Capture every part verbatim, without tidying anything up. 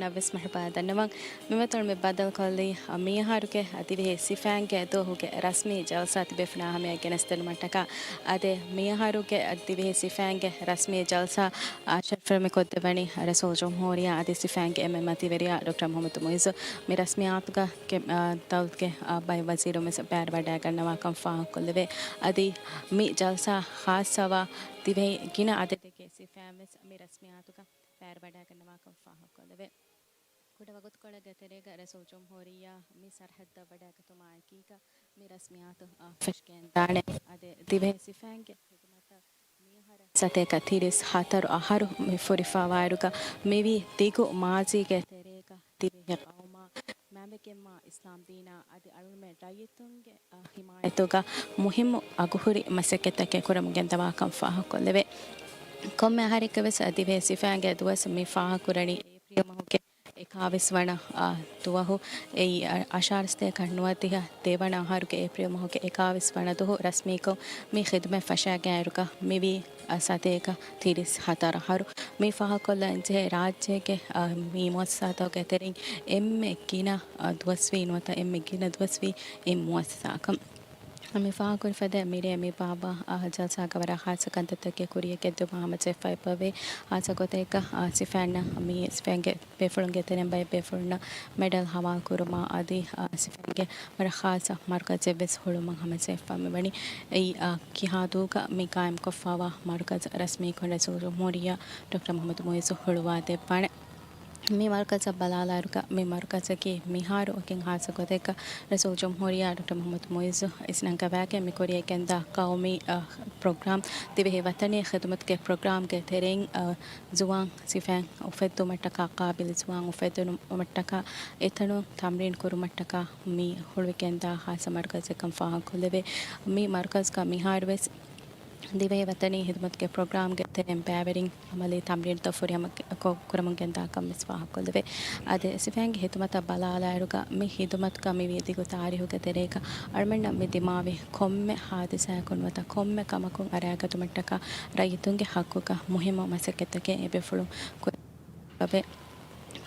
ނަށްވެސް މަރުޙަބާ ދަންނަވަން. މި މަތިން މި ބައްދަލުކޮށްލީ، މިއަހަރުގެ ދިވެހި ސިފައިންގެ ދުވަހުގެ ރަސްމީ ޖަލްސާ ތިބޭފުޅުންނާ ހަމަޔަށް ގެނެސްދިނުމަށްޓަކާ. އަދި މިއަހަރުގެ ދިވެހި ސިފައިންގެ ރަސްމީ ޖަލްސާ، އާ، ޝަރަފްވެރިކޮށްދެއްވަނީ ރައީސުލްޖުމްހޫރިއްޔާ އަދި ސިފައިންގެ އެންމެ މަތިވެރިޔާ ޑޮކްޓަރ މުޙައްމަދު މުޢިއްޒު. މި ރަސްމިއްޔާތުގަ ކެ-، އާ، ދައުލަތުގެ، އާ، ބައެއް ވަޒީރުން ވެސް ބައިވެރިވަޑައިގަންނަވާކަން ފާހަގަކޮށްލެވޭ. އަދި މި ޖަލްސާ ޚާއްޞަވާ ދިވެހި ގިނަ އަދަދެއްގެ ސިފައިން ވެސް މި ރަސްމިއްޔާތުގަ ބައިވެރިވަޑައިގަންނަވާކަން ފާހަގަކޮށްލެވޭ. ކުޑަ ވަގުތުކޮޅެއްގެ ތެރޭގަ ރައީސުލްޖުމްހޫރިއްޔާ މި ސަރަހައްދަށް ވަޑައިގަތުމާ އެކީގަ މި ރަސްމިއްޔާތު، އާ، ފެށިގެންދާނެ. އަދި ދިވެހި ސިފައިންގެ ޚިދުމަތަށް މިއަހަރަށް ސަތޭކަ ތިރީސް ހަތަރު އަހަރު މި ފުރިފައިވާއިރުގަ މިވީ ދިގު މާޒީގެ ތެރޭގަ ދިވެހި ޤައުމާ، މައިންބަފައިންނާ އިސްލާމްދީނާ އަދި އަޅުގަނޑުމެން ރައްޔިތުންގެ، އާ، ޙިމާޔަތުގަ މުހިއްމު އަގުހުރި މަސައްކަތްތަކެއް ކުރަމުން ގެންދަވާކަން ފާހަގަކޮށްލެވޭ. ކޮންމެ އަހަރެއްގަ ވެސް ދިވެހި ސިފައިންގެ ދުވަސް މި ފާހަގަކުރަނީ އޭޕްރީލް މަހުގެ އެކާވީސް ވަނަ، އާ، ދުވަހު. އެއީ، އަށާރަ ސަތޭކަ ނުވަދިހަ ދެވަނަ އަހަރުގެ އޭޕްރީލް މަހުގެ އެކާވީސް ވަނަ ދުވަހު ރަސްމީކޮށް މި ޚިދުމަތް ފަށައިގެން އިރުގަ މިވީ، އާ، ސަތޭކަ ތިރީސް ހަތަރު އަހަރު. މި ފާހަގަކޮށްލަންޖެހޭ ރާއްޖޭގެ، އާ، މި މުއައްސަސާތަކުގެ ތެރެއިން އެންމެ ގިނަ، އާ، ދުވަސްވީ ނުވަތަ އެންމެ ގިނަ ދުވަސްވީ އެ މުއައްސަސާއަކަށް. މި ފާހަގަކުރި ފަދަ މިރޭ މި ބާއްވާ، އާ، ޖަލްސާގަ ވަރަށް ޚާއްޞަ ކަންތައްތަކެއް ކުރިޔަށް ގެންދިއުމަށް ހަމަޖެއްފަ އެބަވޭ. ޚާއްޞަ ގޮތެއްގަ، އާ، ސިފައިންނަށް މި ސިފައިންގެ ބޭފުޅުންގެ ތެރެއިން ބައެއް ބޭފުޅުންނަށް މެޑަލް ހަވާލު ކުރުމާ އަދި، އާ، ސިފައިންގެ ވަރަށް ޚާއްޞަ މަރުކަޒެއް ވެސް ހުޅުވުމަށް ހަމަޖެއްފަ މިވަނީ. އެއީ، އާ، ކިހާދޫގަ މި ޤާއިމްކޮށްފައިވާ މަރުކަޒު ރަސްމީކޮށް ރައީސުލްޖުމްހޫރިއްޔާ ޑޮކްޓަރ މުޙައްމަދު މުޢިއްޒު ހުޅުވާ ދެއްވާނެ. މި މަރުކަޒަށް ބަލާލާއިރުގަ، މި މަރުކަޒަކީ މިހާރު ވަކިން ޚާއްޞަ ގޮތެއްގަ ރައީސުލްޖުމްހޫރިއްޔާ ޑޮކްޓަރ މުޙައްމަދު މުޢިއްޒު އިސްނަންގަވާގެން މި ކުރިޔަށް ގެންދާ ޤައުމީ، އަ، ޕްރޮގްރާމް، ދިވެހި ވަތަނީ ޚިދުމަތުގެ ޕްރޮގްރާމްގެ ތެރެއިން، އަ، ޒުވާން ސިފައިން އުފެއްދުމަށްޓަކާ، ޤާބިލު ޒުވާން އުފެއްދުނުމަށްޓަކާ، އެތަނުން ތަމްރީން ކުރުމަށްޓަކާ މި ހުޅުވިގެންދާ ޚާއްޞަ މަރުކަޒެއްކަން ފާހަގަކޮށްލެވޭ. މި މަރުކަޒުގަ މިހާރުވެސް ދިވެހި ވަތަނީ ޚިދުމަތުގެ ޕްރޮގްރާމްގެ ތެރެއިން ބައިވެރިން ޢަމަލީ ތަމްރީނުތައް ފުރިހަމަ ކޮ-، ކުރަމުން ގެންދާކަން ވެސް ފާހަގަކޮށްލެވޭ. އަދި ސިފައިންގެ ޚިދުމަތަށް ބަލާލާއިރުގަ މި ޚިދުމަތުގަ މިވީ ދިގު ތާރީޚުގެ ތެރޭގަ އަޅުމެންނަށް މި ދިމާވި ކޮންމެ ޙާދިސާއަކުން ނުވަތަ ކޮންމެ ކަމަކުން އަރާގަތުމަށްޓަކާ ރައްޔިތުންގެ ޙައްޤުގަ މުހިއްމު މަސައްކަތްތަކެއް އެބޭފުޅުން ކުރައްވަވޭ.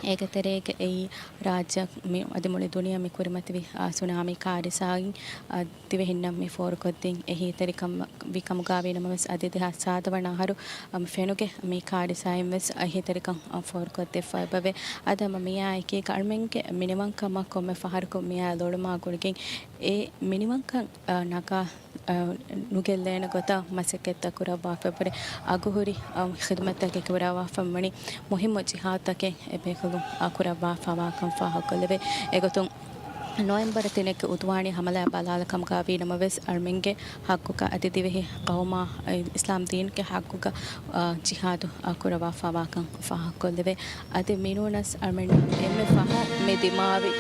އޭގެ ތެރޭގަ އެއީ ރާއްޖެ މި އަދި މުޅި ދުނިޔެ މި ކުރިމަތިވި، އާ، ސުނާމީ ކާރިސާއިން، އާ، ދިވެހިންނަށް މި ފޯރުކޮށްދިން އެހީތެރިކަމަށް ވި ކަމުގައި ވީނަމަވެސް، އަދި ދެހާސް ސާދަ ވަނަ އަހަރު، އަ، ފެނުގެ މި ކާރިސާއިން ވެސް އެހީތެރިކަން، އަ، ފޯރުކޮށްދެއްވައި އެބަވޭ. އަދި ހަމަ މިއާ އެކީގަ އަޅުމެންގެ މިނިވަންކަމަށް ކޮންމެ ފަހަރަކު މިއާ ލޮޅުމާ ގުޅިގެން އެ މިނިވަންކަން، އަ، ނަގާ، އަ، ނުގެއްލޭނެ ގޮތަށް މަސައްކަތްތައް ކުރައްވާފަ އެބަހުރި އަގުހުރި، އަ، ޚިދުމަތްތަކެއް ކުރައްވާފަ ވަނީ މުހިއްމު ޖިހާދުތަކެއް އެބޭފުޅުން، އަ، ކުރައްވާފަވާކަން ފާހަގަކޮށްލެވޭ. އެގޮތުން ނޮވެމްބަރު ތިނެއްގެ އުދުވާނީ ހަމަލާ ބަލާލާ ކަމުގައި ވީނަމަވެސް، އަޅުމެންގެ ޙައްޤުގަ އަދި ދިވެހި ޤައުމާ، އަ، އިސްލާމް ދީނުގެ ޙައްޤުގަ، އަ، ޖިހާދު، އަ، ކުރައްވާފަވާކަން ފާހަގަކޮށްލެވޭ. އަދި މިނޫނަސް އަޅުމެންނަށް އެންމެ ފަހުން މި ދިމާވި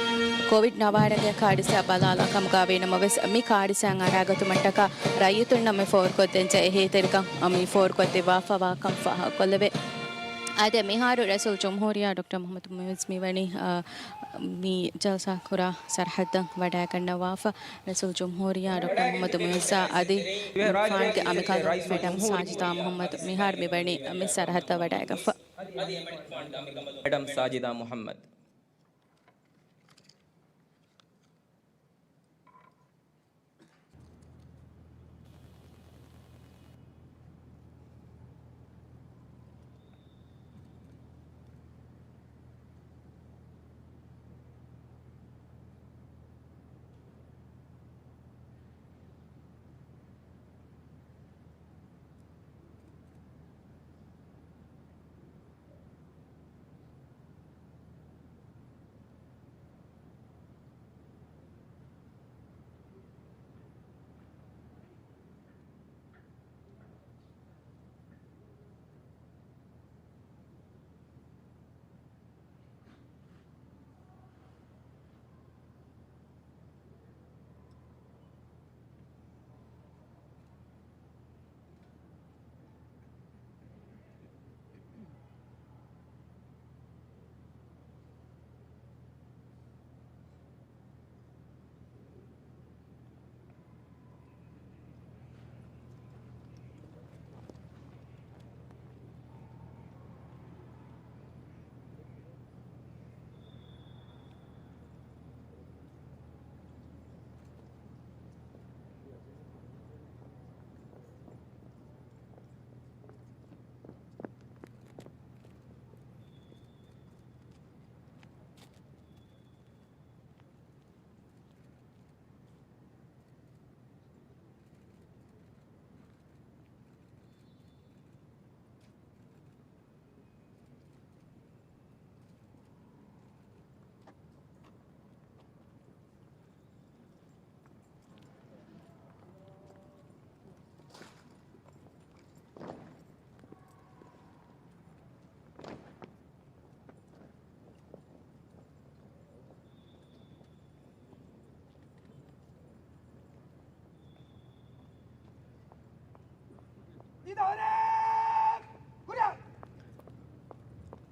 ކޮވިޑް ނަވާރަގެ ކާރިސާ ބަލާލާ ކަމުގައި ވީނަމަވެސް، މި ކާރިސާއިން އަރާގަތުމަށްޓަކާ ރައްޔިތުންނަށް މި ފޯރުކޮށްދޭންޖެހޭ އެހީތެރިކަން މި ފޯރުކޮށްދެއްވާފަވާކަން ފާހަގަކޮށްލެވޭ. އަދި މިހާރު ރައީސުލްޖުމްހޫރިއްޔާ ޑޮކްޓަރ މުޙައްމަދު މުޢިއްޒު މިވަނީ، އާ، މި ޖަލްސާ ކުރާ ސަރަހައްދަށް ވަޑައިގަންނަވާފަ. ރައީސުލްޖުމްހޫރިއްޔާ ޑޮކްޓަރ މުޙައްމަދު މުޢިއްޒާ އަދި އިރުފާންގެ އަނބިކަން މެޑަމް ސާޖިދާ މުޙައްމަދު މިހާރު މިވަނީ މި ސަރަހައްދަށް ވަޑައިގަންފަ. މެޑަމް ސާޖިދާ މުޙައްމަދު.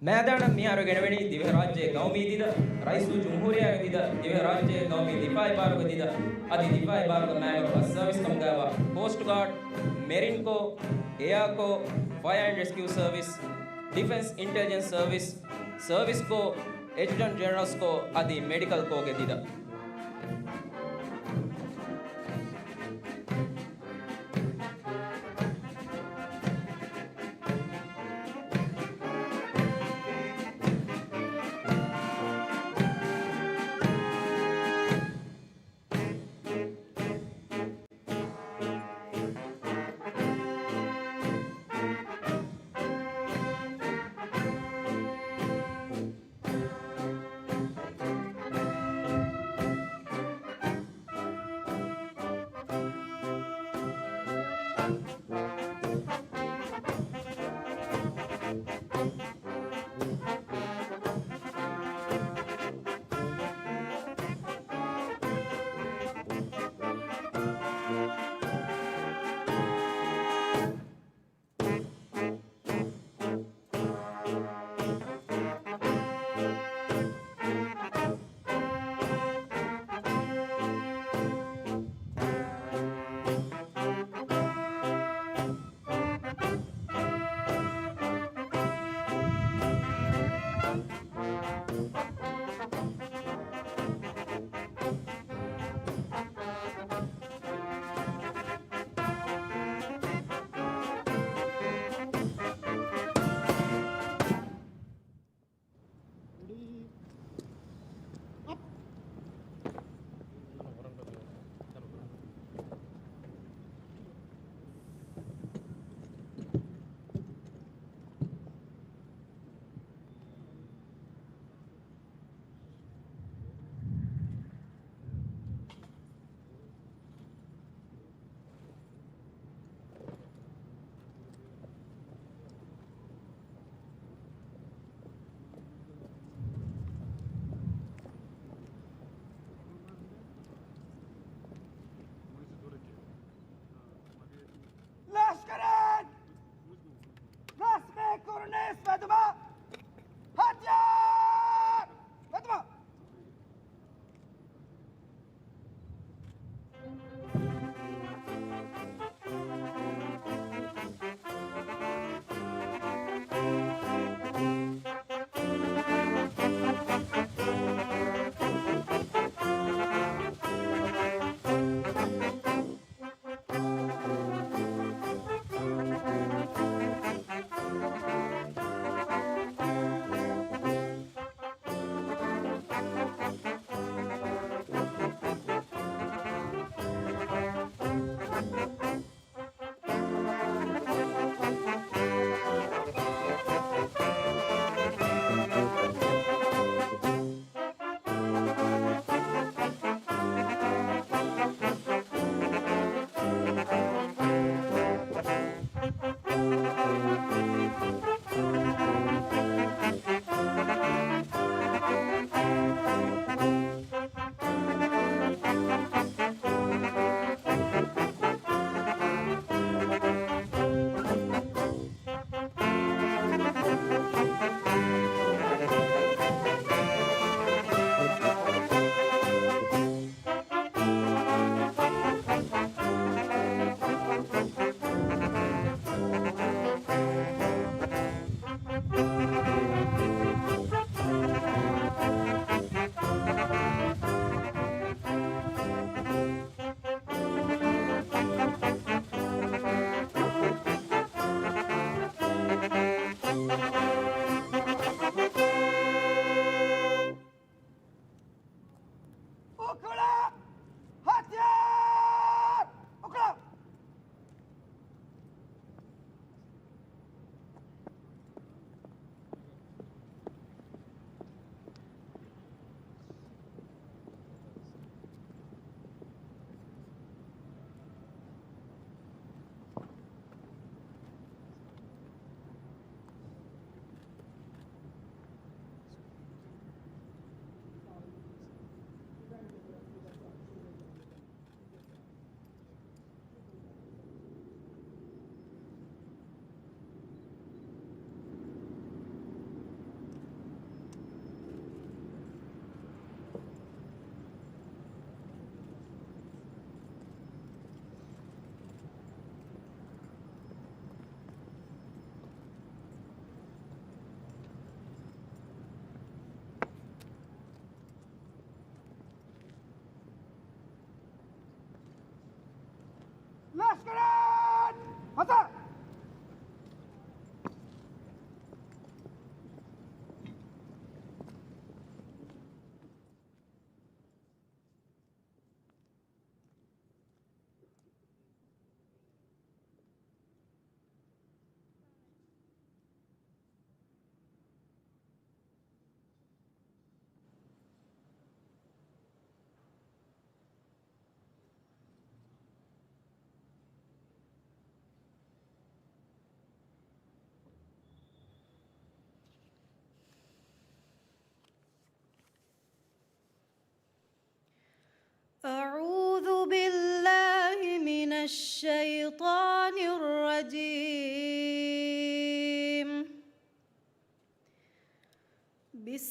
މައިދާނަށް މިހާރު ގެނެވެނީ ދިވެހިރާއްޖޭ ގައުމީ ދިދަ، ރައީސުލްޖުމްހޫރިއްޔާގެ ދިދަ، ދިވެހިރާއްޖޭ ގައުމީ ދިފާއީ ބާރުގެ ދިދަ، އަދި ދިފާއީ ބާރުގެ މައިމަރު އަށް ސަރވިސް ކަމުގައިވާ ކޯސްޓް ގާޑް، މެރިން ކޯ، އެއާ ކޯ، ފަޔަރ އެންޑް ރެސްކިއު ސަރވިސް، ޑިފެންސް އިންޓެލިޖެންސް ސަރވިސް، ސަރވިސް ކޯ، އެޑްޖުޓަންޓް ޖެނެރަލްސް ކޯ އަދި މެޑިކަލް ކޯގެ ދިދަ.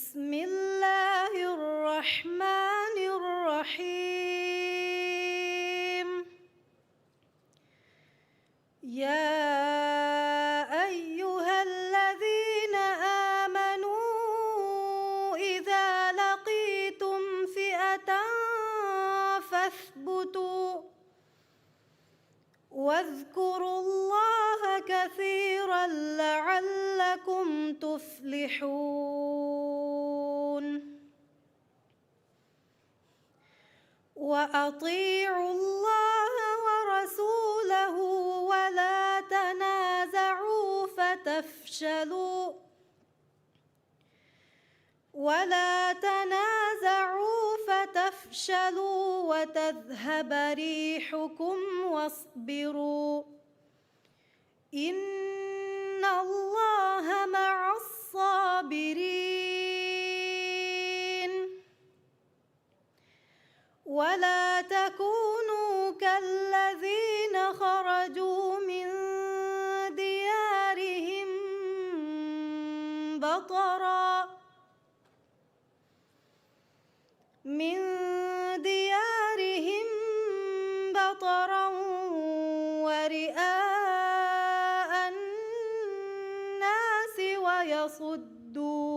بسم الله الرحمن الرحيم. يا أيها الذين آمنوا إذا لقيتم فئة فاثبتوا واذكروا الله كثيرا لعلكم تفلحون. وأطيعوا الله ورسوله ولا تنازعوا فتفشلوا، ولا تنازعوا فتفشلوا وتذهب ريحكم واصبروا، إن الله مع الصابرين. ولا تكونوا كالذين خرجوا من ديارهم بطرا، من ديارهم بطرا ورئاء الناس ويصدون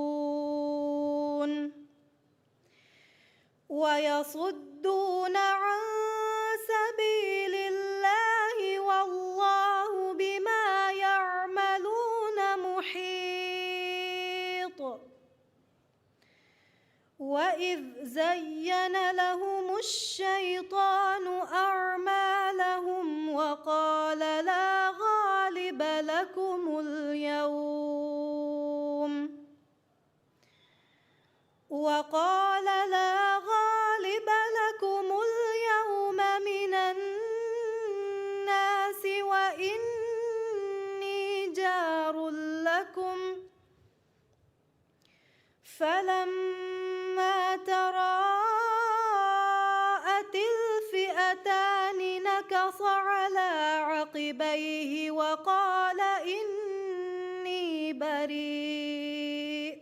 ويصدون عن سبيل الله والله بما يعملون محيط. وإذ زين لهم الشيطان أعمالهم وقال لا غالب لكم اليوم وقال لا غالب لكم اليوم من الناس وإني جار لكم، فلما تراءت الفئتان نكص على عقبيه وقال إني بريء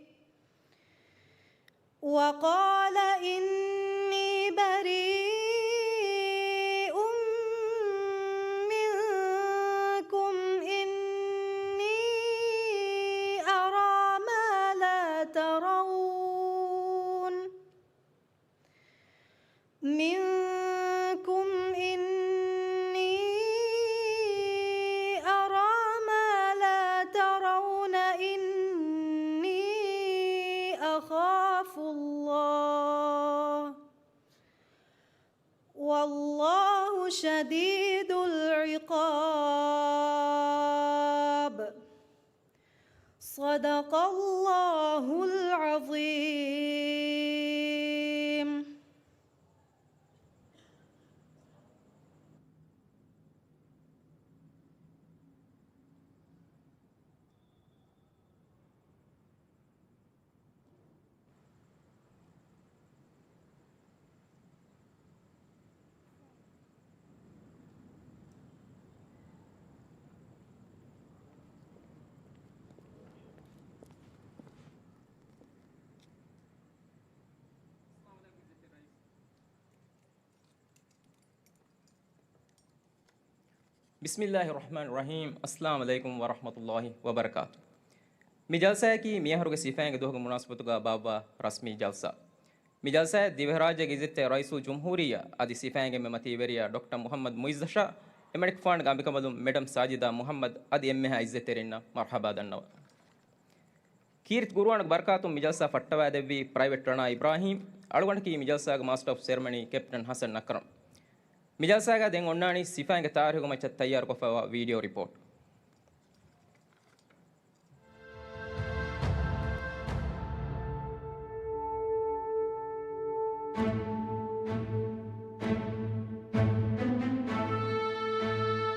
وقال إني بريء منكم إني أرى ما لا ترون منكم إني أرى ما لا ترون إني أخاف الله والله شديد العقاب. صدق الله العظيم. ބިސްމިއްލާހި ރަޙްމާނި ރަޙީމް. އައްސަލާމު ޢަލައިކުމް ވަރަޙްމަތުއްލާހި ވަބަރަކާތު. މި ޖަލްސާއަކީ މިއަހަރުގެ ސިފައިންގެ ދުވަހުގެ މުނާސަބަތުގަ ބާއްވާ ރަސްމީ ޖަލްސާ. މި ޖަލްސާއަށް ދިވެހިރާއްޖޭގެ އިއްޒަތްތެރި ރައީސުލްޖުމްހޫރިއްޔާ އަދި ސިފައިންގެ މަތީވެރިޔާ ޑޮކްޓަރ މުޙައްމަދު މުޢިއްޒަށާ، އެމަނިކުފާނުގެ އަނބިކަނބަލުން މެޑަމް ސާޖިދާ މުޙައްމަދު އަދި އެންމެހާ އިއްޒަތްތެރިންނަށް މަރްޙަބާ ދަންނަވަން. ކީރިތި ޤުރުއާނުގެ ބަރަކާތުން މި ޖަލްސާ ފައްޓަވާދެއްވީ ޕްރައިވެޓް ރަނާ އިބްރާހީމް، އަޅުގަނޑަކީ މި ޖަލްސާގެ މާސްޓަރ އޮފް ސެރެމަނީ ކެޕްޓަން ޙަސަން އަކްރަމް. މި ޖަލްސާގަ ދެން އޮންނާނީ ސިފައިންގެ ތާރީޚުގެ މައްޗަށް ތައްޔާރުކޮށްފައިވާ ވީޑިއޯ ރިޕޯޓް.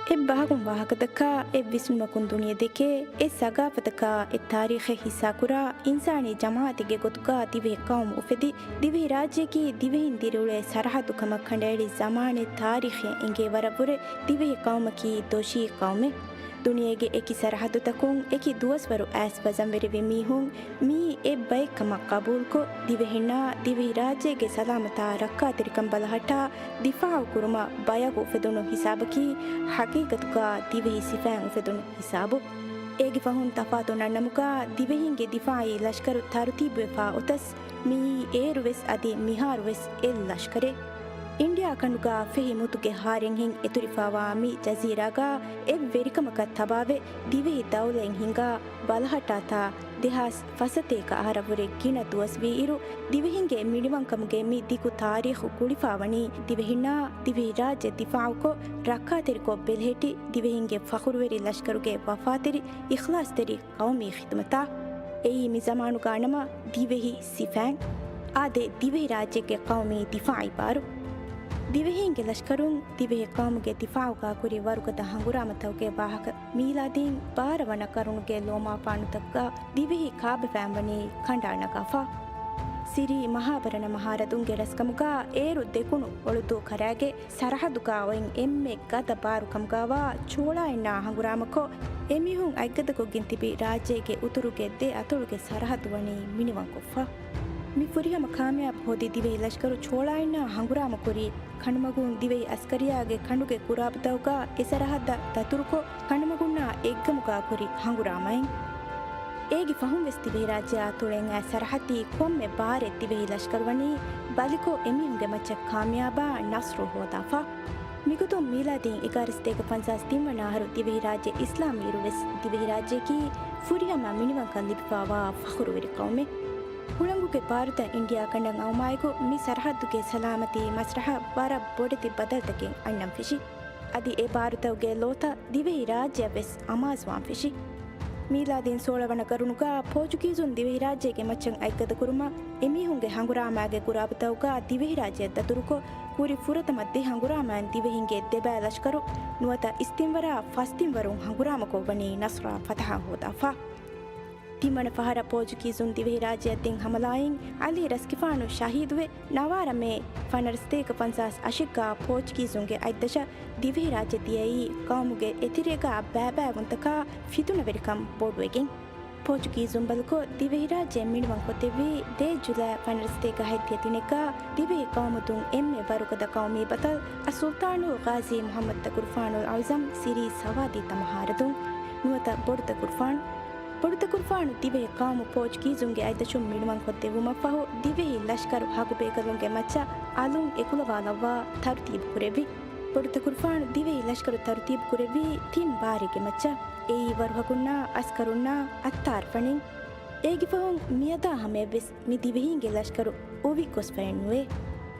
އެއްބަހަކުން ވާހަކަދައްކާ، އެއްވިސްނުމަކުން ދުނިޔެ ދެކޭ، އެއް ސަގާފަތަކާ، އެއް ތާރީޚެއް ހިއްސާކުރާ، އިންސާނީ ޖަމާޢަތެއްގެ ގޮތުގަ ދިވެހި ޤައުމު އުފެދި، ދިވެހިރާއްޖެއަކީ ދިވެހިން ދިރިއުޅޭ ސަރަޙައްދު ކަމަށް ކަނޑައެޅި ޒަމާނެއް ތާރީޚެއް އެނގޭ ވަރަށްވުރެ ދިވެހި ޤައުމަކީ ދޮށީ ޤައުމެއް. ދުނިޔޭގެ އެކި ސަރަހައްދުތަކުން އެކި ދުވަސްވަރު އައިސް ވަޒަންވެރިވި މީހުން މިއީ އެއްބައެއްކަމަށް ޤަބޫލުކޮށް، ދިވެހިންނާ ދިވެހިރާއްޖޭގެ ސަލާމަތާ ރައްކާތެރިކަން ބަލަހައްޓާ ދިފާޢު ކުރުމަށް ބަޔަކު އުފެދުނު ހިސާބަކީ، ޙަޤީޤަތުގަ ދިވެހި ސިފައިން އުފެދުނު ހިސާބު. އޭގެ ފަހުން ތަފާތު ނަންނަމުގަ ދިވެހިންގެ ދިފާޢީ ލަޝްކަރު ތަރުތީބުވެފާ އޮތަސް، މިއީ އޭރުވެސް އަދި މިހާރުވެސް އެއް ލަޝްކަރެއް. އިންޑިއާ ކަނޑުގަ ފެހި މުތުގެ ހާރެއްހެން އެތުރިފާވާ މި ޖަޒީރާގަ އެއް ވެރިކަމަކަށް ތަބާވެ، ދިވެހި ދައުލައެއް ހިންގާ ބަލަހައްޓާތާ ދެހާސް ފަސަތޭކަ އަހަރަށްވުރެ ގިނަ ދުވަސްވީއިރު، ދިވެހިންގެ މިނިވަންކަމުގެ މި ދިގު ތާރީޚު ގުޅިފާވަނީ ދިވެހިންނާ ދިވެހިރާއްޖެ ދިފާޢުކޮށް، ރައްކާތެރިކޮށް ބެލެހެއްޓި ދިވެހިންގެ ފަޚުރުވެރި ލަޝްކަރުގެ ވަފާތެރި އިޚްލާޞްތެރި ޤައުމީ ޚިދުމަތާ. އެއީ މި ޒަމާނުގަ ނަމަ ދިވެހި ސިފައިން. އާދެ، ދިވެހިރާއްޖޭގެ ޤައުމީ ދިފާޢީ ބާރު. ދިވެހީންގެ ލަޝްކަރުން ދިވެހި ޤައުމުގެ ދިފާޢުގަ ކުރި ވަރުގަދަ ހަނގުރާމަތަކުގެ ވާހަކަ މީލާދީން ބާރަ ވަނަ ޤަރުނުގެ ލޯމާފާނުތަކުގަ ދިވެހި ކާބަފައިން ވަނީ ކަނޑާ ނަގާފަ. ސިރީ މަހާބަރަ ނަމަ ހާރަދުންގެ ރަސްކަމުގަ އޭރު ދެކުނު އޮޅުދޫ ކަރާގެ ސަރަހައްދުގަ އޮތް އެންމެ ގަދަ ބާރު ކަމުގަވާ ޗޯޅާއިންނާ ހަނގުރާމަކޮށް، އެމީހުން އަތްގަދަކޮށްގެން ތިބި ރާއްޖޭގެ އުތުރުގެ ދެ އަތޮޅުގެ ސަރަހައްދު ވަނީ މިނިވަންކޮށްފަ. މި ފުރިހަމަ ކާމިޔާބު ހޯދި ދިވެހި ލަޝްކަރު ޗޯޅާއިންނާ ހަނގުރާމަ ކުރީ، ކަނޑުމަގުން ދިވެހި އަސްކަރިއްޔާގެ ކަނޑުގެ ގުރާބުތަކުގަ އެ ސަރަހައްދަށް ދަތުރުކޮށް، ކަނޑުމަގުންނާ އެއްގަމުގަ ކުރި ހަނގުރާމައިން. އޭގެ ފަހުން ވެސް ދިވެހިރާއްޖެއާ އަތޮޅުން އައި ސަރަހައްދީ ކޮންމެ ބާރެއް ދިވެހި ލަޝްކަރު ވަނީ ބަލިކޮށް، އެމީހުންގެ މައްޗަށް ކާމިޔާބާ ނަޞްރު ހޯދާފަ. މިގޮތުން މީލާދީން އެގާރަ ސަތޭކަ ފަންސާސް ތިން ވަނަ އަހަރު ދިވެހިރާއްޖެ އިސްލާމްވިއިރު ވެސް ދިވެހިރާއްޖެއަކީ ފުރިހަމަ މިނިވަންކަން ލިބިފާވާ ފަޚުރުވެރި ޤައުމެއް. ހުޅަނގުގެ ބާރުތައް އިންޑިއާ ކަނޑަށް އައުމާއެކު، މި ސަރަހައްދުގެ ސަލާމަތީ މަސްރަޙަށް ވަރަށް ބޮޑެތި ބަދަލުތަކެއް އަންނަން ފެށި. އަދި އެ ބާރުތަކުގެ ލޯތައް ދިވެހި ރާއްޖެއަށް ވެސް އަމާޒުވާން ފެށި. މީލާދީން ސޯޅަ ވަނަ ޤަރުނުގަ ޕޯޗުގީޒުން ދިވެހިރާއްޖޭގެ މައްޗަށް އަތްގަދަކުރުމަށް، އެމީހުންގެ ހަނގުރާމާގެ ގުރާބުތަކުގަ ދިވެހިރާއްޖެއަށް ދަތުރުކޮށް، ކުރި ފުރަތަމަ ދެ ހަނގުރާމައިން ދިވެހިންގެ ދެބައި ލަޝްކަރު ނުވަތަ އިސްތިންވަރާ ފަސްތިންވަރުން ހަނގުރާމަކޮށް ވަނީ ނަޞްރާ ފަތަޙާ ހޯދާފަ. ތިންވަނަ ފަހަރަށް ޕޯޗުގީޒުން ދިވެހިރާއްޖެއަށް ދިން ހަމަލާއިން އަލީ ރަސްގެފާނު ޝަހީދުވެ، ނަވާރަ މޭ ފަނަރަ ސަތޭކަ ފަންސާސް އަށެއްގަ ޕޯޗުގީޒުންގެ އަތްދަށަށް ދިވެހިރާއްޖެ ދިޔައީ ޤައުމުގެ އެތެރޭގަ ބައިބައިވުންތަކާ ފިތުނަވެރިކަން ބޮޑުވެގެން. ޕޯޗުގީޒުން ބަލިކޮށް، ދިވެހިރާއްޖެ މިނިވަންކޮށްދެއްވީ ދޭއް ޖުލައި ފަނަރަ ސަތޭކަ ހަތްދިހަ ތިނެއްގަ ދިވެހި ޤައުމުދުން އެންމެ ވަރުގަދަ ޤައުމީ ބަޠަލް އައްސުލްޠާނުލް ޣާޒީ މުޙައްމަދު ތަކުރުފާނުލް އަޢުޒަމް ސިރީ ސަވާދީ ތަމަ ހާރަދުން ނުވަތަ ބޮޑު ތަކުރުފާނު. ބޮޑު ތަކުރުފާނު ދިވެހި ޤައުމު ޕޯޗުގީޒުންގެ އަތްދަށުން މިނިވަންކޮށްދެއްވުމަށްފަހު، ދިވެހި ލަޝްކަރު ހަގުބޭކަލުންގެ މައްޗަށް އަލުން އެކުލަވާލައްވާ ތަރުތީބު ކުރެއްވި. ބޮޑު ތަކުރުފާނު ދިވެހި ލަޝްކަރު ތަރުތީބު ކުރެއްވީ ތިން ބާރެއްގެ މައްޗަށް. އެއީ ވަރުހަކުންނާ އަސްކަރުންނާ އައްތާރުފަނިން. އޭގެ ފަހުން މިއަދާ ހަމަޔަށްވެސް މި ދިވެހީންގެ ލަޝްކަރު އޮވި ގޮސްފައެއް ނުވޭ.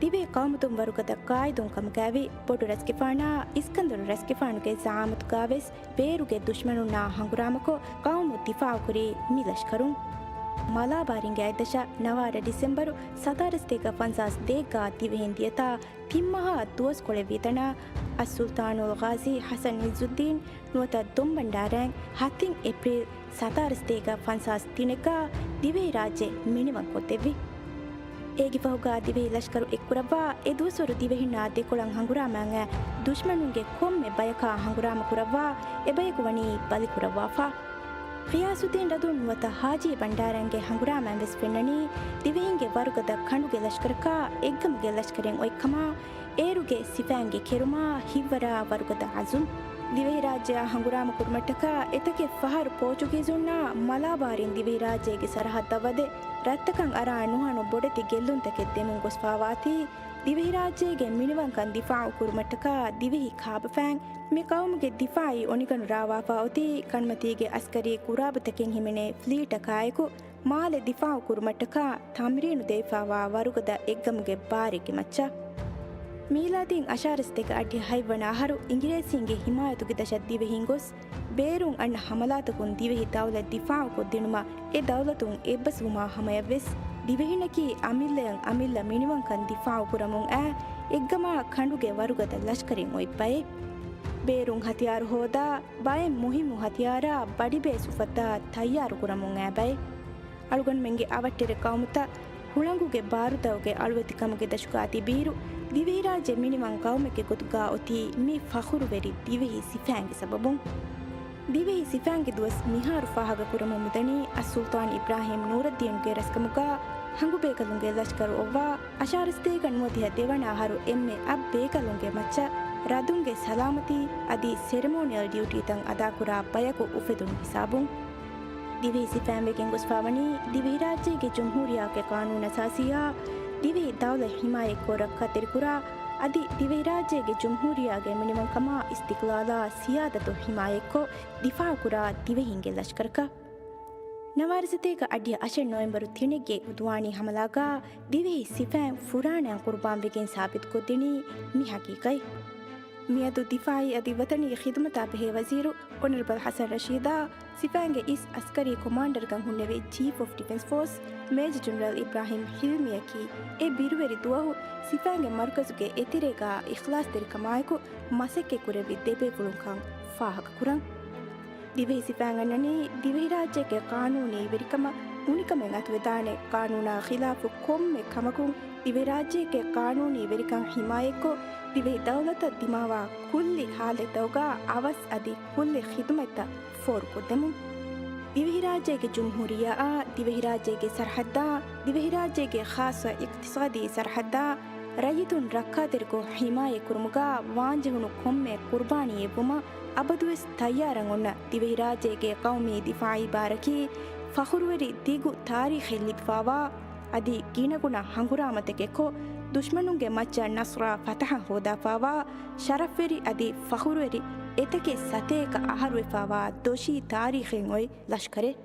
ދިވެހި ޤައުމުދުން ވަރުގަދަ ޤާއިދުން ކަމުގައިވި ބޮޑު ރަސްގެފާނާ އިސްކަންދަރު ރަސްގެފާނުގެ ޒަޢާމަތުގަ ވެސް ބޭރުގެ ދުޝްމަނުންނާ ހަނގުރާމަކޮށް، ޤައުމު ދިފާޢުކުރީ މި ލަޝްކަރުން. މަލާބާރިންގެ އަތްދަށަށް ނަވާރަ ޑިސެމްބަރު ސަތާރަ ސަތޭކަ ފަންސާސް ދޭއްގަ ދިވެހިން ދިޔަތާ ތިން މަހާ ދުވަސްކޮޅެއް ވީތަނާ، އައްސުލްޠާނުލް ޣާޒީ ޙަސަން ޢިއްޒުއްދީން ނުވަތަ ދޮންބަންޑާރައިން ހަތިން އޭޕްރީލް ސަތާރަ ސަތޭކަ ފަންސާސް ތިނެއްގަ ދިވެހިރާއްޖެ މިނިވަންކޮށްދެއްވި. އޭގެ ފަހުގަ ދިވެހި ލަޝްކަރު އެއްކުރައްވާ އެ ދުވަސްވަރު ދިވެހިންނާ ދެކޮޅަށް ހަނގުރާމައަށް އައި ދުޝްމަނުންގެ ކޮންމެ ބަޔަކާ ހަނގުރާމަ ކުރައްވާ އެބަޔަކު ވަނީ ބަލިކުރައްވާފަ. ޣިޔާސުއްދީން ރަދުން ނުވަތަ ހާޖީ ބަންޑާރައިންގެ ހަނގުރާމައިން ވެސް ފެންނަނީ ދިވެހިންގެ ވަރުގަދަ ކަނޑުގެ ލަޝްކަރަކާ އެއްގަމުގެ ލަޝްކަރެއް އޮތްކަމާ، އޭރުގެ ސިފައިންގެ ކެރުމާ ހިތްވަރާ ވަރުގަދަ އަޒުމް. ދިވެހިރާއްޖެއާ ހަނގުރާމަ ކުރުމަށްޓަކާ އެތަކެއް ފަހަރު ޕޯޗުގީޒުންނާ މަލާބާރިން ދިވެހިރާއްޖޭގެ ސަރަހައްދަށް ވަދެ ރަށްތަކަށް އަރާ ނުހަނު ބޮޑެތި ގެއްލުންތަކެއް ދެމުން ގޮސްފާވާތީ، ދިވެހިރާއްޖޭގެ މިނިވަންކަން ދިފާޢު ކުރުމަށްޓަކާ ދިވެހި ކާބަފައިން މި ޤައުމުގެ ދިފާޢީ އޮނިގަނޑު ރާވާފާ އޮތީ ކަނޑުމަތީގެ އަސްކަރީ ގުރާބުތަކެއް ހިމެނޭ ފްލީޓަކާއެކު، މާލެ ދިފާޢު ކުރުމަށްޓަކާ ތަމްރީނު ދެވިފާވާ ވަރުގަދަ އެއްގަމުގެ ބާރެއްގެ މައްޗަށް. މީލާދީން އަށާރަ ސަތޭކަ އަށްޑިހަ ހަތްވަނަ އަހަރު އިނގިރޭސީންގެ ހިމާޔަތުގެ ދަށަށް ދިވެހިން ގޮސް، ބޭރުން އަންނަ ހަމަލާތަކުން ދިވެހި ދައުލަތް ދިފާޢުކޮށްދިނުމަށް އެ ދައުލަތުން އެއްބަސްވުމާ ހަމަޔަށްވެސް، ދިވެހިންނަކީ އަމިއްލައަށް އަމިއްލަ މިނިވަންކަން ދިފާޢުކުރަމުން އައި، އެއްގަމާ ކަނޑުގެ ވަރުގަދަ ލަޝްކަރެއް އޮތް ބައެއް. ބޭރުން ހަތިޔާރު ހޯދާ، ބައެއް މުހިއްމު ހަތިޔާރާ ބަޑިބޭސް އުފައްދާ ތައްޔާރުކުރަމުން އައި ބައެއް. އަޅުގަނޑުމެންގެ އަވަށްޓެރި ޤައުމުތައް ހުޅަނގުގެ ބާރުތަކުގެ އަޅުވެތިކަމުގެ ދަށުގަ ތިބިއިރު، ދިވެހިރާއްޖެ މިނިވަން ޤައުމެއްގެ ގޮތުގަ އޮތީ މި ފަޚުރުވެރި ދިވެހި ސިފައިންގެ ސަބަބުން. ދިވެހި ސިފައިންގެ ދުވަސް މިހާރު ފާހަގަކުރަމުން މިދަނީ އައްސުލްޠާން އިބްރާހިމް ނޫރައްދީނުގެ ރަސްކަމުގަ ހަނގުބޭކަލުންގެ ލަޝްކަރު އޮއްވާ އަށާރަ ސަތޭކަ ނުވަދިހަ ދެވަނަ އަހަރު އެންމެ އަށް ބޭކަލުންގެ މައްޗަށް ރަދުންގެ ސަލާމަތީ އަދި ސެރެމޯނިއަލް ޑިއުޓީތައް އަދާކުރާ ބަޔަކު އުފެދުނު ހިސާބުން. ދިވެހި ސިފައިން ވެގެން ގޮސްފާވަނީ ދިވެހިރާއްޖޭގެ ޖުމްހޫރިއްޔާގެ ޤާނޫނު އަސާސީއާ ދިވެހި ދައުލަތް ހިމާޔަތްކޮށް ރައްކާތެރިކުރާ އަދި ދިވެހިރާއްޖޭގެ ޖުމްހޫރިއްޔާގެ މިނިވަންކަމާ އިސްތިޤްލާލާ ސިޔާދަތު ހިމާޔަތްކޮށް ދިފާޢުކުރާ ދިވެހިންގެ ލަޝްކަރަކަށް. ނަވާރަ ސަތޭކަ އަށްޑިހަ އަށެއް ނޮވެމްބަރު ތިނެއްގެ އުދުވާނީ ހަމަލާގާ ދިވެހި ސިފައިން ފުރާނައަށް ޤުރުބާންވެގެން ސާބިތުކޮށްދިނީ މި ޙަޤީޤަތް. މިއަދު ދިފާޢީ އަދި ވަޠަނީ ޚިދުމަތާ ބެހޭ ވަޒީރު އޮނަރަބަލް ޙަސަން ރަޝީދާ، ސިފައިންގެ އިސް އަސްކަރީ ކޮމާންޑަރުކަން ހުންނެވި ޗީފް އޮފް ޑިފެންސް ފޯސް މޭޖަ ޖެނެރަލް އިބްރާހިމް ހިލްމީއަކީ، އެ ބިރުވެރި ދުވަހު ސިފައިންގެ މަރުކަޒުގެ އެތެރޭގާ އިޚްލާޞްތެރިކަމާއެކު މަސައްކަތްކުރެއްވި ދެބޭފުޅުންކަން ފާހަގަކުރަން. ދިވެހި ސިފައިން އަންނަނީ ދިވެހިރާއްޖޭގެ ޤާނޫނީ ވެރިކަމަށް އުނިކަމެއް އަތުވެދާނެ ޤާނޫނާ ޚިލާފު ކޮންމެ ކަމަކުން ދިވެހިރާއްޖޭގެ ޤާނޫނީ ވެރިކަން ހިމާޔަތްކޮށް، ދިވެހި ދައުލަތަށް ދިމާވާ ކުއްލި ޙާލަތްތަކުގާ އަވަސް އަދި ކުއްލި ޚިދުމަތްތައް ފޯރުކޮށްދެމުން. ދިވެހިރާއްޖޭގެ ޖުމްހޫރިއްޔާއާ ދިވެހިރާއްޖޭގެ ސަރަޙައްދާ، ދިވެހިރާއްޖޭގެ ޚާއްޞަ އިޤްތިޞާދީ ސަރަޙައްދާ ރައްޔިތުން ރައްކާތެރިކޮށް ޙިމާޔަތްކުރުމުގާ ވާންޖެހުނު ކޮންމެ ޤުރުބާނީއެއްވުމަށް އަބަދުވެސް ތައްޔާރަށް އޮންނަ ދިވެހިރާއްޖޭގެ ޤައުމީ ދިފާޢީ ބާރަކީ، ފަޚުރުވެރި ދިގު ތާރީޚެއް ލިބިފާވާ، އަދި ގިނަގުނަ ހަނގުރާމަތަކެއްކޮށް، ދުޝްމަނުންގެ މައްޗަށް ނަޞްރާ ފަތަޙަ ހޯދާފާވާ، ޝަރަފްވެރި އަދި ފަޚުރުވެރި އެތަކެއް ސަތޭކަ އަހަރުވެފާވާ ދޮށީ ތާރީޚެއް އޮތް ލަޝްކަރެއް.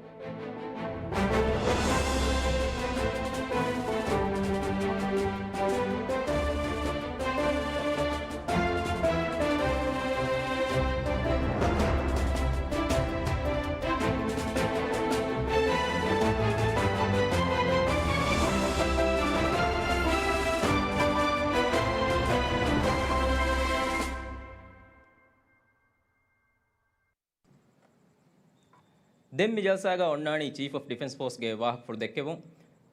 ދެން މި ޖަލްސާގަ އޮންނާނީ ޗީފް އޮފް ޑިފެންސް ފޯސްގެ ވާހަކަފުޅު ދެއްކެވުން.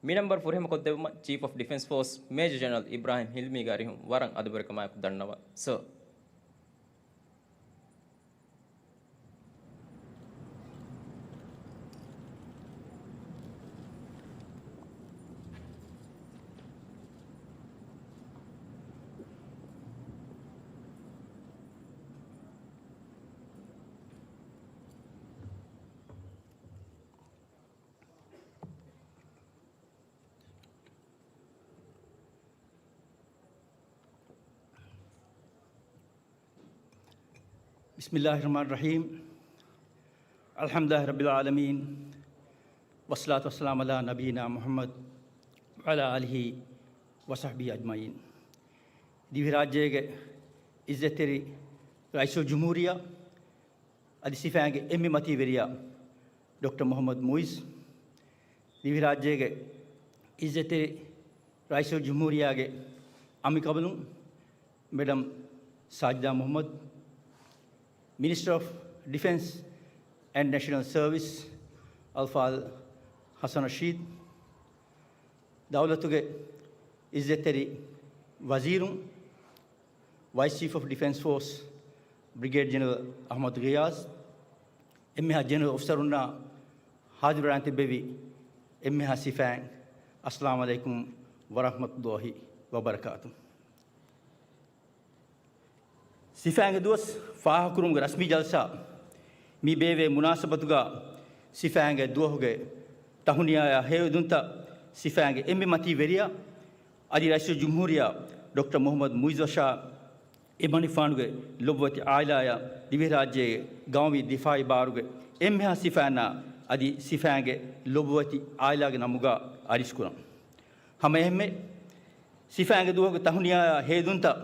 މި ނަންބަރު ފުރިހަމަކޮށްދެއްވުމަށް ޗީފް އޮފް ޑިފެންސް ފޯސް މޭޖަ ޖެނެރަލް އިބްރާހިމް ހިލްމީގެ އަރިހުން ވަރަށް އަދަބުވެރިކަމާއެކު ދަންނަވަން. ސަރ. بسم الله الرحمن الرحيم. الحمد لله رب العالمين. والصلاة والسلام على نبينا محمد وعلى آله وصحبه أجمعين. ދިވެހިރާއްޖޭގެ އިއްޒަތްތެރި ރައީސުލްޖުމްހޫރިއްޔާ އަދި ސިފައިންގެ އެންމެ މަތީވެރިޔާ ޑޮކްޓަރ މުޙައްމަދު މުޢިއްޒު، ދިވެހިރާއްޖޭގެ އިއްޒަތްތެރި ރައީސުލްޖުމްހޫރިއްޔާގެ އަނބިކަނބަލުން މެޑަމް ސާޖިދާ މުޙައްމަދު، މިނިސްޓަރ އޮފް ޑިފެންސް އެންޑް ނޭޝަނަލް ސަރވިސް އަލްފާޟިލް ޙަސަން ރަޝީދު، ދައުލަތުގެ އިއްޒަތްތެރި ވަޒީރުން، ވައިސް ޗީފް އޮފް ޑިފެންސް ފޯސް ބްރިގޭޑް ޖެނެރަލް އަޙްމަދު ޣިޔާސް، އެންމެހާ ޖެނެރަލް އޮފިސަރުންނާ، ޙާޟިރުވެރާން ތިއްބެވި އެންމެހާ ސިފައިން، އައްސަލާމު ޢަލައިކުމް ވަރަޙްމަތުﷲި ވަބަރަކާތު. ސިފައިންގެ ދުވަސް ފާހަގަކުރުމުގެ ރަސްމީ ޖަލްސާ މި ބޭއްވޭ މުނާސަބަތުގަ ސިފައިންގެ ދުވަހުގެ ތަހުނިޔާއާ ހެޔޮއެދުންތައް ސިފައިންގެ އެންމެ މަތީ ވެރިޔާ އަދި ރައީސުލްޖުމްހޫރިއްޔާ ޑޮކްޓަރ މުޙައްމަދު މުޢިއްޒުއަށާ އެމަނިކުފާނުގެ ލޮބުވެތި ޢާއިލާއާ ދިވެހިރާއްޖޭގެ ގައުމީ ދިފާޢީ ބާރުގެ އެންމެހާ ސިފައިންނާ އަދި ސިފައިންގެ ލޮބުވެތި ޢާއިލާގެ ނަމުގަ އަރިސްކުރަން. ހަމައެހެންމެ ސިފައިންގެ ދުވަހުގެ ތަހުނިޔާއާ ހެޔޮއެދުންތައް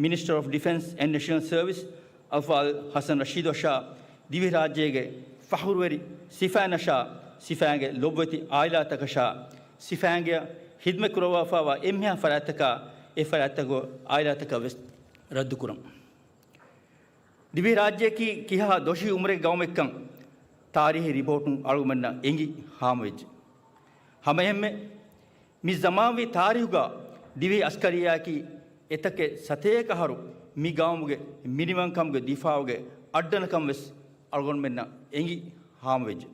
މިނިސްޓަރ އޮފް ޑިފެންސް އެންޑް ނޭޝަނަލް ސަރވިސް އަލްފާޟިލް ޙަސަން ރަޝީދުއަށާ ދިވެހިރާއްޖޭގެ ފަޚުރުވެރި ސިފައިންނަށާ ސިފައިންގެ ލޮބުވެތި ޢާއިލާތަކަށާ ސިފައިންގެ ޚިދުމަތް ކުރައްވާފައިވާ އެންމެހާ ފަރާތްތަކާ އެ ފަރާތްތަކުގެ ޢާއިލާތަކަށް ވެސް ރައްދުކުރަން. ދިވެހިރާއްޖެއަކީ ކިހާ ދޮށީ އުމުރެއްގެ ގައުމެއްކަން ތާރީޚީ ރިޕޯޓުން އަޅުގަނޑަށް އެނގި ހާމަވެއްޖެ. ހަމައެހެންމެ މި ޒަމާންވީ ތާރީޚުގަ ދިވެހި އަސްކަރިއްޔާއަކީ އެތަކެއް ސަތޭކަ އަހަރު މި ގައުމުގެ މިނިވަންކަމުގެ ދިފާޢުގެ އައްޑަނަކަން ވެސް އަޅުގަނޑުމެންނަށް އެނގި ހާމަވެއްޖެ.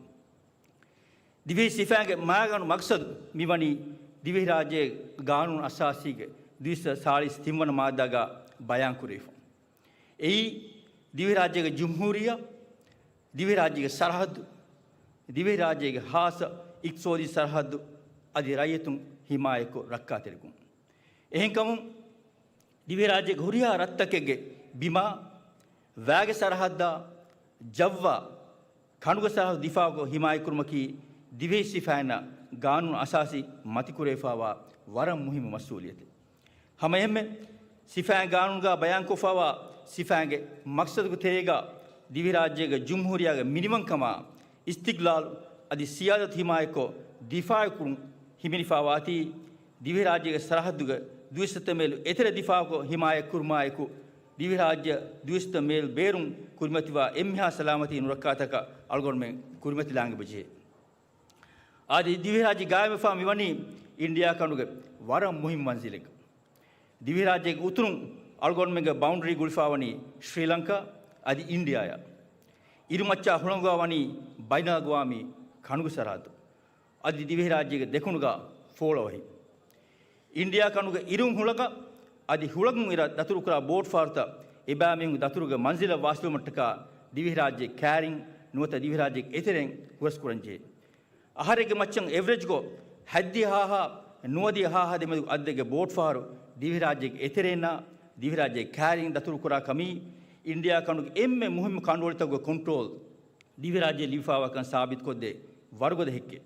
ދިވެހި ސިފައިންގެ މާގަނޑު މަގްސަދު މިވަނީ ދިވެހިރާއްޖޭގެ ގާނޫނު އަސާސީގެ ދުއިސައްތަ ސާޅީސް ތިންވަނަ މާއްދާގަ ބަޔާންކުރެވިފަ. އެއީ، ދިވެހިރާއްޖޭގެ ޖުމްހޫރިއްޔާ، ދިވެހިރާއްޖޭގެ ސަރަހައްދު، ދިވެހިރާއްޖޭގެ ހާއްސަ އިޤްތިޞާދީ ސަރަހައްދު އަދި ރައްޔިތުން ހިމާޔަތްކޮށް ރައްކާތެރިކުން. އެހެންކަމުން، ދިވެހިރާއްޖޭގެ ހުރިހާ ރަށްތަކެއްގެ ބިމާ، ވައިގެ ސަރަހައްދާ، ޖައްވާ، ކަނޑުގެ ސަރަހައްދު ދިފާޢުކޮށް ހިމާޔަތްކުރުމަކީ ދިވެހި ސިފައިންނަށް ގާނޫނު އަސާސީ މަތިކުރެވިފައިވާ ވަރަށް މުހިއްމު މަސްއޫލިއްޔަތެއް. ހަމައެހެންމެ، ސިފައިން ގާނޫނުގަ ބަޔާންކޮށްފައިވާ ސިފައިންގެ މަގްސަދުގެ ތެރޭގަ ދިވެހިރާއްޖޭގެ ޖުމްހޫރިއްޔާގެ މިނިވަންކަމާ، އިސްތިޤްލާލު އަދި ސިޔާދަތު ހިމާޔަތްކޮށް ދިފާޢުކުރުން ހިމެނިފައިވާތީ، ދިވެހިރާއްޖޭގެ ސަރަހައްދުގެ ދުއިސައްތަ މޭލު އެތެރެ ދިފާޢުކޮށް ހިމާޔަތްކުރުމާއެކު، ދިވެހިރާއްޖެ ދުއިސައްތަ މޭލު ބޭރުން ކުރިމަތިވާ އެންމެހާ ސަލާމަތީ ނުރައްކާތަކަށް އަޅުގަނޑުމެން ކުރިމަތިލާން އެބަޖެހޭ. އަދި ދިވެހިރާއްޖެ ގާއިމްވެފާ މިވަނީ އިންޑިއާ ކަނޑުގެ ވަރަށް މުހިއްމު މަންޒިލެއްގަ. ދިވެހިރާއްޖޭގެ އުތުރުން އަޅުގަނޑުމެންގެ ބައުންޑަރީ ގުޅިފާވަނީ ޝްރީލަންކާ އަދި އިންޑިއާއާ. އިރުމައްޗާ ހުޅަނގުވާވަނީ ބައިނަލްއަގްވާމީ ކަނޑުގެ ސަރަހައްދު. އަދި ދިވެހިރާއްޖޭގެ ދެކުނުގަ ފޯޅަވަހި. އިންޑިއާ ކަނޑުގެ އިރުން ހުޅަނގަށް އަދި ހުޅަނގުން އިރަށް ދަތުރުކުރާ ބޯޓްފަހަރުތައް އެބައިމީހުންގެ ދަތުރުގެ މަންޒިލަށް ވާސިލުވުމަށްޓަކާ ދިވެހިރާއްޖެ ކައިރިން ނުވަތަ ދިވެހިރާއްޖޭގެ އެތެރެއިން ހުރަސްކުރަންޖެހޭ. އަހަރެއްގެ މައްޗަށް އެވްރެޖްކޮށް ހަތްދިހަ ހާހާ ނުވަދިހަ ހާހާ ދެމެދު އަދަދެއްގެ ބޯޓްފަހަރު ދިވެހިރާއްޖޭގެ އެތެރެއިންނާ ދިވެހިރާއްޖޭގެ ކައިރިން ދަތުރުކުރާ ކަމީ އިންޑިއާ ކަނޑުގެ އެންމެ މުހިއްމު ކަނޑުއޮޅިތަކުގެ ކޮންޓްރޯލް ދިވެހިރާއްޖެ ލިބިފައިވާކަން ސާބިތުކޮށްދޭ ވަރުގަދަ ހެއްކެއް.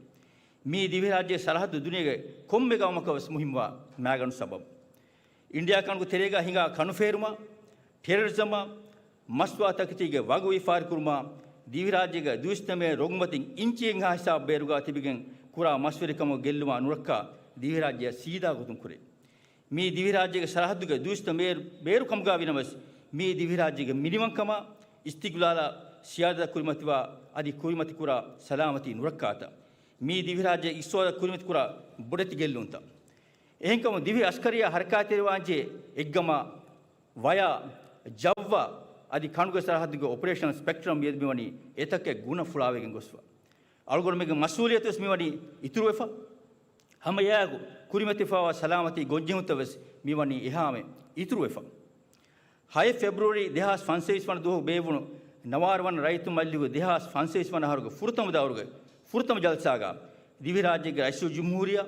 މިއީ ދިވެހިރާއްޖޭގެ ސަރަހައްދު ދުނިޔޭގެ ކޮންމެ ގައުމަކަށް ވެސް މުހިންމުވާ މައިގަނޑު ސަބަބު. އިންޑިއާ ކަނޑުގެ ތެރޭގަ ހިނގާ ކަނުފޭރުމާ، ޓެރަރިޒަމާ، މަސްތުވާތަކެތީގެ ވަގު ވިޔަފާރިކުރުމާ، ދިވެހިރާއްޖޭގެ ދުއިސައްތަ މޭލު ރޮގުމަތިން އިންޗިއެއްހާ ހިސާބު ބޭރުގަ ތިބިގެން ކުރާ މަސްވެރިކަމުގެ ގެއްލުމާ ނުރައްކާ ދިވެހިރާއްޖެއަށް ސީދާ ގޮތުން ކުރޭ. މިއީ ދިވެހިރާއްޖޭގެ ސަރަހައްދުގެ ދުއިސައްތަ މޭރު ބޭރު ކަމުގަ ވިނަމަވެސް، މިއީ ދިވެހިރާއްޖޭގެ މިނިވަންކަމާ، އިސްތިޤްލާލާ، ސިޔާދަތަށް ކުރިމަތިވާ އަދި ކުރިމަތިކުރާ ސަލާމަތީ ނުރައްކާތައް. މިއީ ދިވެހިރާއްޖޭގެ އިޤްތިޞާދަށް ކުރިމަތިކުރާ ބޮޑެތި ގެއްލުންތައް. އެހެންކަމުން ދިވެހި އަސްކަރިއްޔާ ހަރަކާތްތެރިވާންޖެހޭ އެއްގަމާ ވަޔާ، ޖައްވާ އަދި ކަނޑުގެ ސަރަހައްދުގެ އޮޕަރޭޝަން ސްޕެކްޓްރަމް މިއަދު މިވަނީ އެތަކެއް ގުނަ ފުޅާވެގެން ގޮސްފަ. އަޅުގަނޑުމެންގެ މަސްއޫލިއްޔަތު ވެސް މިވަނީ އިތުރުވެފަ. ހަމަ އެއާއެކު ކުރިމަތިވެފައިވާ ސަލާމަތީ ގޮންޖެހުންތައް ވެސް މިވަނީ އެހާމެ އިތުރުވެފަ. ހައެއް ފެބްރުއަރީ ދެހާސް ފަންސަވީސް ވަނަ ދުވަހު ބޭއްވުނު ނަވާރަ ވަނަ ރައްޔިތު މަޖިލީހުގެ ދެހާސް ފަންސަވީސް ވަނަ އަހަރުގެ ފުރަތަމަ ދައުރުގެ ފުރަތަމަ ޖަލްސާގަ ދިވެހިރާއްޖޭގެ ރައީސުލްޖުމްހޫރިއްޔާ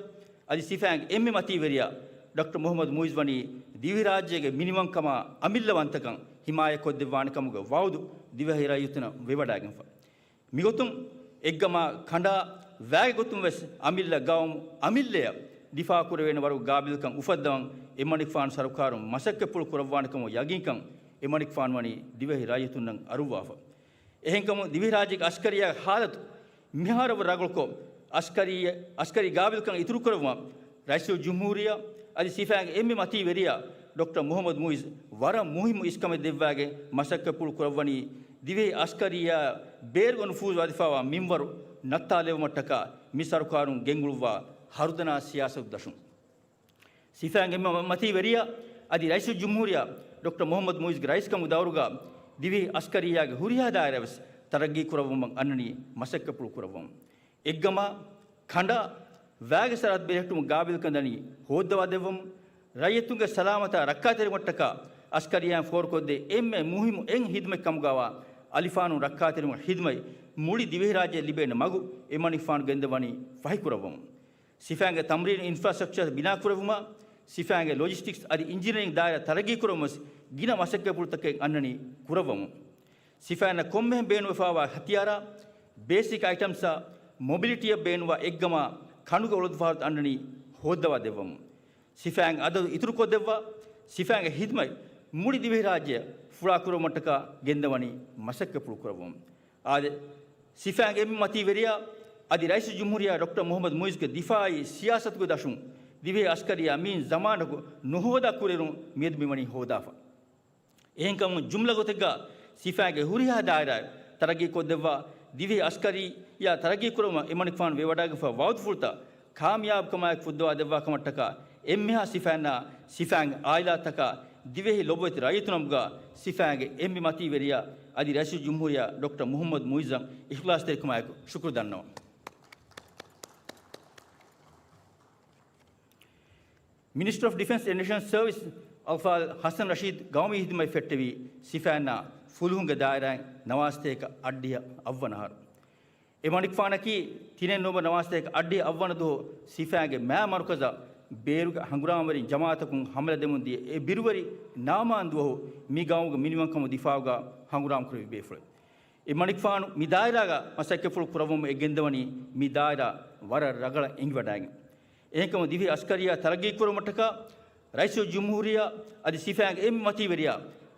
އަދި ސިފައިންގެ އެންމެ މަތީވެރިޔާ ޑޮކްޓަރ މުޙައްމަދު މުޢިއްޒު ވަނީ ދިވެހިރާއްޖޭގެ މިނިވަންކަމާ އަމިއްލަވަންތަކަން ހިމާޔަތްކޮށްދެއްވާނެ ކަމުގެ ވަޢުދު ދިވެހި ރައްޔިތުންނަށް ވެވަޑައިގެންފަ. މިގޮތުން އެއްގަމާ ކަނޑާ ވައިގެ ގޮތުން ވެސް އަމިއްލަ ގައުމު އަމިއްލަޔަށް ދިފާޢު ކުރެވޭނެ ވަރުގެ ގާބިލްކަން އުފައްދަވަން އެމަނިކުފާނު ސަރުކާރުން މަސައްކަތްޕުޅު ކުރައްވާނެ ކަމުގެ ޔަގީންކަން އެމަނިކުފާނު ވަނީ ދިވެހި ރައްޔިތުންނަށް އަރުއްވާފަ. އެހެންކަމުން ދިވެހިރާއްޖޭގެ އަސްކަރިއްޔާގެ ހާލަތު މިހާރަށްވުރެ ރަނގަޅުކޮށް، އަސްކަރީ، އަސްކަރީ ގާބިލްކަން އިތުރުކުރައްވުމަށް ރައީސުލްޖުމްހޫރިއްޔާ އަދި ސިފައިންގެ އެންމެ މަތީވެރިޔާ ޑޮކްޓަރ މުޙައްމަދު މުޢިއްޒު ވަރަށް މުހިއްމު އިސްކަމެއް ދެއްވާގެން މަސައްކަތްޕުޅު ކުރައްވަނީ ދިވެހި އަސްކަރިއްޔާ ބޭރުގަ ނުފޫޒު ވަދެފައިވާ މިންވަރު ނައްތާލެއްވުމަށްޓަކާ މި ސަރުކާރުން ގެންގުޅުއްވާ ހަރުދަނާ ސިޔާސަތު ދަށުން. ސިފައިންގެ މަ-، މަތީވެރިޔާ އަދި ރައީސުލްޖުމްހޫރިއްޔާ ޑޮކްޓަރ މުޙައްމަދު މުޢިއްޒުގެ ރައީސްކަމުގެ ދައުރުގަ ދިވެހި އަސްކަރިއްޔާގެ ހުރިހާ ދާއިރާ ވެސް ތަރައްގީ ކުރައްވުމަށް އަންނަނީ މަސައްކަތްޕުޅު ކުރައްވަމުން. އެއްގަމާ ކަނޑާ ވައިގެ ސަރަހައްދު ބެލެހެއްޓުމުގެ ގާބިލްކަން ދަނީ ހޯއްދަވާ ދެއްވަމުން. ރައްޔިތުންގެ ސަލާމަތާ ރައްކާތެރިވުމަށްޓަކާ އަސްކަރިއްޔާއިން ފޯރުކޮށްދޭ އެންމެ މުހިއްމު އެއް ހިދުމަތް ކަމުގަވާ އަލިފާނު ރައްކާތެރިވުމަށް ހިދުމަތް މުޅި ދިވެހިރާއްޖެ ލިބޭނެ މަގު އެމަނިކުފާނު ގެންދަވަނީ ފަހިކުރައްވަމުން. ސިފައިންގެ ތަމްރީނު އިންފްރާސްޓްރަކްޗާ ބިނާކުރެއްވުމާ، ސިފައިންގެ ލޮޖިސްޓިކްސް އަދި އިންޖިނިއަރިން ދާއިރާ ތަރައްގީކުރަމުން ވެސް ގިނަ މަސައްކަތްޕުޅުތަކެއް އަންނަނީ ކުރައްވަމުން. ސިފައިންނަށް ކޮންމެހެން ބޭނުންވެފައިވާ ހަތިޔާރާ، ބޭސިކް އައިޓަމްސްއާ، މޮބިލިޓީއަށް ބޭނުންވާ އެއްގަމާ ކަނޑުގެ އޮޅުދުފަހަރުތައް އަންނަނީ ހޯއްދަވާ ދެއްވަމުން. ސިފައިންގެ އަދަދު އިތުރުކޮށްދެއްވާ، ސިފައިންގެ ހިދުމަތް މުޅި ދިވެހިރާއްޖެއަށް ފުޅާކުރެއްވުމަށްޓަކާ ގެންދަވަނީ މަސައްކަތްޕުޅު ކުރައްވަމުން. އާދެ، ސިފައިންގެ އެންމެ މަތީވެރިޔާ އަދި ރައީސުލްޖުމްހޫރިއްޔާ ޑޮކްޓަރ މުޙައްމަދު މުޢިއްޒުގެ ދިފާޢީ ސިޔާސަތުގެ ދަށުން ދިވެހި އަސްކަރިއްޔާ މިއިން ޒަމާނަކު ނުހޯދާ ކުރިއެރުން މިއަދު މިވަނީ ހޯދާފަ. އެހެންކަމުން ޖުމްލަ ގޮތެއްގަ ސިފައިންގެ ހުރިހާ ދާއިރާއެއް ތަރައްގީކޮށްދެއްވާ، ދިވެހި އަސްކަރިއްޔާ ތަރައްގީކުރުމަށް އެމަނިކުފާނު ވެވަޑައިގެންފަ ވަޢުދުފުޅުތައް ކާމިޔާބުކަމާއެކު ފުއްދަވާ ދެއްވާ ކަމަށްޓަކާ އެންމެހާ ސިފައިންނާ ސިފައިންގެ އާއިލާތަކާ ދިވެހި ލޮބުވެތި ރައްޔިތު ނަމުގަ ސިފައިގެ އެންމެ މަތީވެރިޔާ އަދި ރައީސުލްޖުމްހޫރިއްޔާ ޑޮކްޓަރ މުޙައްމަދު މުޢިއްޒަށް އިޚްލާޞްތެރިކަމާއެކު ޝުކުރު ދަންނަވަން. މިނިސްޓްރީ އޮފް ޑިފެންސް އެންޑް ނޭޝަނަލް ސަރވިސް އަލްފާޟިލް ޙަސަން ރަޝީދު ގައުމީ ޚިދުމަތް ފެއްޓެވީ ސިފައިންނާ ފުލުހުންގެ ދާއިރާއިން ނަވާސްތޭކަ އަށްޑިހަ އަށްވަނަ އަހަރު. އެމަނިކުފާނަކީ ތިނެއް ނުވަ ނަވާސްތޭކަ އަށްޑިހަ އަށްވަނަ ދުވަހު ސިފައިންގެ މާ މަރުކަޒަށް ބޭރުގެ ހަނގުރާމަވެރިން ޖަމާޢަތަކުން ހަމަލަ ދެމުން ދިޔަ އެ ބިރުވެރި ނާމާން ދުވަހު މި ގައުމުގެ މިނިވަންކަމުގެ ދިފާޢުގަ ހަނގުރާމަ ކުރެއްވި ބޭފުޅެއް. އެމަނިކުފާނު މި ދާއިރާގަ މަސައްކަތްފުޅު ކުރައްވަމުން އެ ގެންދަވަނީ މި ދާއިރާ ވަރަށް ރަގަޅަށް އެނގިވަޑައިގެން. އެހެންކަމުން ދިވެހި އަސްކަރިއްޔާ ތަރައްގީ ކުރުމަށްޓަކާ ރައީސުލްޖުމްހޫރިއްޔާ އަދި ސިފައިންގެ އެންމެ މަތީވެރިޔާ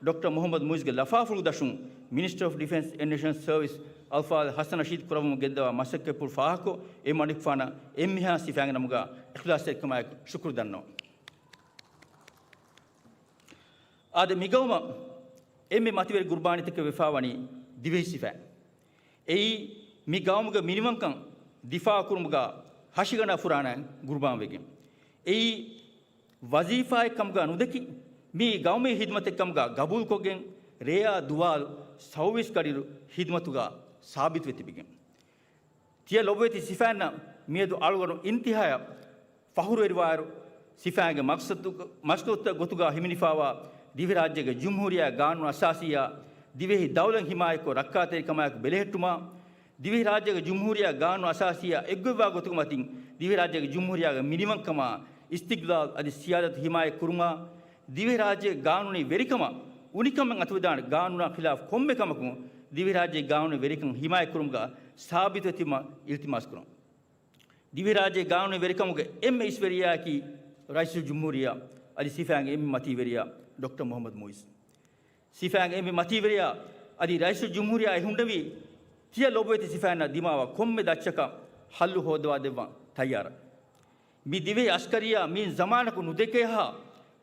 ޑޮކްޓަރ މުޙައްމަދު މުޢިއްޒުގެ ލަފާފުޅު ދަށުން މިނިސްޓްރީ އޮފް ޑިފެންސް އެންޑް ނޭޝަނަލް ސަރވިސް އަލްފާޟިލް ޙަސަން ރަޝީދު ކުރައްވަމުން ގެންދަވާ މަސައްކަތްޕުޅު ފާހަގަކޮށް، އެމަނިކުފާނަށް އެންމެހާ ސިފައިންގެ ނަމުގަ އިޚްލާޞްތެރިކަމާއެކު ޝުކުރު ދަންނަވަން. އާދެ، މިގައުމަށް އެންމެ މަތިވެރި ގުރުބާނީތަކެއް ވެފާވަނީ ދިވެހި ސިފައިން. އެއީ، މި ގައުމުގެ މިނިވަންކަން ދިފާޢުކުރުމުގަ ހަށިގަނޑާ ފުރާނައިން ގުރުބާންވެގެން. އެއީ، ވަޒީފާއެއްކަމުގަ ނުދެކި، މިއީ ގައުމީ ޚިދުމަތެއްކަމުގަ ގަބޫލުކޮށްގެން، ރެޔާ ދުވާލު ސައުވީސް ކަޑިރު ޚިދުމަތުގަ ސާބިތުވެ ތިބިގެން. ތިޔަ ލޮބުވެތި ސިފައިންނަށް މިއަދު އަޅުގަނޑު އިންތިހާޔަށް ފަޚުރުވެރިވާއިރު، ސިފައިންގެ މަޤްޞަދު، މަޤްޞަދުތައް ގޮތުގަ ހިމެނިފާވާ ދިވެހިރާއްޖޭގެ ޖުމްހޫރިއްޔާ ގާނޫނު އަސާސީއާ ދިވެހި ދައުލަތް ހިމާޔަތްކޮށް ރައްކާތެރިކަމާއެކު ބެލެހެއްޓުމާ، ދިވެހިރާއްޖޭގެ ޖުމްހޫރިއްޔާ ގާނޫނު އަސާސީއާ އެއްގޮތްވާ ގޮތުގެ މަތިން ދިވެހިރާއްޖޭގެ ޖުމްހޫރިއްޔާގެ މިނިވަންކަމާ، އިސްތިޤްލާލް އަދި ސިޔާދަތު ހިމާޔަތްކުރުމާ، ދިވެހިރާއްޖޭގެ ގާނޫނީ ވެރިކަމަށް އުނިކަމެއް އަތުވެދާނެ ގާނޫނާ ޚިލާފު ކޮންމެ ކަމަކުން ދިވެހިރާއްޖޭގެ ގާނޫނީ ވެރިކަން ހިމާޔަތްކުރުމުގަ ސާބިތުވެ ތިބުމަށް އިލްތިމާސްކުރަން. ދިވެހިރާއްޖޭގެ ގާނޫނީ ވެރިކަމުގެ އެންމެ އިސްވެރިޔާއަކީ ރައީސުލްޖުމްހޫރިއްޔާ އަދި ސިފައިންގެ އެންމެ މަތީވެރިޔާ ޑޮކްޓަރ މުޙައްމަދު މުޢިއްޒު. ސިފައިންގެ އެންމެ މަތީވެރިޔާ އަދި ރައީސުލްޖުމްހޫރިއްޔާ އެ ހުންނެވީ، ތިޔަ ލޮބުވެތި ސިފައިންނަށް ދިމާވާ ކޮންމެ ދައްޗަކަށް ހައްލު ހޯއްދަވާދެއްވަން ތައްޔާރަށް. މި ދިވެހި އަސްކަރިއްޔާ މިއިން ޒަމާނަކު ނުދެކޭހާ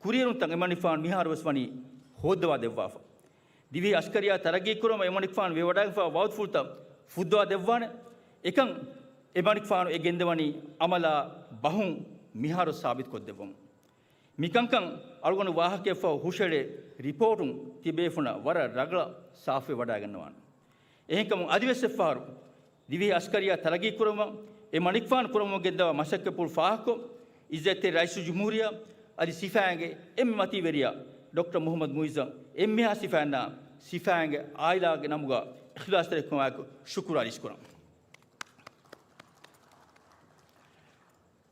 ކުރިއެރުންތައް އެމަނިކުފާނު މިހާރުވެސް ވަނީ ހޯއްދަވާ ދެއްވާފަ. ދިވެހި އަސްކަރިއްޔާ ތަރައްގީ ކުރުމަށް އެމަނިކުފާނު ވެވަޑައިގެންފާ ވައުދުފުޅުތައް ފުއްދަވާ ދެއްވާނެ. އެކަން އެމަނިކުފާނު އެ ގެންދަވަނީ އަމަލާ ބަހުން މިހާރު ސާބިތުކޮށްދެއްވަމުން. މިކަންކަން އަޅުގަނޑު ވާހަކައެއްފަހު ހުށަހެޅޭ ރިޕޯޓުން ތިބޭފުޅުންނަށް ވަރަށް ރަގަޅަށް ސާފުވެވަޑައިގަންނަވާނެ. އެހެންކަމުން އަދިވެސް އެއްފަހަރު ދިވެހި އަސްކަރިއްޔާ ތަރައްގީ ކުރައްވަން އެމަނިކުފާނު ކުރައްވަމުން ގެންދަވާ މަސައްކަތްޕުޅު ފާހަގަކޮށް، އިއްޒަތްތެރި ރައީސުލްޖުމްހޫރިއްޔާ އަދި ސިފައިންގެ އެންމެ މަތީވެރިޔާ ޑޮކްޓަރ މުޙައްމަދު މުޢިއްޒަށް އެންމެހާ ސިފައިންނާ ސިފައިންގެ އާއިލާގެ ނަމުގަ އިޚްލާޞްތެރިކަމާއެކު ޝުކުރު އަރިސްކުރަން.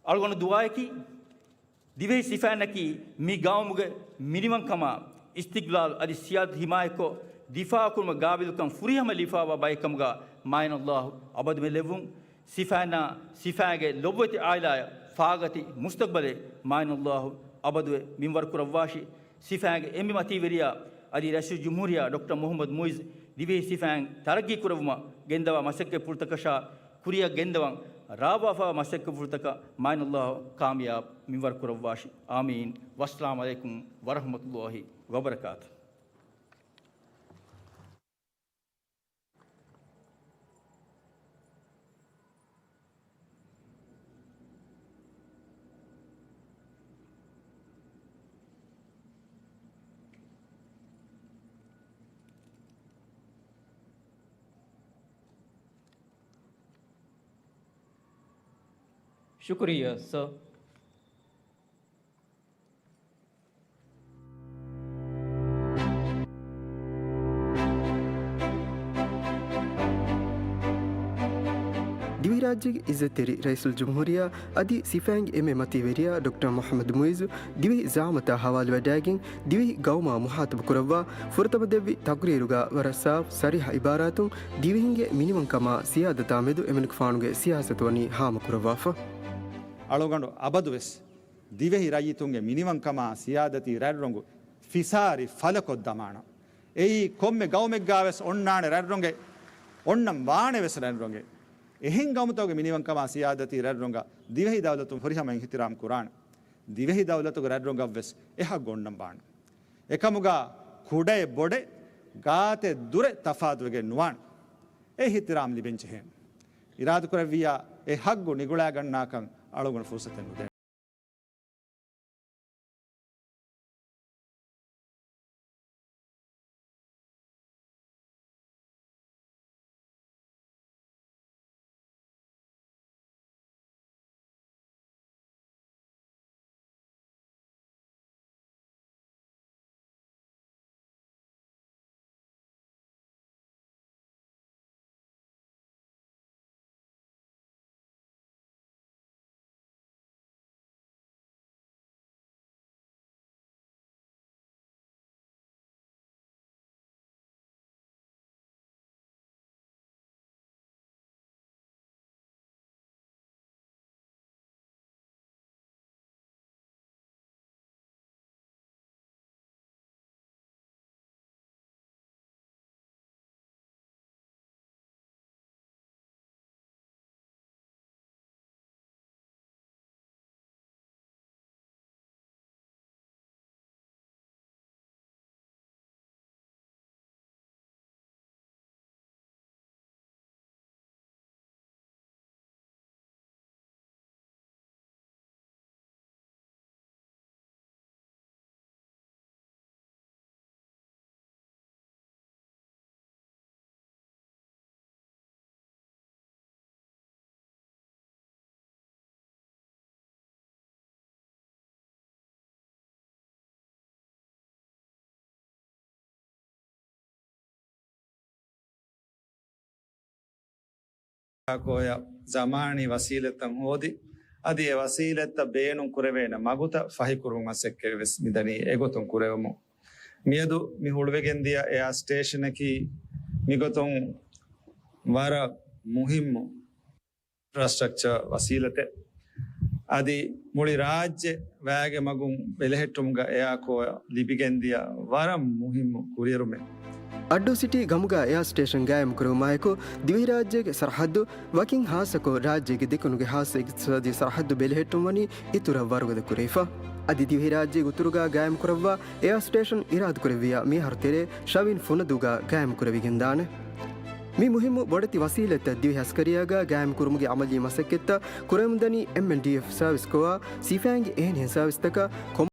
އަޅުގަނޑު ދުޢާއަކީ، ދިވެހި ސިފައިންނަކީ މި ގައުމުގެ މިނިވަންކަމާ، އިސްތިޤްލާލް އަދި ސިޔާދަތު ހިމާޔަތްކޮށް، ދިފާޢުކުރުމަށް ގާބިލުކަން ފުރިހަމަ ލިބިފާވާ ބައެއްކަމުގަ މާތް ﷲ އަބަދުމެ ލެއްވުން. ސިފައިންނާ، ސިފައިންގެ ލޮބުވެތި އާއިލާއަށް ފާގަތި މުސްތަޤްބަލެއް މާތް ﷲ އަބަދުވެ މިންވަރު ކުރައްވާށި. ސިފައިންގެ އެންމެ މަތީވެރިޔާ އަދި ރައީސުލްޖުމްހޫރިއްޔާ ޑޮކްޓަރ މުޙައްމަދު މުޢިއްޒު ދިވެހި ސިފައިން ތަރައްގީ ކުރެއްވުމަށް ގެންދަވާ މަސައްކަތްޕުޅުތަކަށާ ކުރިއަށް ގެންދަވަން ރާވާފާވާ މަސައްކަތްޕުޅުތަކަށް މާތް ﷲ ކާމިޔާބު މިންވަރު ކުރައްވާށި. އާމީން. ވައްސަލާމް ޢަލައިކުމް ވަރަޙްމަތުﷲ ވަބަރަކާތުހު. ޝުކުރިއްޔާ ސަރ. ދިވެހިރާއްޖޭގެ އިއްޒަތްތެރި ރައީސުލްޖުމްހޫރިއްޔާ އަދި ސިފައިންގެ އެންމެ މަތީވެރިޔާ ޑޮކްޓަރ މުޙައްމަދު މުޢިއްޒު ދިވެހި ޒަޢާމަތާ ހަވާލުވެވަޑައިގެން، ދިވެހި ގައުމާ މުޚާޠަބު ކުރައްވާ ފުރަތަމަ ދެއްވި ތަޤްރީރުގަ ވަރަށް ސާފު ޞަރީޙަ ޢިބާރާތުން ދިވެހިންގެ މިނިވަންކަމާ ސިޔާދަތާ މެދު އެމަނިކުފާނުގެ ސިޔާސަތު ވަނީ ހާމަކުރައްވާފަ. އަޅުގަނޑު އަބަދުވެސް ދިވެހި ރައްޔިތުންގެ މިނިވަންކަމާ ސިޔާދަތީ ރަތްރޮނގު ފިސާރި ފަލަކޮށްދަމާނަން. އެއީ ކޮންމެ ގައުމެއްގާވެސް އޮންނާނެ ރަތްރޮނގެއް، އޮންނަން ވާނެވެސް ރަތްރޮނގެއް. އެހެން ގައުމުތަކުގެ މިނިވަންކަމާ ސިޔާދަތީ ރަތްރޮނގަށް ދިވެހި ދައުލަތުން ފުރިހަމަ އިޙްތިރާމް ކުރާނެ. ދިވެހި ދައުލަތުގެ ރަތްރޮނގަށްވެސް އެ ހައްގު އޮންނަން ވާނެ. އެކަމުގަ ކުޑައެއް ބޮޑެއް ގާތެއް ދުރެއް ތަފާތުވެގެން ނުވާނެ. އެ އިޙްތިރާމް ލިބެންޖެހޭނެ. އިރާދަކުރެއްވިއްޔާ އެ ހައްގު ނިގުޅާގަންނާކަން އަޅުގަނޑު ފުރުސަތެއް ނުދޭނެ. ކޯޔަށް ޒަމާނީ ވަސީލަތްތައް ހޯދި، އަދި އެ ވަސީލަތްތައް ބޭނުން ކުރެވޭނެ މަގުތައް ފަހިކުރުން މަސައްކަތް ވެސް މިދަނީ އެގޮތުން ކުރެވެމުން. މިއަދު މި ހުޅުވިގެންދިޔަ އެއާ ސްޓޭޝަނަކީ މިގޮތުން ވަރަށް މުހިއްމު އިންފްރާސްޓްރަކްޗަރ ވަސީލަތެއް. އަދި މުޅި ރާއްޖެ ވައިގެ މަގުން ބެލެހެއްޓުމުގަ އެއާ ކޯ ލިބިގެންދިޔަ ވަރަށް މުހިއްމު ކުރިއެރުމެއް. އައްޑޫ ސިޓީ ގަމުގަ އެއާ ސްޓޭޝަން ގާއިމް ކުރެވުމާއެކު، ދިވެހިރާއްޖޭގެ ސަރަހައްދު ވަކިން ހާއްސަކޮށް، ރާއްޖޭގެ ދެކުނުގެ ހާއްސަ އިގްތިސާދީ ސަރަހައްދު ބެލެހެއްޓުން ވަނީ އިތުރަށް ވަރުގަދަ ކުރެވިފަ. އަދި ދިވެހިރާއްޖޭގެ އުތުރުގަ ގާއިމް ކުރައްވާ އެއާ ސްޓޭޝަން އިރާދަކުރެއްވިޔާ މިއަހަރު ތެރޭ ޝަވިން ފުނަދޫގަ ގާއިމް ކުރެވިގެންދާނެ. މި މުހިއްމު ބޮޑެތި ވަސީލަތްތައް ދިވެހި އަސްކަރިއްޔާގަ ގާއިމް ކުރުމުގެ އަމަލީ މަސައްކަތްތައް ކުރެވެމުންދަނީ އެމްއެންޑީއެފް ސާވިސްކޮށް ސިފައިންގެ އެހެނިހެން ސާވިސްތަކަށް ކޮމް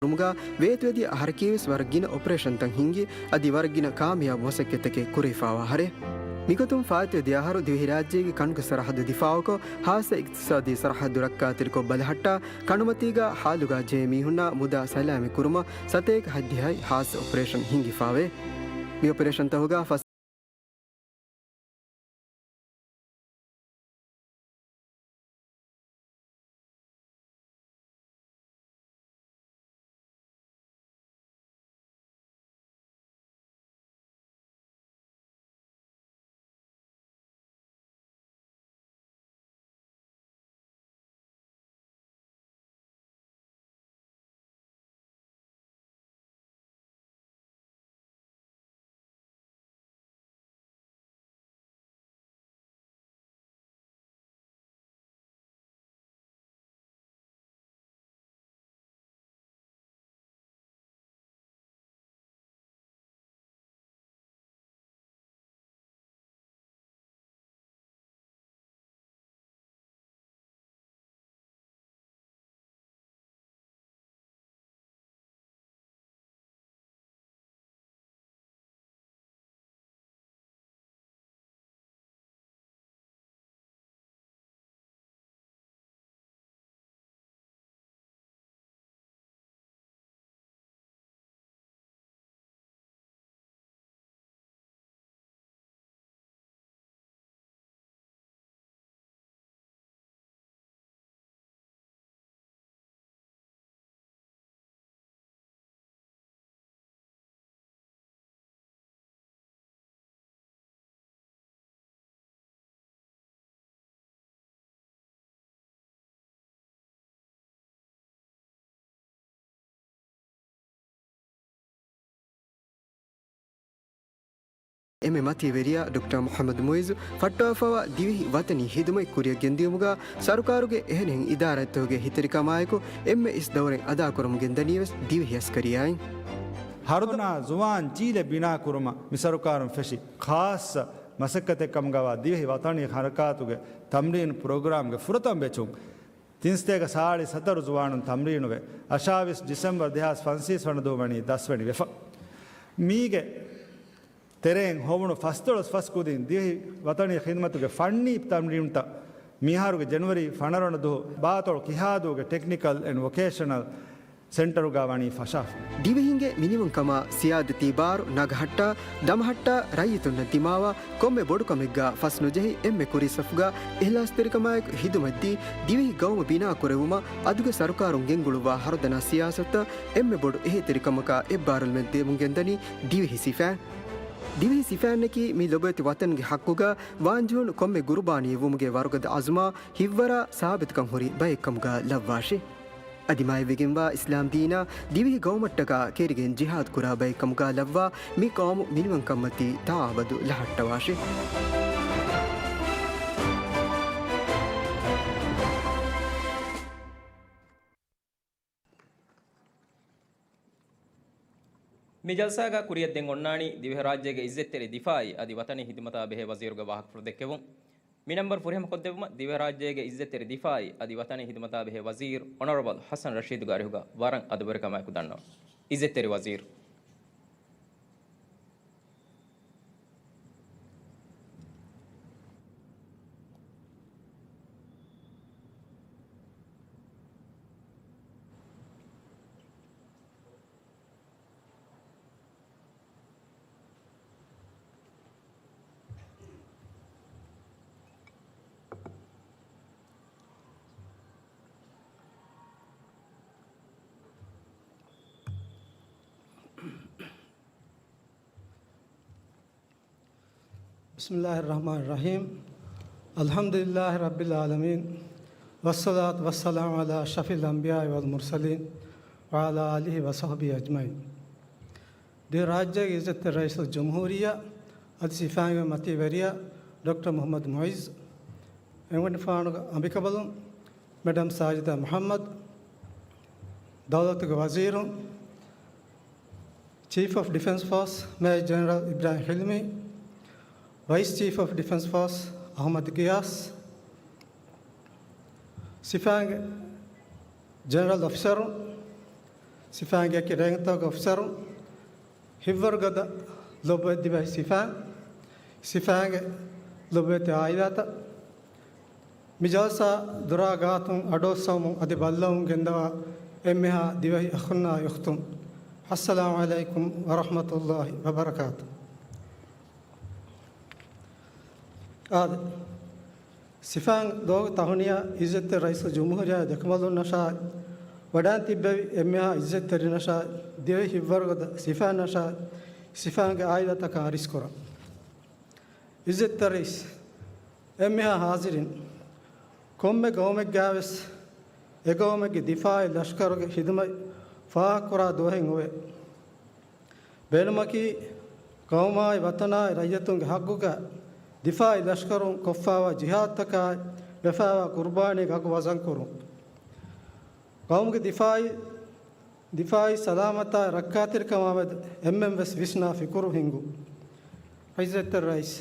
ކުރުމުގަ ވޭތުވެދިޔަ އަހަރަކީވެސް ވަރަށް ގިނަ އޮޕަރޭޝަންތައް ހިންގި، އަދި ވަރަށް ގިނަ ކާމިޔާބު މަސައްކަތްތަކެއް ކުރެވިފާވާ އަހަރެއް. މިގޮތުން ފާއިތުވެދިޔަ އަހަރު ދިވެހިރާއްޖޭގެ ކަނުގެ ސަރަހައްދު ދިފާއުކޮށް، ހާއްސަ އިގްތިސާދީ ސަރަހައްދު ރައްކާތެރިކޮށް ބަލަހައްޓާ، ކަނޑުމަތީގަ ހާލުގަ ޖެހޭ މީހުންނާ މުދާ ސަލާމަތް ކުރުމަށް ސަތޭކަ ހަތްދިހައި ހާއްސަ އޮޕަރޭޝަން ހިންގިފާވޭ. މި އޮޕަރޭޝަންތަކުގަ ފަސް އެންމެ މަތީވެރިޔާ ޑޮކްޓަރ މުޙައްމަދު މުޢިއްޒު ފައްޓާފައިވާ ދިވެހި ވަޠަނީ ޚިދުމަތް ކުރިއަށް ގެންދިޔުމުގަ ސަރުކާރުގެ އެހެނިހެން އިދާރާތަކުގެ ހިތަށް ކަމާއެކު އެންމެ އިސް ދައުރެއް އަދާކުރަމުން ގެންދަނީވެސް ދިވެހި އަސްކަރިއްޔާއިން. ހަރުދަނާ ޒުވާން ޖީލެއް ބިނާކުރުމަށް މި ސަރުކާރުން ފެށި ޚާއްޞަ މަސައްކަތެއް ކަމުގައިވާ ދިވެހި ވަޠަނީ ހަރަކާތުގެ ތަމްރީނު ޕްރޮގްރާމްގެ ފުރަތަމަ ބެޗުން ތިން ސަތޭކަ ސާޅީސް ހަތަރު ޒުވާނުން ތަމްރީނުވެ، އަށާވީސް ޑިސެމްބަރު ދެހާސް ފަންސަވީސް ވަނަ ދުވަހު ވަނީ ދަސްވަނި ވެފަ. މީގެ ތެރެއިން ހޮވުނު ފަސްދޮޅަސް ފަސް ކުދިން ދިވެހި ވަޠަނީ ޚިދުމަތުގެ ފަންނީ ތަމްރީނުތައް މިހާރުގެ ޖެނުއަރީ ފަނަރަ ވަނަ ދުވަހު ބާޠޮޅު ކިހާދޫގެ ޓެކްނިކަލް އެންޑް ވޮކޭޝަނަލް ސެންޓަރުގަ ވަނީ ފަށާފަ. ދިވެހިންގެ މިނިވަންކަމާ ސިޔާދަތީ ބާރު ނަގަހައްޓާ، ދަމަހައްޓާ، ރައްޔިތުންނަށް ދިމާވާ ކޮންމެ ބޮޑުކަމެއްގަ ފަސްނުޖެހި އެންމެ ކުރީ ސަފުގަ އިހްލާސްތެރިކަމާއެކު ހިދުމަތްދީ، ދިވެހި ގައުމު ބިނާކުރެއްވުމަށް އަދުގެ ސަރުކާރުން ގެންގުޅުއްވާ ހަރުދަނާ ސިޔާސަތުތައް އެންމެ ބޮޑު އެހީތެރިކަމަކާ އެއްބާރުލުމެއް ދެމުން ގެންދަނީ ދިވެހި ސިފައިން. ދިވެހި ސިފައިންނަކީ މި ލޮބުވެތި ވަތަންގެ ޙައްޤުގަ ވާންޖެހުނު ކޮންމެ ގުރުބާނީއެއް ވުމުގެ ވަރުގަދަ އަޒުމާ ހިތްވަރާ ސާބިތުކަން ހުރި ބައެއްކަމުގަ ލައްވާށި. އަދި މާތްވެގެންވާ އިސްލާމް ދީނާ ދިވެހި ގައުމަށްޓަކާ ކެރިގެން ޖިހާދު ކުރާ ބައެއްކަމުގަ ލައްވާ މި ޤައުމު މިނިވަންކަންމަތީ ތަޢާވަދު ލަހައްޓަވާށި. މި ޖަލްސާގަ ކުރިއަށް ދެން އޮންނާނީ ދިވެހިރާއްޖޭގެ އިއްޒަތްތެރި ދިފާޢީ އަދި ވަތަނީ ހިދުމަތާ ބެހޭ ވަޒީރުގެ ވާހަކަފުޅު ދެއްކެވުން. މި ނަންބަރު ފުރިހަމަކޮށްދެއްވުމަށް ދިވެހިރާއްޖޭގެ އިއްޒަތްތެރި ދިފާޢީ އަދި ވަތަނީ ހިދުމަތާ ބެހޭ ވަޒީރު އޮނަރަބަލް ޙަސަން ރަޝީދުގެ އަރިހުގަ ވަރަށް އަދަބުވެރިކަމާއެކު ދަންނަވަން. އިއްޒަތްތެރި ވަޒީރު. بسم الله الرحمن الرحيم. الحمد لله رب العالمين. والصلاة والسلام على أشرف الأنبياء والمرسلين وعلى آله وصحبه أجمعين. ދިވެހިރާއްޖޭގެ އިއްޒަތްތެރި ރައީސުލްޖުމްހޫރިއްޔާ އަދި ސިފައިންގެ މަތީވެރިޔާ ޑޮކްޓަރ މުޙައްމަދު މުޢިއްޒު، އެންމެ ފާނުގެ އަނބިކަނބަލުން، މެޑަމް ސާޖިދާ މުޙައްމަދު، ދައުލަތުގެ ވަޒީރުން، ޗީފް އޮފް ޑިފެންސް ފޯސް މޭޖަރ ޖެނެރަލް އިބްރާހިމް ހިލްމީ، ވައިސް ޗީފް އޮފް ޑިފެންސް ފޯސް އަޙްމަދު ގިޔާސް، ސިފައިންގެ ޖެނެރަލް އޮފިސަރުން، ސިފައިންގެ އެކި ރޭންކްތަކުގެ އޮފިސަރުން، ހިތްވަރުގަދަ ލޮބުވެތި ދިވެހި ސިފައިން، ސިފައިންގެ ލޮބުވެތި އާއިލާތައް، މި ޖަލްސާ ދޮރާ ގާތުން އަޑުއައްސަވަމުން އަދި ބައްލަވަމުން ގެންދަވާ އެންމެހާ ދިވެހި އަޚުންނާ އުޚްތުން، އައްސަލާމު ޢަލައިކުމް ވަރަޙްމަތުﷲި ވަބަރަކާތު. އާދެ، ސިފައިން ދޯގު ތަހުނިޔާ އިއްޒަތްތެރި ރައީސުލްޖުމްހޫރިއްޔާ ދެކަނބަލުންނަށާއި، ވަޑައިން ތިއްބެވި އެންމެހާ އިއްޒަތްތެރިންނަށާއި، ދިވެހި ހިތްވަރުގަދަ ސިފައިންނަށާއި، ސިފައިންގެ އާއިލާތަކަށް އަރިސްކުރަން. އިއްޒަތްތެރި ރައީސް، އެންމެހާ ހާޒިރީން، ކޮންމެ ގައުމެއްގައިވެސް އެގައުމެއްގެ ދިފާޢީ ލަޝްކަރުގެ ޚިދުމަތް ފާހަގަކުރާ ދުވަހެއް އޮވޭ. ބޭނުމަކީ، ގައުމާއި ވަތަނާއި ރައްޔިތުންގެ ޙައްޤުގަ ދިފާޢީ ލަޝްކަރުން ކޮށްފައިވާ ޖިހާދުތަކާއި، ވެފައިވާ ޤުރުބާނީ ގަގު ވަޒަންކުރުން. ގައުމުގެ ދިފާޢީ، ދިފާޢީ ސަލާމަތާއި ރައްކާތެރިކަމާމެދު އެންމެންވެސް ވިސްނާ ފިކުރު ހިންގުން. އިއްޒަތްތެރި ރައީސް،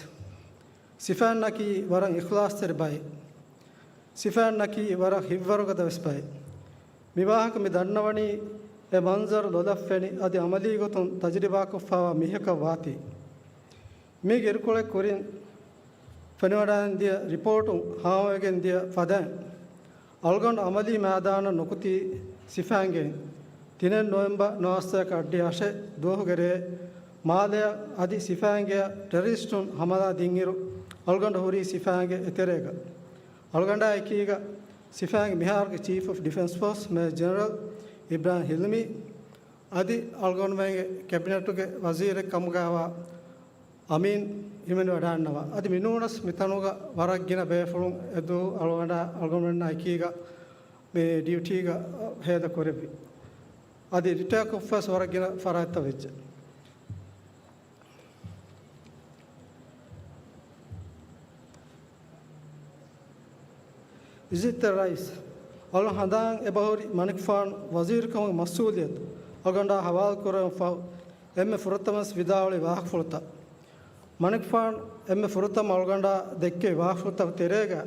ސިފައިންނަކީ ވަރަށް އިޚްލާޞްތެރި ބައެއް. ސިފައިންނަކީ ވަރަށް ހިތްވަރުގަދަވެސް ބައެއް. މި ވާހަކަ މި ދަންނަވަނީ އެ މަންޒަރު ލޮލަށް ފެނި އަދި ޢަމަލީ ގޮތުން ތަޖުރިބާކޮށްފައިވާ މީހަކަށް ވާތީ. މީގެ އިރުކޮޅެއް ކުރިން ފެނިވަޑައިގެން ދިޔަ ރިޕޯޓު ހާމަވެގެން ދިޔަ ފަދައިން، އަޅުގަނޑު ޢަމަލީ މައިދާނަށް ނުކުތީ ސިފައިންގެ ތިނެއް ނޮވެމްބަރު ނުވަސަތޭކަ އަށްޑިހަ އަށެއް ދުވަހުގެ ރޭ މާލެއަށް އަދި ސިފައިންގެއަށް ޓެރަރިސްޓުން ހަމަލާ ދިންއިރު އަޅުގަނޑު ހުރީ ސިފައިންގެ އެތެރޭގަ. އަޅުގަނޑާ އެކީގަ ސިފައިންގެ މިހާރުގެ ޗީފް އޮފް ޑިފެންސް ފޯސް މޭޖަރ ޖެނެރަލް އިބްރާހިމް ހިލްމީ އަދި އަޅުގަނޑުމެންގެ ކެބިނެޓުގެ ވަޒީރެއް ކަމުގައިވާ އަމީން ހިމެނިވަޑައިގަންނަވާ. އަދި މިނޫނަސް މިތަނުގަ ވަރަށް ގިނަ ބޭފުޅުން އެދުވަހު އަޅުގަނޑާ އަޅުގަނޑުމެންނާ އެކީގަ މި ޑިއުޓީގަ ހޭދަ ކުރެއްވި. އަދި ރިޓަޔާ ކޮށްފަސް ވަރަށް ގިނަ ފަރާތްތައް ވެއްޖެ. އިއްޒަތްތެރި ރައީސް، އަޅުގަނޑު ހަނދާން އެބަހުރި މަނިކުފާނު ވަޒީރުކަމުގެ މަސްއޫލިއްޔަތު އަޅުގަނޑާ ހަވާލުކުރެވުން ފަހު، އެންމެ ފުރަތަމަވެސް ވިދާޅުވި ވާހަކަފުޅުތައް. މަނިކުފާނު އެންމެ ފުރަތަމަ އަޅުގަނޑާ ދެއްކެވި ވާހަކަފުޅުތަކުގެ ތެރޭގަ،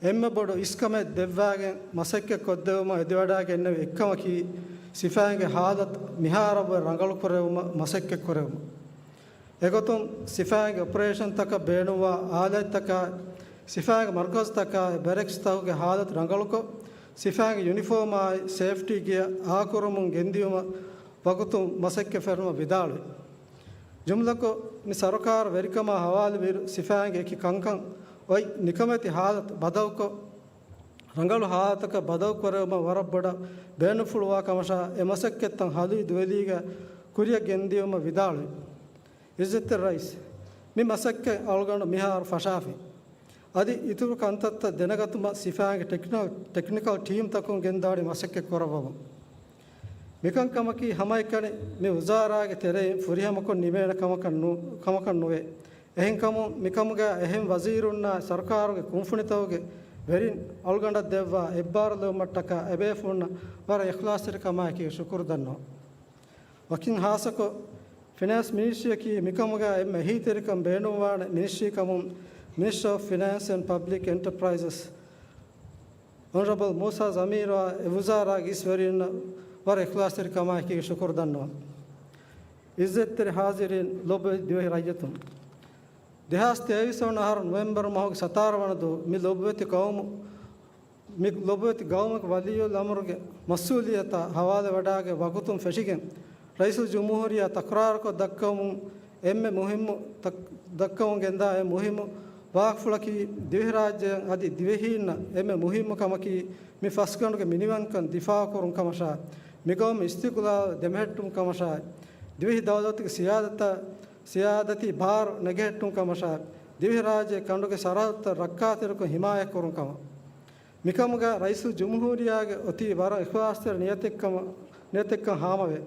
އެންމެ ބޮޑު އިސްކަމެއް ދެއްވާގެން މަސައްކަތް ކޮށްދެއްވުމަށް އެދިވަޑައިގެންނެވި އެއްކަމަކީ، ސިފައިންގެ ހާލަތު މިހާރަށްވުރެ ރަނގަޅުކުރެވުމަށް މަސައްކަތްކުރެވުމަށް. އެގޮތުން، ސިފައިންގެ އޮޕަރޭޝަންތަކަށް ބޭނުންވާ އާލާތްތަކާއި، ސިފައިންގެ މަރުކަޒުތަކާއި، ބެރެކްސްތަކުގެ ހާލަތު ރަނގަޅުކޮށް، ސިފައިންގެ ޔުނިފޯމާއި، ސޭފްޓީ ގިޔަ އާކުރަމުން ގެންދިޔުމަށް ވަގުތުން މަސައްކަތް ފެށުމަށް ވިދާޅުވި. ޖުމްލަކޮށް، މި ސަރުކާރު ވެރިކަމާ ހަވާލުވިއިރު، ސިފައިންގެ އެކި ކަންކަން އޮތް ނިކަމެތި ހާލަތު ބަދަލުކޮށް، ރަނގަޅު ހާލަތަކަށް ބަދަލުކުރެވުމަށް ވަރަށް ބޮޑަށް ބޭނުންފުޅުވާ ކަމަށާ، އެ މަސައްކަތްތައް ހަލީ ދުވެލީގަ ކުރިއަށް ގެންދިޔުމަށް ވިދާޅުވި. އިއްޒަތްތެރި ރައީސް، މި މަސައްކަތް އަޅުގަނޑު މިހާރު ފަށާފި. އަދި އިތުރު ކަންތައްތައް ދެނެގަތުމަށް ސިފައިންގެ ޓެކްނިކަލް، ޓެކްނިކަލް ޓީމްތަކުން ގެންދަވަނީ މަސައްކަތް ކުރައްވަމުން. މިކަންކަމަކީ ހަމައެކަނި މި ވުޒާރާގެ ތެރެއިން ފުރިހަމަކޮށް ނިމޭނެ ކަމަކަށް ނު، ކަމަކަށް ނުވޭ. އެހެންކަމުން، މިކަމުގަ އެހެން ވަޒީރުންނާ ސަރުކާރުގެ ކުންފުނިތަކުގެ ވެރިން އަޅުގަނޑަށް ދެއްވާ އެއްބާރުލެވުމަށްޓަކާ އެބޭފުޅުންނަށް ވަރަށް އިޚްލާޞްތެރިކަމާއެކީ ޝުކުރު ދަންނަވަން. ވަކިން ހާއްސަކޮށް، ފިނޭންސް މިނިސްޓްރީއަކީ މިކަމުގަ އެންމެ އެހީތެރިކަން ބޭނުންވާނެ މިނިސްޓްރީ ކަމުން، މިނިސްޓަރ އޮފް ފިނޭންސް އެންޑް ޕަބްލިކް އެންޓަޕްރައިޒަސް އޮނަރަބަލް މޫސާ ޒަމީރުއާ އެ ވުޒާރާގެ އިސް ވެރިންނަށް ވަރަށް އިޚްލާޞްތެރިކަމާއެކީ ޝުކުރު ދަންނަވަން. އިއްޒަތްތެރި ހާޒިރީން، ލޮބުވެތި ދިވެހި ރައްޔިތުން. ދެހާސް ތޭވީސް ވަނަ އަހަރު ނޮވެމްބަރު މަހުގެ ސަތާރަ ވަނަ ދުވަހު މި ލޮބުވެތި ގައުމު، މި ލޮބުވެތި ގައުމުގެ ވަލިއްޔުލް އަމުރުގެ މަސްއޫލިއްޔަތާ ހަވާލުވެވަޑައިގެން ވަގުތުން ފެށިގެން، ރައީސުލްޖުމްހޫރިއްޔާ ތަކުރާރުކޮށް ދައްކަވަމުން އެންމެ މުހިއްމު ތަކް، ދައްކަވަން ގެންދާ އެންމެ މުހިއްމު ވާހަކަފުޅަކީ، ދިވެހިރާއްޖެއަށް އަދި ދިވެހީންނަށް އެންމެ މުހިއްމު ކަމަކީ، މި ފަސްގަނޑުގެ މިނިވަންކަން ދިފާއުކުރުން ކަމަށާ، މިގައުމު އިސްތިޤްލާލު ދެމެހެއްޓުން ކަމަށާ، ދިވެހި ދައުލަތުގެ ސިޔާދަތަށް، ސިޔާދަތީ ބާރު ނެގެހެއްޓުން ކަމަށާ، ދިވެހިރާއްޖޭގެ ކަނޑުގެ ސަރަހައްދުތައް ރައްކާތެރިކޮށް ހިމާޔަތްކުރުން ކަމަށް. މިކަމުގަ ރައީސުލްޖުމްހޫރިއްޔާގެ އޮތީ ވަރަށް އިޚްލާޞްތެރި ނިޔަތެއްކަމަށް، ނިޔަތެއްކަން ހާމަވޭ.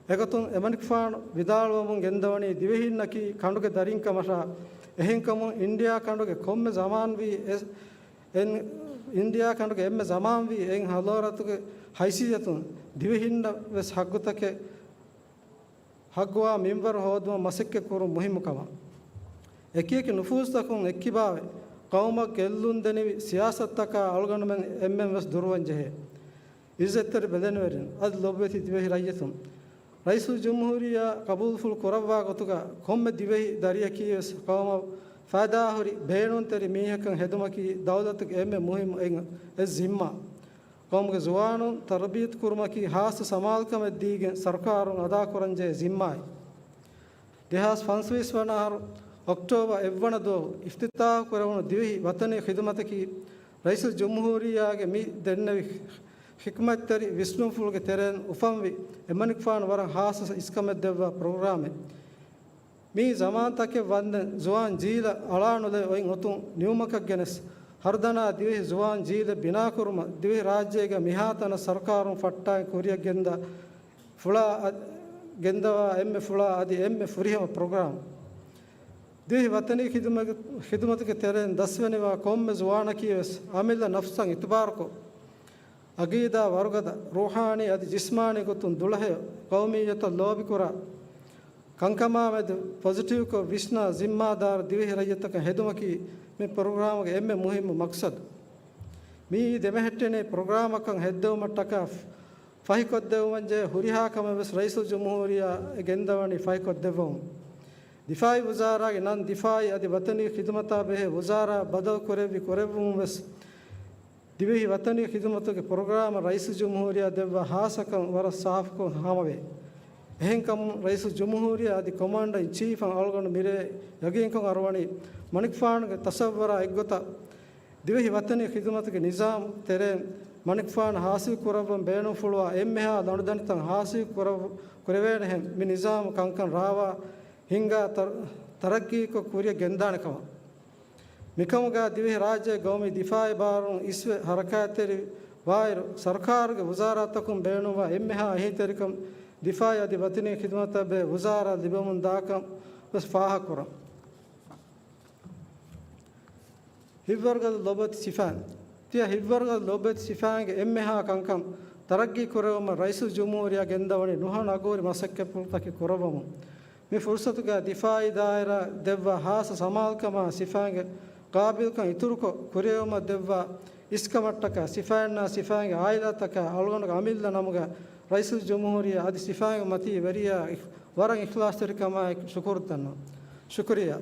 އެގޮތުން އެމަނިކުފާނު ވިދާޅުވަމުން ގެންދަވަނީ ދިވެހީންނަކީ ކަނޑުގެ ދަރިން ކަމަށާ، އެހެންކަމުން އިންޑިއާ ކަނޑުގެ ކޮންމެ ޒަމާންވީ އެ، އެން، އިންޑިއާ ކަނޑުގެ އެންމެ ޒަމާންވީ އެއް ހަޟާރަތުގެ ހައިސިއްޔަތުން ދިވެހިންނަށް ވެސް ހައްގުތަކެއް ހައްގުވާ މިންވަރު ހޯދުމަށް މަސައްކަތް ކުރުން މުހިއްމު ކަމަށް. އެކިއެކި ނުފޫޒުތަކުން އެއްކިބާވެ، ޤައުމަށް ގެއްލުން ދެނިވި ސިޔާސަތުތަކާ އަޅުގަނޑުމެން އެންމެން ވެސް ދުރުވަން ޖެހޭ. އިއްޒަތްތެރި ބެލެނިވެރިން، އަދި ލޮބުވެތި ދިވެހި ރައްޔިތުން، ރައީސުލްޖުމްހޫރިއްޔާ ޤަބޫލުފުޅު ކުރައްވާ ގޮތުގަ، ކޮންމެ ދިވެހި ދަރިއަކީ ވެސް ޤައުމަށް ފައިދާހުރި ބޭނުންތެރި މީހަކަށް ހެދުމަކީ ދައުލަތުގެ އެންމެ މުހިއްމު އެއް، އެއް ޒިންމާ. ޤައުމުގެ ޒުވާނުން ތަރުބިޔަތު ކުރުމަކީ ހާއްސަ ސަމާލުކަމެއް ދީގެން ސަރުކާރުން އަދާކުރަންޖެހޭ ޒިންމާއެއް. ދެހާސް ފަންސަވީސް ވަނަ އަހަރު އޮކްޓޯބަރު އެއްވަނަ ދުވަހު އިފްތިތާޙު ކުރެވުނު ދިވެހި ވަޠަނީ ޚިދުމަތަކީ ރައީސުލްޖުމްހޫރިއްޔާގެ މި ދެންނެވި ޙިކްމަތްތެރި ވިސްނުންފުޅުގެ ތެރެއިން އުފަންވި އެމަނިކުފާނު ވަރަށް ހާއްސަ އިސްކަމެއް ދެއްވާ ޕްރޮގްރާމެއް. މިއީ ޒަމާންތަކެއް ވަންދެން ޒުވާން ޖީލަށް އަޅާނުލެވި އޮތް އޮތުން ނިމުމަކަށް ގެނެސް، ހަރުދަނާ ދިވެހި ޒުވާން ޖީލެއް ބިނާކުރުމަށް ދިވެހިރާއްޖޭގެ މިހާތަނަށް ސަރުކާރުން ފައްޓާގެން ކުރިއަށް ގެންދާ ފުޅާ އަދި، ގެންދަވާ އެންމެ ފުޅާ އަދި އެންމެ ފުރިހަމަ ޕްރޮގްރާމް. ދިވެހި ވަޠަނީ ޚިދުމަތު، ޚިދުމަތުގެ ތެރެއިން ދަސްވެނިވާ ކޮންމެ ޒުވާނަކީ ވެސް އަމިއްލަ ނަފްސަށް އިތުބާރުކޮށް، އަގީދާ ވަރުގަދަ، ރޫޙާނީ އަދި ޖިސްމާނީ ގޮތުން ދުޅަހެޔޮ، ޤައުމިއްޔަތަށް ލޯބިކުރާ، ކަންކަމާމެދު ޕޮޒިޓިވްކޮށް ވިސްނާ ޒިންމާދާރު ދިވެހި ރައްޔިތަކަށް ހެދުމަކީ މި ޕްރޮގްރާމުގެ އެންމެ މުހިއްމު މަޤްޞަދު. މިއީ ދެމެހެއްޓެނީ ޕްރޮގްރާމަކަށް ހެއްދެވުމަށްޓަކާ ފަހިކޮށްދެއްވުމަށްޖެހޭ ހުރިހާ ކަމެއް ވެސް ރައީސުލްޖުމްހޫރިއްޔާ އެ ގެންދަވަނީ ފަހިކޮށްދެއްވަމުން. ދިފާޢީ ވުޒާރާގެ ނަން ދިފާޢީ އަދި ވަޠަނީ ޚިދުމަތާ ބެހޭ ވުޒާރާ ބަދަލު ކުރެއްވި ކުރެއްވުމުން ވެސް، ދިވެހި ވަޠަނީ ޚިދުމަތުގެ ޕްރޮގްރާމަށް ރައީސުލްޖުމްހޫރިއްޔާ ދެއްވާ ހާއްސަކަން ވަރަށް ސާފުކޮށް ހާމަވޭ. އެހެންކަމުން ރައީސުލްޖުމްހޫރިއްޔާ އަދި ކޮމާންޑަރ އިން ޗީފަށް އަޅުގަނޑު މިރޭ ޔަގީންކޮށް އަރުވަނީ، މަނިކުފާނުގެ ތަޞައްވަރާ އެއްގޮތަށް ދިވެހި ވަޠަނީ ޚިދުމަތުގެ ނިޒާމް ތެރެއިން މަނިކުފާނު ހާސިލް ކުރައްވަން ބޭނުންފުޅުވާ އެންމެހާ ލަނޑުދަނޑިތައް ހާސިލް ކުރައް، ކުރެވޭނެހެން މި ނިޒާމު ކަންކަން ރާވާ ހިންގާ ތަރ، ތަރައްޤީކޮށް ކުރިއަށް ގެންދާނެ ކަމަށް. މިކަމުގަ ދިވެހި ރާއްޖޭގެ ގައުމީ ދިފާޢީ ބާރުން އިސްވެ ހަރަކާތްތެރި ވާއިރު، ސަރުކާރުގެ ވުޒާރާތަކުން ބޭނުންވާ އެންމެހާ އެހީތެރިކަން ދިފާޢީ އަދި ވަޠަނީ ޚިދުމަތަށް ބެހޭ ވުޒާރާ ލިބެމުން ދާކަން ވެސް ފާހަގަކުރަން. ހިތްވަރުގަދަ ލޮބުވެތި ސިފައިން، ތިޔަ ހިތްވަރުގަދަ ލޯބިވެތި ސިފައިންގެ އެންމެހާ ކަންކަން ތަރައްގީ ކުރެވުމަށް ރައީސުލްޖުމްހޫރިއްޔާ ގެންދަވަނީ ނުހަނު އަގުހުރި މަސައްކަތްޕުޅުތަކެއް ކުރައްވަމުން. މި ފުރުސަތުގައި ދިފާއީ ދާއިރާ ދެއްވާ ހާއްސަ ސަމާލުކަމާ ސިފައިންގެ ގާބިލްކަން އިތުރުކޮށް، ކުރިއެރުމަށް ދެއްވާ އިސްކަމަށްޓަކާ ސިފައިންނާ ސިފައިންގެ އާއިލާތަކާ އަޅުގަނޑުގެ އަމިއްލަ ނަމުގައި ރައީސުލްޖުމްހޫރިއްޔާ އަދި ސިފައިންގެ މަތީ ވެރިޔާ ވަރަށް އިޚްލާޞްތެރިކަމާއެކު ޝުކުރު ދަންނަވަން. ޝުކުރިއްޔާ.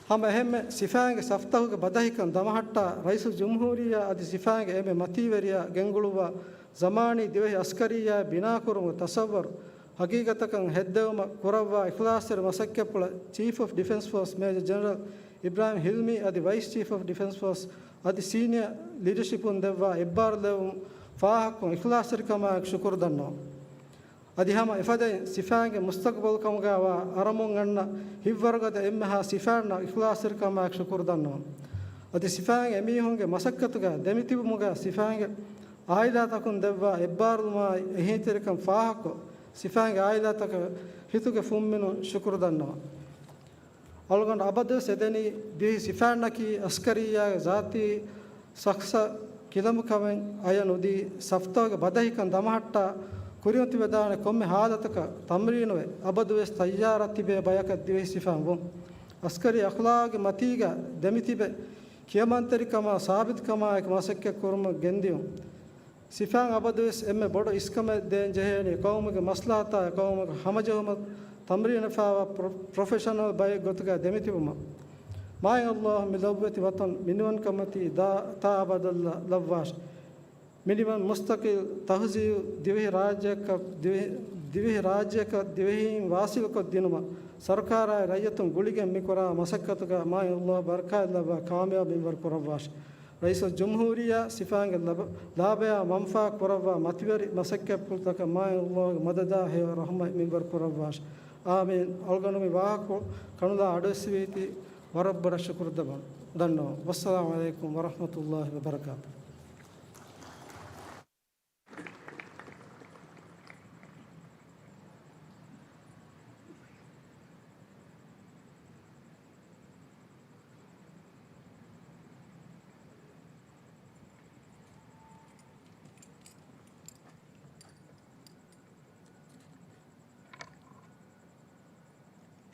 ހަމަ އެހެންމެ ސިފައިންގެ ސަފްތަހުގެ ބަދަހިކަން ދަމަހައްޓާ ރައީސުލްޖުމްހޫރިއްޔާ އަދި ސިފައިންގެ އެންމެ މަތީވެރިޔާ ގެންގުޅުއްވާ ޒަމާނީ ދިވެހި އަސްކަރިއްޔާއެއް ބިނާކުރުމުގެ ތަޞައްވަރު ހަގީގަތަކަށް ހެއްދެވުމަށް ކުރައްވާ އިޚްލާޞްތެރި މަސައްކަތްޕުޅަށް ޗީފް އޮފް ޑިފެންސް ފޯސް މޭޖަރ ޖެނެރަލް އިބްރާހިމް ހިލްމީ އަދި ވައިސް ޗީފް އޮފް ޑިފެންސް ފޯސް އަދި ސީނިއާ ލީޑަޝިޕުން ދެއްވާ އެއްބާރުލެއްވުމަށް ފާހަގަކޮށް އިޚްލާޞްތެރިކަމާއެކު ޝުކުރު ދަންނަވަން. އަދި ހަމަ އެފަދައިން ސިފައިންގެ މުސްތަގުބަލު ކަމުގައިވާ އަރަމުން އަންނަ ހިތްވަރުގަދަ އެންމެހާ ސިފައިންނަށް އިޚްލާޞްތެރިކަމާއެކު ޝުކުރު ދަންނަވަން. އަދި ސިފައިން އެމީހުންގެ މަސައްކަތުގައި ދެމިތިބުމުގައި ސިފައިންގެ އާއިލާތަކުން ދެއްވާ އެއްބާރުލުމާއި އެހީތެރިކަން ފާހަގަކޮށް، ސިފައިންގެ އާއިލާތަކަށް ހިތުގެ ފުންމިނުން ޝުކުރު ދަންނަވަން. އަޅުގަނޑު އަބަދުވެސް އެދެނީ ދިވެހި ސިފައިންނަކީ އަސްކަރިއްޔާގެ ޒާތީ ޝަޚްޞަށް ކިލަނބުކަމެއް އަޔަން ނުދީ، ސަފްތަހުގެ ބަދަހިކަން ދަމަހައްޓާ ކުރިއަށް ތިބެދާނެ ކޮންމެ ހާލަތަކަށް ތަމްރީނުވެ، އަބަދުވެސް ތައްޔާރަށް ތިބޭ ބަޔަކަށް ދިވެހި ސިފައިން ވުން. އަސްކަރީ އަޚްލާގެ މަތީގަ ދެމިތިބެ، ކިޔަމަންތެރިކަމާ ސާބިތުކަމާއެކު މަސައްކަތް ކުރުމަށް ގެންދިޔުން. ސިފައިން އަބަދުވެސް އެންމެ ބޮޑު އިސްކަމެއް ދޭން ޖެހޭނީ ޤައުމުގެ މަސްލަހަތާއި ޤައުމުގެ ހަމަޖެހުމަށް ތަމްރީނުފާވާ ޕްރޮ-، ޕްރޮފެޝަނަލް ބައެއް ގޮތުގައި ދެމިތިބުމަށް. މާތް ﷲ މި ލޮބުވެތި ވަޠަން މިނިވަންކަންމަތީ ދާ-، ތާ އަބަދަށް ލަ-، ލައްވާށި. މިނިވަން މުސްތަޤިލް ތަހުޒީބު ދިވެހި ރާއްޖެއަކަށް ދިވެހި-، ދިވެހި ރާއްޖެއަކަށް ދިވެހީން ވާސިލުކޮށްދިނުމަށް ސަރުކާރާއި ރައްޔިތުން ގުޅިގެން މިކުރާ މަސައްކަތުގަ މާތް ﷲ ބަރަކާތްލައްވާ ކާމިޔާބު މިންވަރު ކުރައްވާށި. ރައީސުލްޖުމްހޫރިއްޔާ ސިފައިންގެ ލަބަ-، ލާބަޔާ މަންފާ ކުރައްވާ މަތިވެރި މަސައްކަތްޕުޅުތަކަށް މާތް ﷲ ގެ މަދަދާ ހެޔޮ ރަޙުމަތް މިންވަރު ކުރައްވާށި. އާމީން. އަޅުގަނޑު މި ވާހަކަ ކަނުލާ އަޑުއެއްސެވީތީ ވަރަށް ބޮޑަށް ޝުކުރު ދަބަ-، ދަންނަވަން. ވައްސަލާމު ޢަލައިކުމް ވަރަޙްމަތުﷲ ވަބަރަކާތު.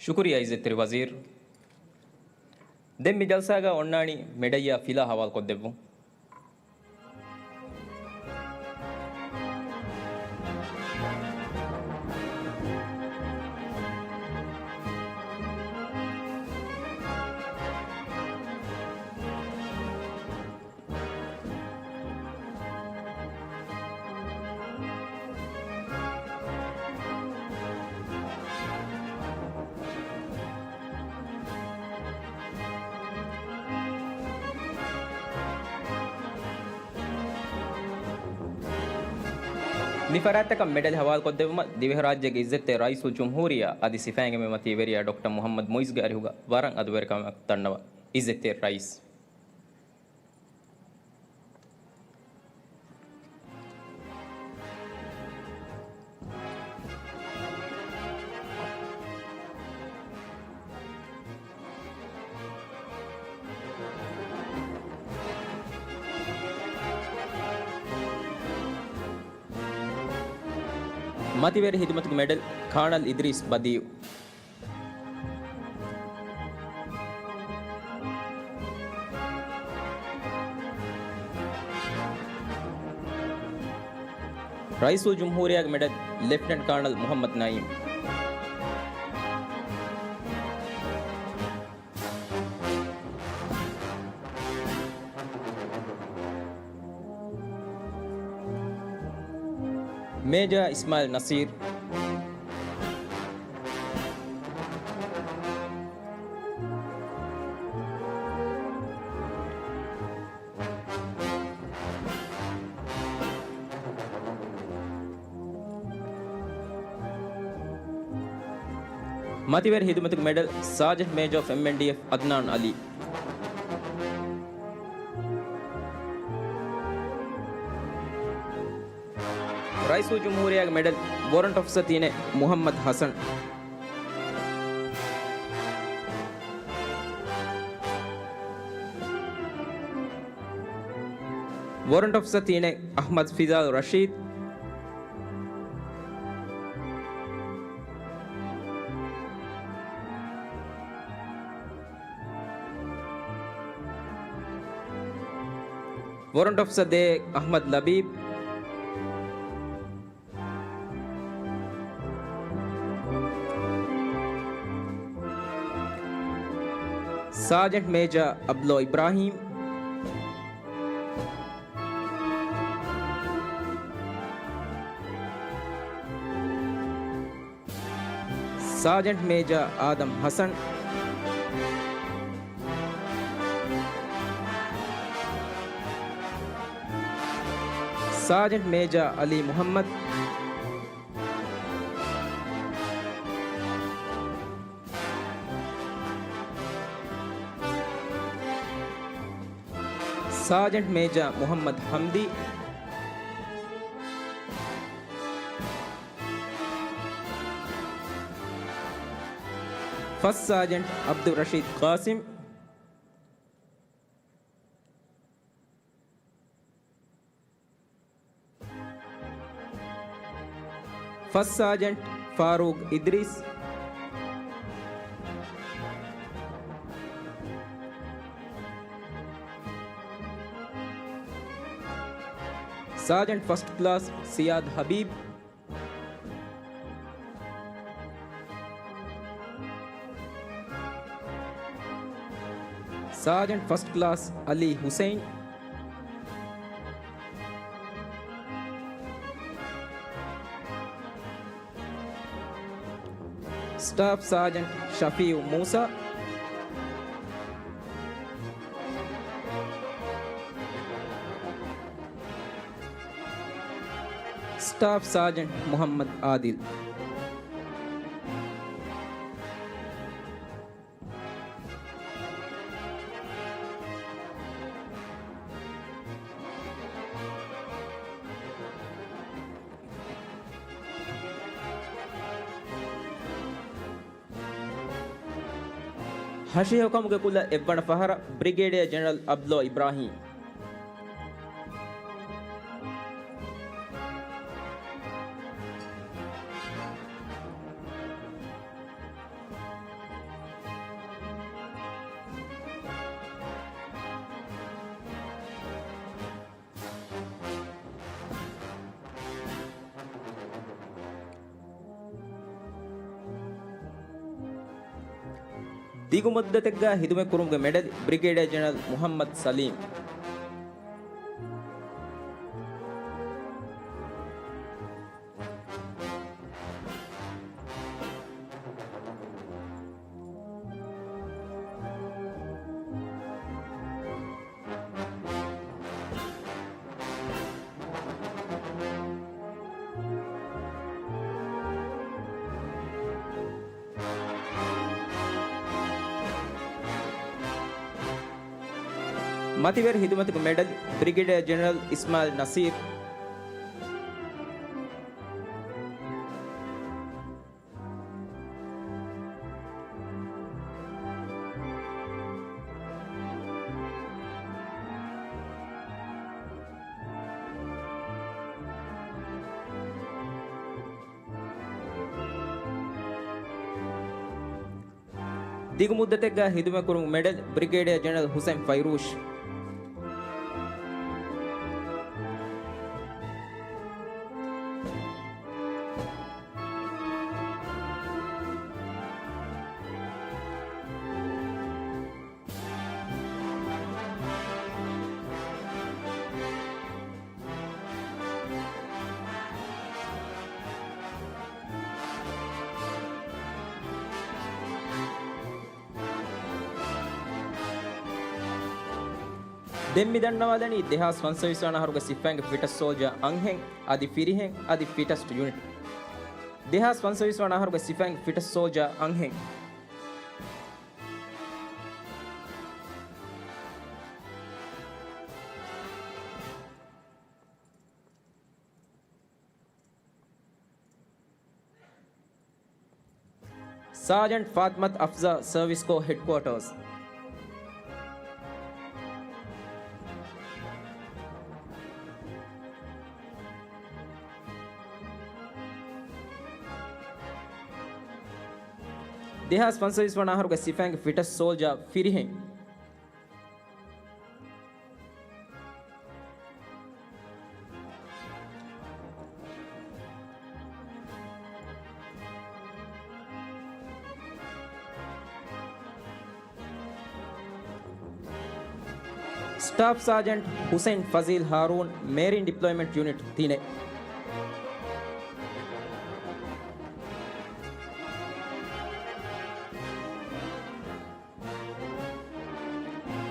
ޝުކުރިއްޔާ އިއްޒަތްތެރި ވަޒީރު. ދެން މި ޖަލްސާގަ އޮންނާނީ މެޑަލްއާ ފިލާ ހަވާލުކޮށްދެއްވުން. މި ފަރާތްތަކަށް މެޑަލް ހަވާލުކޮށްދެއްވުމަށް ދިވެހިރާއްޖޭގެ އިއްޒަތްތެރި ރައީސުލްޖުމްހޫރިއްޔާ އަދި ސިފައިންގެ މަތީ ވެރިޔާ ޑޮކްޓަރ މުޙައްމަދު މުޢިއްޒުގެ އަރިހުގަ ވަރަށް އަދުވެރިކަމާއެކު ދަންނަވަން. އިއްޒަތްތެރި ރައީސް. މަތިވެރި ޚިދުމަތުގެ މެޑަލް، ކާނަލް އިދްރީސް ބަދީއު. ރައީސުލްޖުމްހޫރިއްޔާގެ މެޑަލް، ލެފްޓިނަންޓް ކާނަލް މުޙައްމަދު ނައީމް. މޭޖާ އިސްމާއިލް ނަޞީރު. މަތިވެރި ޚިދުމަތުގެ މެޑަލް، ސާޖަންޓް މޭޖަރ އޮފް އެމްއެންޑީއެފް، އަދްނާން ޢަލީ. ރައީސުލްޖުމްހޫރިއްޔާގެ މެޑަލް، ވޮރަންޓް އޮފިސަރ ތިނެއް، މުޙައްމަދު ޙަސަން. ވޮރަންޓް އޮފިސަރ ތިނެއް އަޙްމަދު ފިޒާލް ރަޝީދު. ވޮރަންޓް އޮފިސަރ ދޭއް އަޙްމަދު ލަބީބް. ސާޖެންޓް މޭޖަރ އަބްދުﷲ އިބްރާހީމް. ސާޖެންޓް މޭޖަރ އާދަމް ހަސަން. ސާޖެންޓް މޭޖަރ އަލީ މުޙައްމަދު. ސާޖެންޓް މޭޖަރ މުޙައްމަދު ޙަމްދީ. ފަސް ސާޖެންޓް ޢަބްދުއްރަޝީދު ޤާސިމް. ފަސް ސާޖެންޓް ފާރޫޤް އިދްރީސް. ސާޖެންޓް ފަސްޓް ކްލާސް ސިޔާދު ޙަބީބް. ސާޖެންޓް ފަސްޓް ކްލާސް އަލީ ޙުސައިން. ސްޓާފް ސާޖެންޓް ޝަފީޢު މޫސާ. ސްޓާފް ސާޖެންޓް މުޙައްމަދު އާދިލް. ހަށިހައުކަމުގެ ކުލަ އެއްވަނަ ފަހަރަށް ބްރިގޭޑިއަރ ޖެނެރަލް އަބްދުﷲ އިބްރާހީމް. ދިގު މުއްދަތެއްގަ ހިދުމަތް ކުރުމުގެ މެޑަލް، ބްރިގޭޑިއަރ ޖެނެރަލް މުޙައްމަދު ސަލީމް. މަތިވެރި ހިދުމަތުގެ މެޑަލް، ބްރިގޭޑިއަރ ޖެނެރަލް އިސްމާޢީލް ނަޞީރު. ދިގު މުއްދަތެއްގަ ހިދުމަތް ކުރުމުގެ މެޑަލް، ބްރިގޭޑިއަރ ޖެނެރަލް ހުސެން ފައިރޫޝް. ދެން މި ދަންނަވާލަނީ ދެހާސް ފަންސަވީސް ވަނަ އަހަރުގެ ސިފައިންގެ ފިޓަސްޓް ސޯލްޖާ އަންހެން އަދި ފިރިހެން އަދި ފިޓަސްޓް ޔުނިޓް. ދެހާސް ފަންސަވީސް ވަނަ އަހަރުގެ ސިފައިންގެ ފިޓަސްޓް ސޯލްޖާ އަންހެން. ސާޖެންޓް ފާތިމަތު އަފްޒާ، ސަރވިސް ކޯ ހެޑްކުއާޓާސް. ދެހާސް ފަންސަވީސް ވަނަ އަހަރުގެ ސިފައިންގެ ފިޓަސް ސޯލްޖާ ފިރިހެން. ސްޓާފް ސާޖެންޓް ހުސެން ފަޒީލް ހާރޫން، މޭރިން ޑިޕްލޮއިމަންޓް ޔުނިޓް ތިނެއް.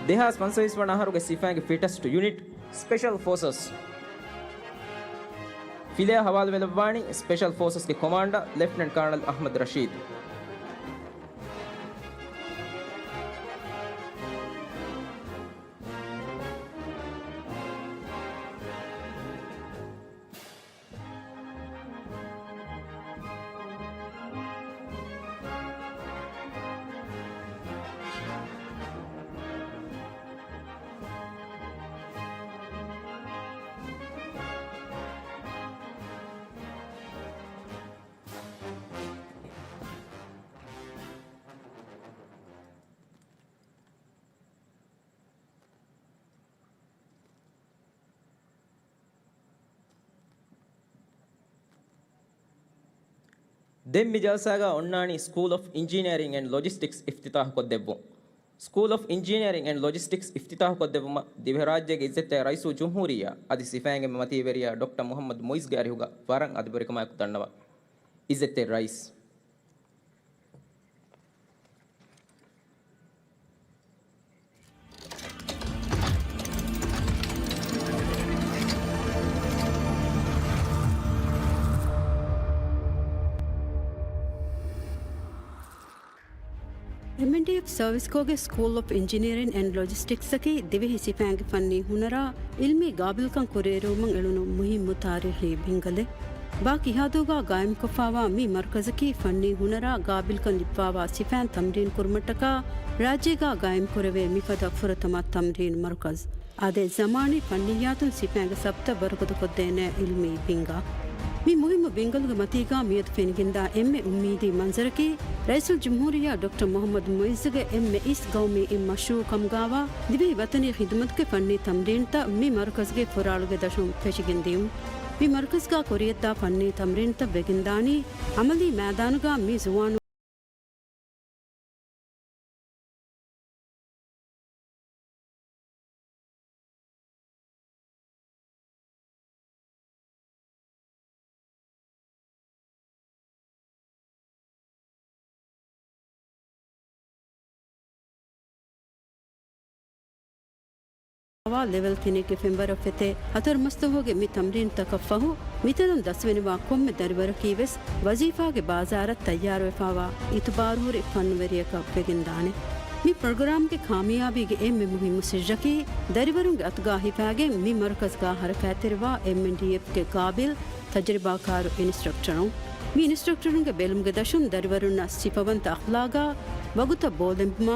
ދެހާސް ފަންސަވީސް ވަނަ އަހަރުގެ ސިފައިންގެ ފިޓަސްޓް ޔުނިޓް، ސްޕެޝަލް ފޯސަސް. ފިލަޔާ ހަވާލުވެލައްވާނީ ސްޕެޝަލް ފޯސަސްގެ ކޮމާންޑަރ ލެފްޓިނަންޓް ކާނަލް އަޙްމަދު ރަޝީދު. ދެން މި ޖަލްސާގަ އޮންނާނީ ސްކޫލް އޮފް އިންޖިނިއަރިން އެންޑް ލޮޖިސްޓިކްސް އިފްތިތާހުކޮށްދެއްވުން. ސްކޫލް އޮފް އިންޖިނިއަރިން އެންޑް ލޮޖިސްޓިކްސް އިފްތިތާހުކޮށްދެއްވުމަށް ދިވެހިރާއްޖޭގެ އިއްޒަތްތެރި ރައީސުލްޖުމްހޫރިއްޔާ އަދި ސިފައިންގެ މަތީވެރިޔާ ޑޮކްޓަރ މުޙައްމަދު މުއިއްޒުގެ އަރިހުގަ ވަރަށް އަދިބުރިކަމާއެކު ދަންނަވަން. އިއްޒަތްތެރި ރައީސް. އެމްއެންޑީއެފް ސަރވިސްކޯގެ ސްކޫލް އޮފް އިންޖިނިއަރިން އެންޑް ލޮޖިސްޓިކްސްއަކީ ދިވެހި ސިފައިންގެ ފަންނީ ހުނަރާ އިލްމީ ގާބިލްކަން ކުރިއެރުވުމަށް އެޅުނު މުހިއްމު ތާރީޚީ ބިންގަލެއް. ބާ ކިހާދޫގާ ގާއިމްކޮށްފާވާ މި މަރުކަޒަކީ ފަންނީ ހުނަރާ ގާބިލްކަން ލިބިފާވާ ސިފައިން ތަމްރީން ކުރުމަށްޓަކާ ރާއްޖޭގާ ގާއިމްކުރެވޭ މިފަދަ ފުރަތަމަ ތަމްރީން މަރުކަޒް. އާދެ، ޒަމާނީ ފަންނިއްޔާތުން ސިފައިންގެ ސަޕްތައް ވަރުގަދަ ކޮށްދޭނެ އިލްމީ ބިންގާ. މި މުހިއްމު ބިންގަލުގެ މަތީގާ މިއަދު ފެނިގެންދާ އެންމެ އުއްމީދީ މަންޒަރަކީ، ރައީސުލްޖުމްހޫރިއްޔާ ޑޮކްޓަރ މުޙައްމަދު މުއިއްޒުގެ އެންމެ އިސް ގައުމީ އިން މަޝްރޫޢު ކަމުގާވާ ދިވެހި ވަތަނީ ޚިދުމަތުގެ ފަންނީ ތަމްރީންތައް މި މަރުކަޒުގެ ފުރާޅުގެ ދަށުން ފެށިގެންދިޔުން. މި މަރުކަޒުގާ ކުރިޔަށްދާ ފަންނީ ތަމްރީންތައް ވެގެންދާނީ އަމަލީ މައިދާނުގާ މި ޒުވާނު ވާ ލެވެލް ތިނެއްގެ ފެންވަރަށް ފެތޭ ހަތަރު މަސްދުވަހުގެ މި ތަމްރީންތަކަށް ފަހު، މިތަނުން ދަސްވެނިވާ ކޮންމެ ދަރިވަރަކީވެސް ވަޒީފާގެ ބާޒާރަށް ތައްޔާރުވެފާވާ އިތުބާރުހުރި ފަންނުވެރިޔަކަށް ވެގެންދާނެ. މި ޕްރޮގްރާމްގެ ކާމިޔާބީގެ އެންމެ މުހިއްމު ސިއްރަކީ، ދަރިވަރުންގެ އަތުގާ ހިފާގެން މި މަރުކަޒުގާ ހަރަކާތްތެރިވާ އެމްއެންޑީއެފްގެ ގާބިލް ތަޖުރިބާކާރު އިންސްޓްރަކްޓަރުން. މި އިންސްޓްރަކްޓަރުންގެ ބެލުމުގެ ދަށުން ދަރިވަރުންނަށް ސިފަވަންތަ އަޚްލާގާ ވަގުތަށް ބޯލެނބުމާ،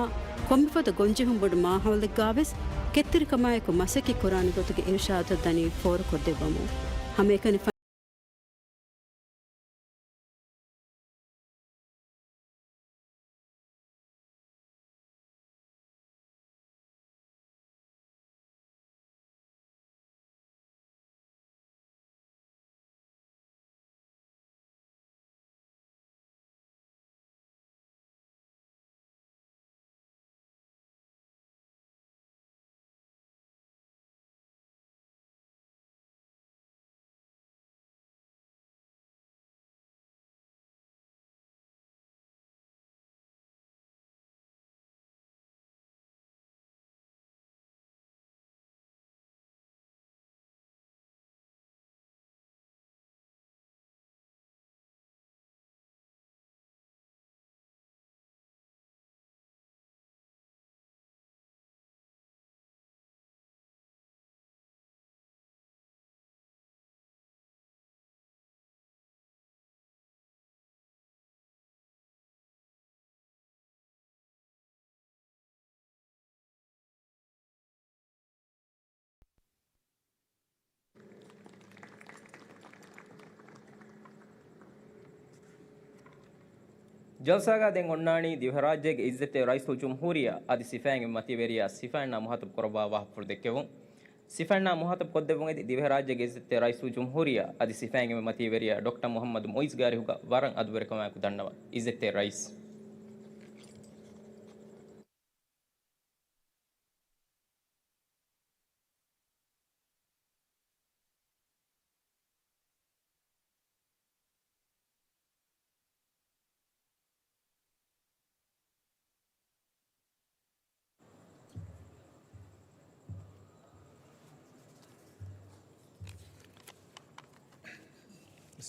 ކޮންމެފަދަ ގޮންޖެހުން ބޮޑު މާހައުލެއްގާވެސް ކެތްތެރިކަމާއެކު މަސައްކަތް ކުރާނެ ގޮތުގެ އިރުޝާދުތައް ދަނީ ފޯރުކޮށްދެއްވަމުން. ހަމައެކަނި ޖަލްސާގަ ދެން އޮންނާނީ ދިވެހިރާއްޖޭގެ އިއްޒަތްތެރި ރައީސުލްޖުމްހޫރިއްޔާ އަދި ސިފައިންގެ މަތިވެރިޔާ ސިފައިންނާ މުހާތަބު ކުރައްވާ ވާހަކަފުޅު ދެއްކެވުން. ސިފައިންނާ މުހާތަބު ކޮށްދެއްވުން އެދި ދިވެހިރާއްޖޭގެ އިއްޒަތްތެރި ރައީސުލްޖުމްހޫރިއްޔާ އަދި ސިފައިންގެ މަތިވެރިޔާ ޑޮކްޓަރ މުހައްމަދު މުއިއްޒުގެ އަރިހުގަ ވަރަށް އަދުވެރިކަމާއެކު ދަންނަވަން. އިއްޒަތްތެރި ރައީސް.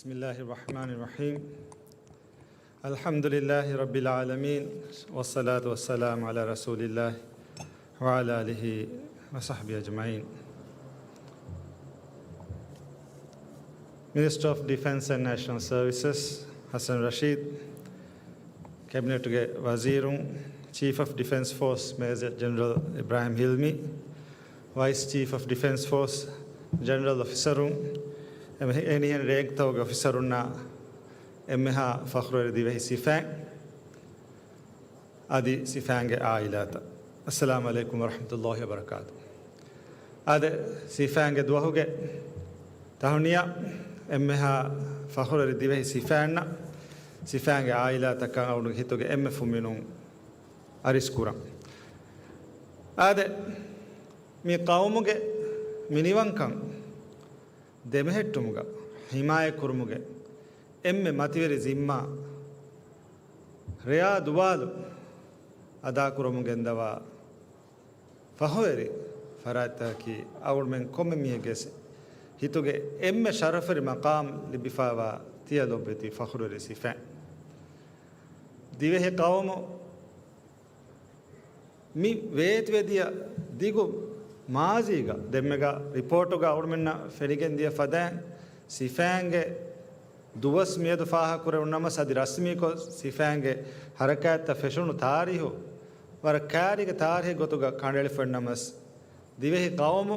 بسم الله الرحمن الرحيم. الحمد لله رب العالمين، والصلاة والسلام على رسول الله وعلى آله وصحبه أجمعين. Minister of Defence and National Services ހަސަން ރަޝީދު، ކެބިނެޓުގެ ވަޒީރުން، Chief of Defence Force Major General އިބްރާހިމް ހިލްމީ، Vice Chief of Defence Force ޖެނެރަލް އޮފިސަރުން، އެމަ-، އެހެނިހެން ރޭންކްތަކުގެ އޮފިސަރުންނާ އެންމެހާ ފަޚުރުވެރި ދިވެހި ސިފައިން އަދި ސިފައިންގެ އާއިލާތައް. އައްސަލާމު ޢަލައިކުމް ވަރަޙްމަތުﷲި ވަބަރަކާތު. އާދެ، ސިފައިންގެ ދުވަހުގެ ތަހުނިޔާ އެންމެހާ ފަޚުރުވެރި ދިވެހި ސިފައިންނަށް، ސިފައިންގެ އާއިލާތަކަށް އަޅުގަނޑުގެ ހިތުގެ އެންމެ ފުންމިނުން އަރިސް ކުރަން. އާދެ، މި ޤައުމުގެ މިނިވަންކަން ދެމެހެއްޓުމުގަ ޙިމާޔަތްކުރުމުގެ އެންމެ މަތިވެރި ޒިންމާ ރެޔާ ދުވާލު އަދާކުރަމުން ގެންދަވާ ފަޚުރުވެރި ފަރާތްތަކަކީ އަޅުގަނޑުމެން ކޮންމެ މީހެއްގެ ސި-، ހިތުގެ އެންމެ ޝަރަފުވެރި މަޤާމް ލިބިފައިވާ ތިޔަ ލޮބުވެތި ފަޚުރުވެރި ސިފައިން. ދިވެހި ޤައުމު މި ވޭތުވެދިޔަ ދިގު މާޒީގަ ދެންމެގަ ރިޕޯޓުގަ އަޅުމެންނަށް ފެނިގެން ދިޔަ ފަދައިން ސިފައިންގެ ދުވަސް މިއަދު ފާހަގަކުރެވުނު ނަމަސް އަދި ރަސްމީކޮށް ސިފައިންގެ ހަރަކާތްތައް ފެށުނު ތާރީހު ވަރަށް ކައިރީގެ ތާރީހެއް ގޮތުގަ ކަނޑައެޅިފައި ނަމަސް ދިވެހި ޤައުމު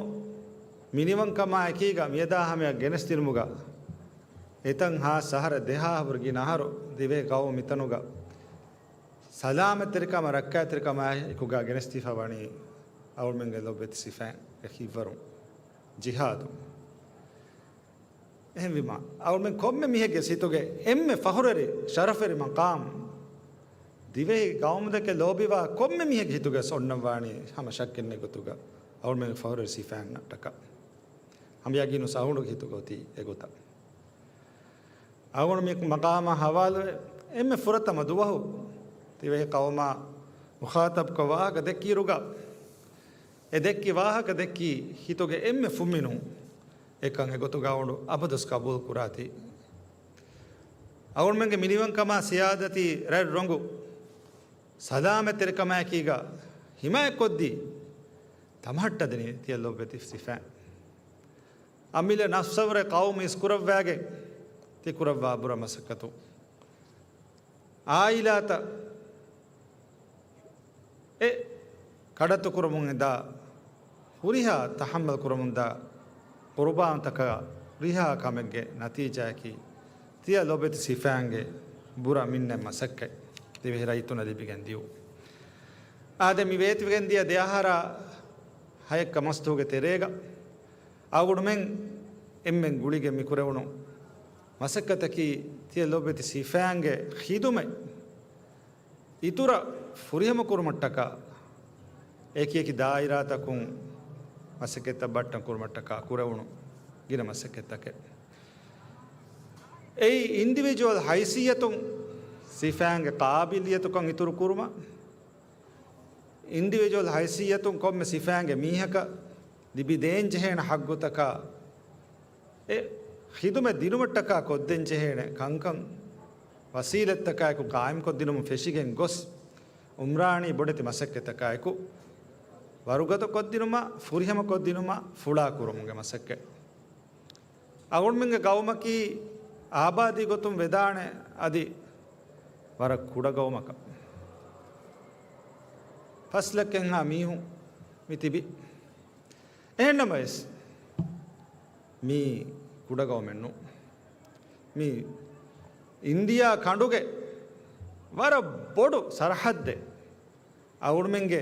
މިނިވަންކަމާ އެކީގަ މިއަދާ ހަމަޔަށް ގެނެސްދިނުމުގަ އެތަން ހާސް އަހަރަށް ދެހާހަ ވަރަށް ގިނަ އަހަރު ދިވެހި ޤައުމު މިތަނުގަ ސަލާމަތްތެރިކަމާ ރައްކާތެރިކަމާ އެކުގަ ގެނެސްދީފަ ވަނީ އަޅުމެންގެ ލޮބުވެތި ސިފައިންގެ ކިއްވަރުން ޖިހާދު. އެހެންވީމާ، އަޅުމެން ކޮންމެ މީހެއްގެ ހިތުގެ އެންމެ ފަޚުރުވެރި ޝަރަފުވެރި މަޤާމް ދިވެހި ޤައުމުތަކެއް ލޯބިވާ ކޮންމެ މީހެއްގެ ހިތުގަ އޮންނަން ވާނީ ހަމަ ޝައްކެއް ނެތް ގޮތުގަ އަޅުމެންގެ ފަޚުރުވެރި ސިފައިންނަށްޓަކާ. ހަމަ ޔަގީނު ސަހުނުގެ ހިތުގަ އޮތީ އެގޮތަށް. އަޅުގަނޑު މި މަޤާމާ ހަވާލުވެ، އެންމެ ފުރަތަމަ ދުވަހު ދިވެހި ޤައުމާ މުޚާޠަބުކޮށް ވާހަކަ ދެއްކިއިރުގަ، އެ ދެއްކި ވާހަކަ ދެއްކީ ހިތުގެ އެންމެ ފުންމިނުން އެކަން އެގޮތުގަ އަޅުގަނޑު އަބަދުވެސް ޤަބޫލު ކުރާތީ. އަޅުގަނޑުމެންގެ މިނިވަންކަމާ ސިޔާދަތީ ރަތް ރޮނގު ސަލާމަތްތެރިކަމާއެކީގަ ހިމާޔަތްކޮށްދީ، ތަމަހައްޓަދިނީ ތިޔަ ލޮބުވެތި ސިފައިން. އަމިއްލަ ނަފްސަށްވުރެ ޤައުމު އިސްކުރައްވާގެން ތި ކުރައްވާ ބުރަ މަސައްކަތު. އާއިލާތައް އެ ކަޑައްތުކުރަމުން އެދާ، ހުރިހާ ތަޙައްމަލް ކުރަމުންދާ ޤުރުބާންތަކާ ހުރިހާ ކަމެއްގެ ނަތީޖާއަކީ، ތިޔަ ލޮބުވެތި ސިފައިންގެ ބުރަ މިންނަތް މަސައްކަތް ދިވެހި ރައްޔިތުންނަށް ލިބިގެން ދިޔުން. އާދެ، މި ވޭތުވެގެން ދިޔަ ދެ އަހަރާ ހައެއްކަ މަސްތުގެ ތެރޭގަ އަޅުގަނޑުމެން އެންމެން ގުޅިގެން މި ކުރެވުނު މަސައްކަތަކީ، ތިޔަ ލޮބުވެތި ސިފައިންގެ ޚިދުމަތް އިތުރަށް ފުރިހަމަކުރުމަށްޓަކާ، އެކި އެކި ދާއިރާތަކުން މަސައްކަތްތައް ބައްޓަން ކުރުމަށްޓަކާ ކުރެވުނު ގިނަ މަސައްކަތްތަކެއް. އެއީ އިންޑިވިޖުއަލް ހައިސިއްޔަތުން ސިފައިންގެ ޤާބިލިއްޔަތުކަން އިތުރު ކުރުމަށް، އިންޑިވިޖުއަލް ހައިސިއްޔަތުން ކޮންމެ ސިފައިންގެ މީހަކަށް ލިބިދޭންޖެހޭނެ ޙައްޤުތަކާ، އެ ޚިދުމަތް ދިނުމަށްޓަކާ ކޮށްދޭންޖެހޭނެ ކަންކަން ވަސީލަތްތަކާއެކު ޤާއިމްކޮށްދިނުމަށް ފެށިގެން ގޮސް، އުމްރާނީ ބޮޑެތި މަސައްކަތްތަކާއެކު ވަރުގަދަކޮށްދިނުމަށް، ފުރިހަމަކޮށްދިނުމަށް، ފުޅާކުރުމުގެ މަސައްކަތް. އަޅުގަނޑުމެންގެ ގައުމަކީ އާބާދީ ގޮތުން ވެދާނެ އަދި ވަރަށް ކުޑަ ގައުމަކަށް. ފަސް ލައްކައެއްހާ މީހުން މި ތިބި. އެހެންނަމަވެސް، މީ ކުޑަ ގައުމެއް ނޫން. މީ އިންޑިއާ ކަނޑުގެ ވަރަށް ބޮޑު ސަރަހައްދެއް. އަޅުގަނޑުމެންގެ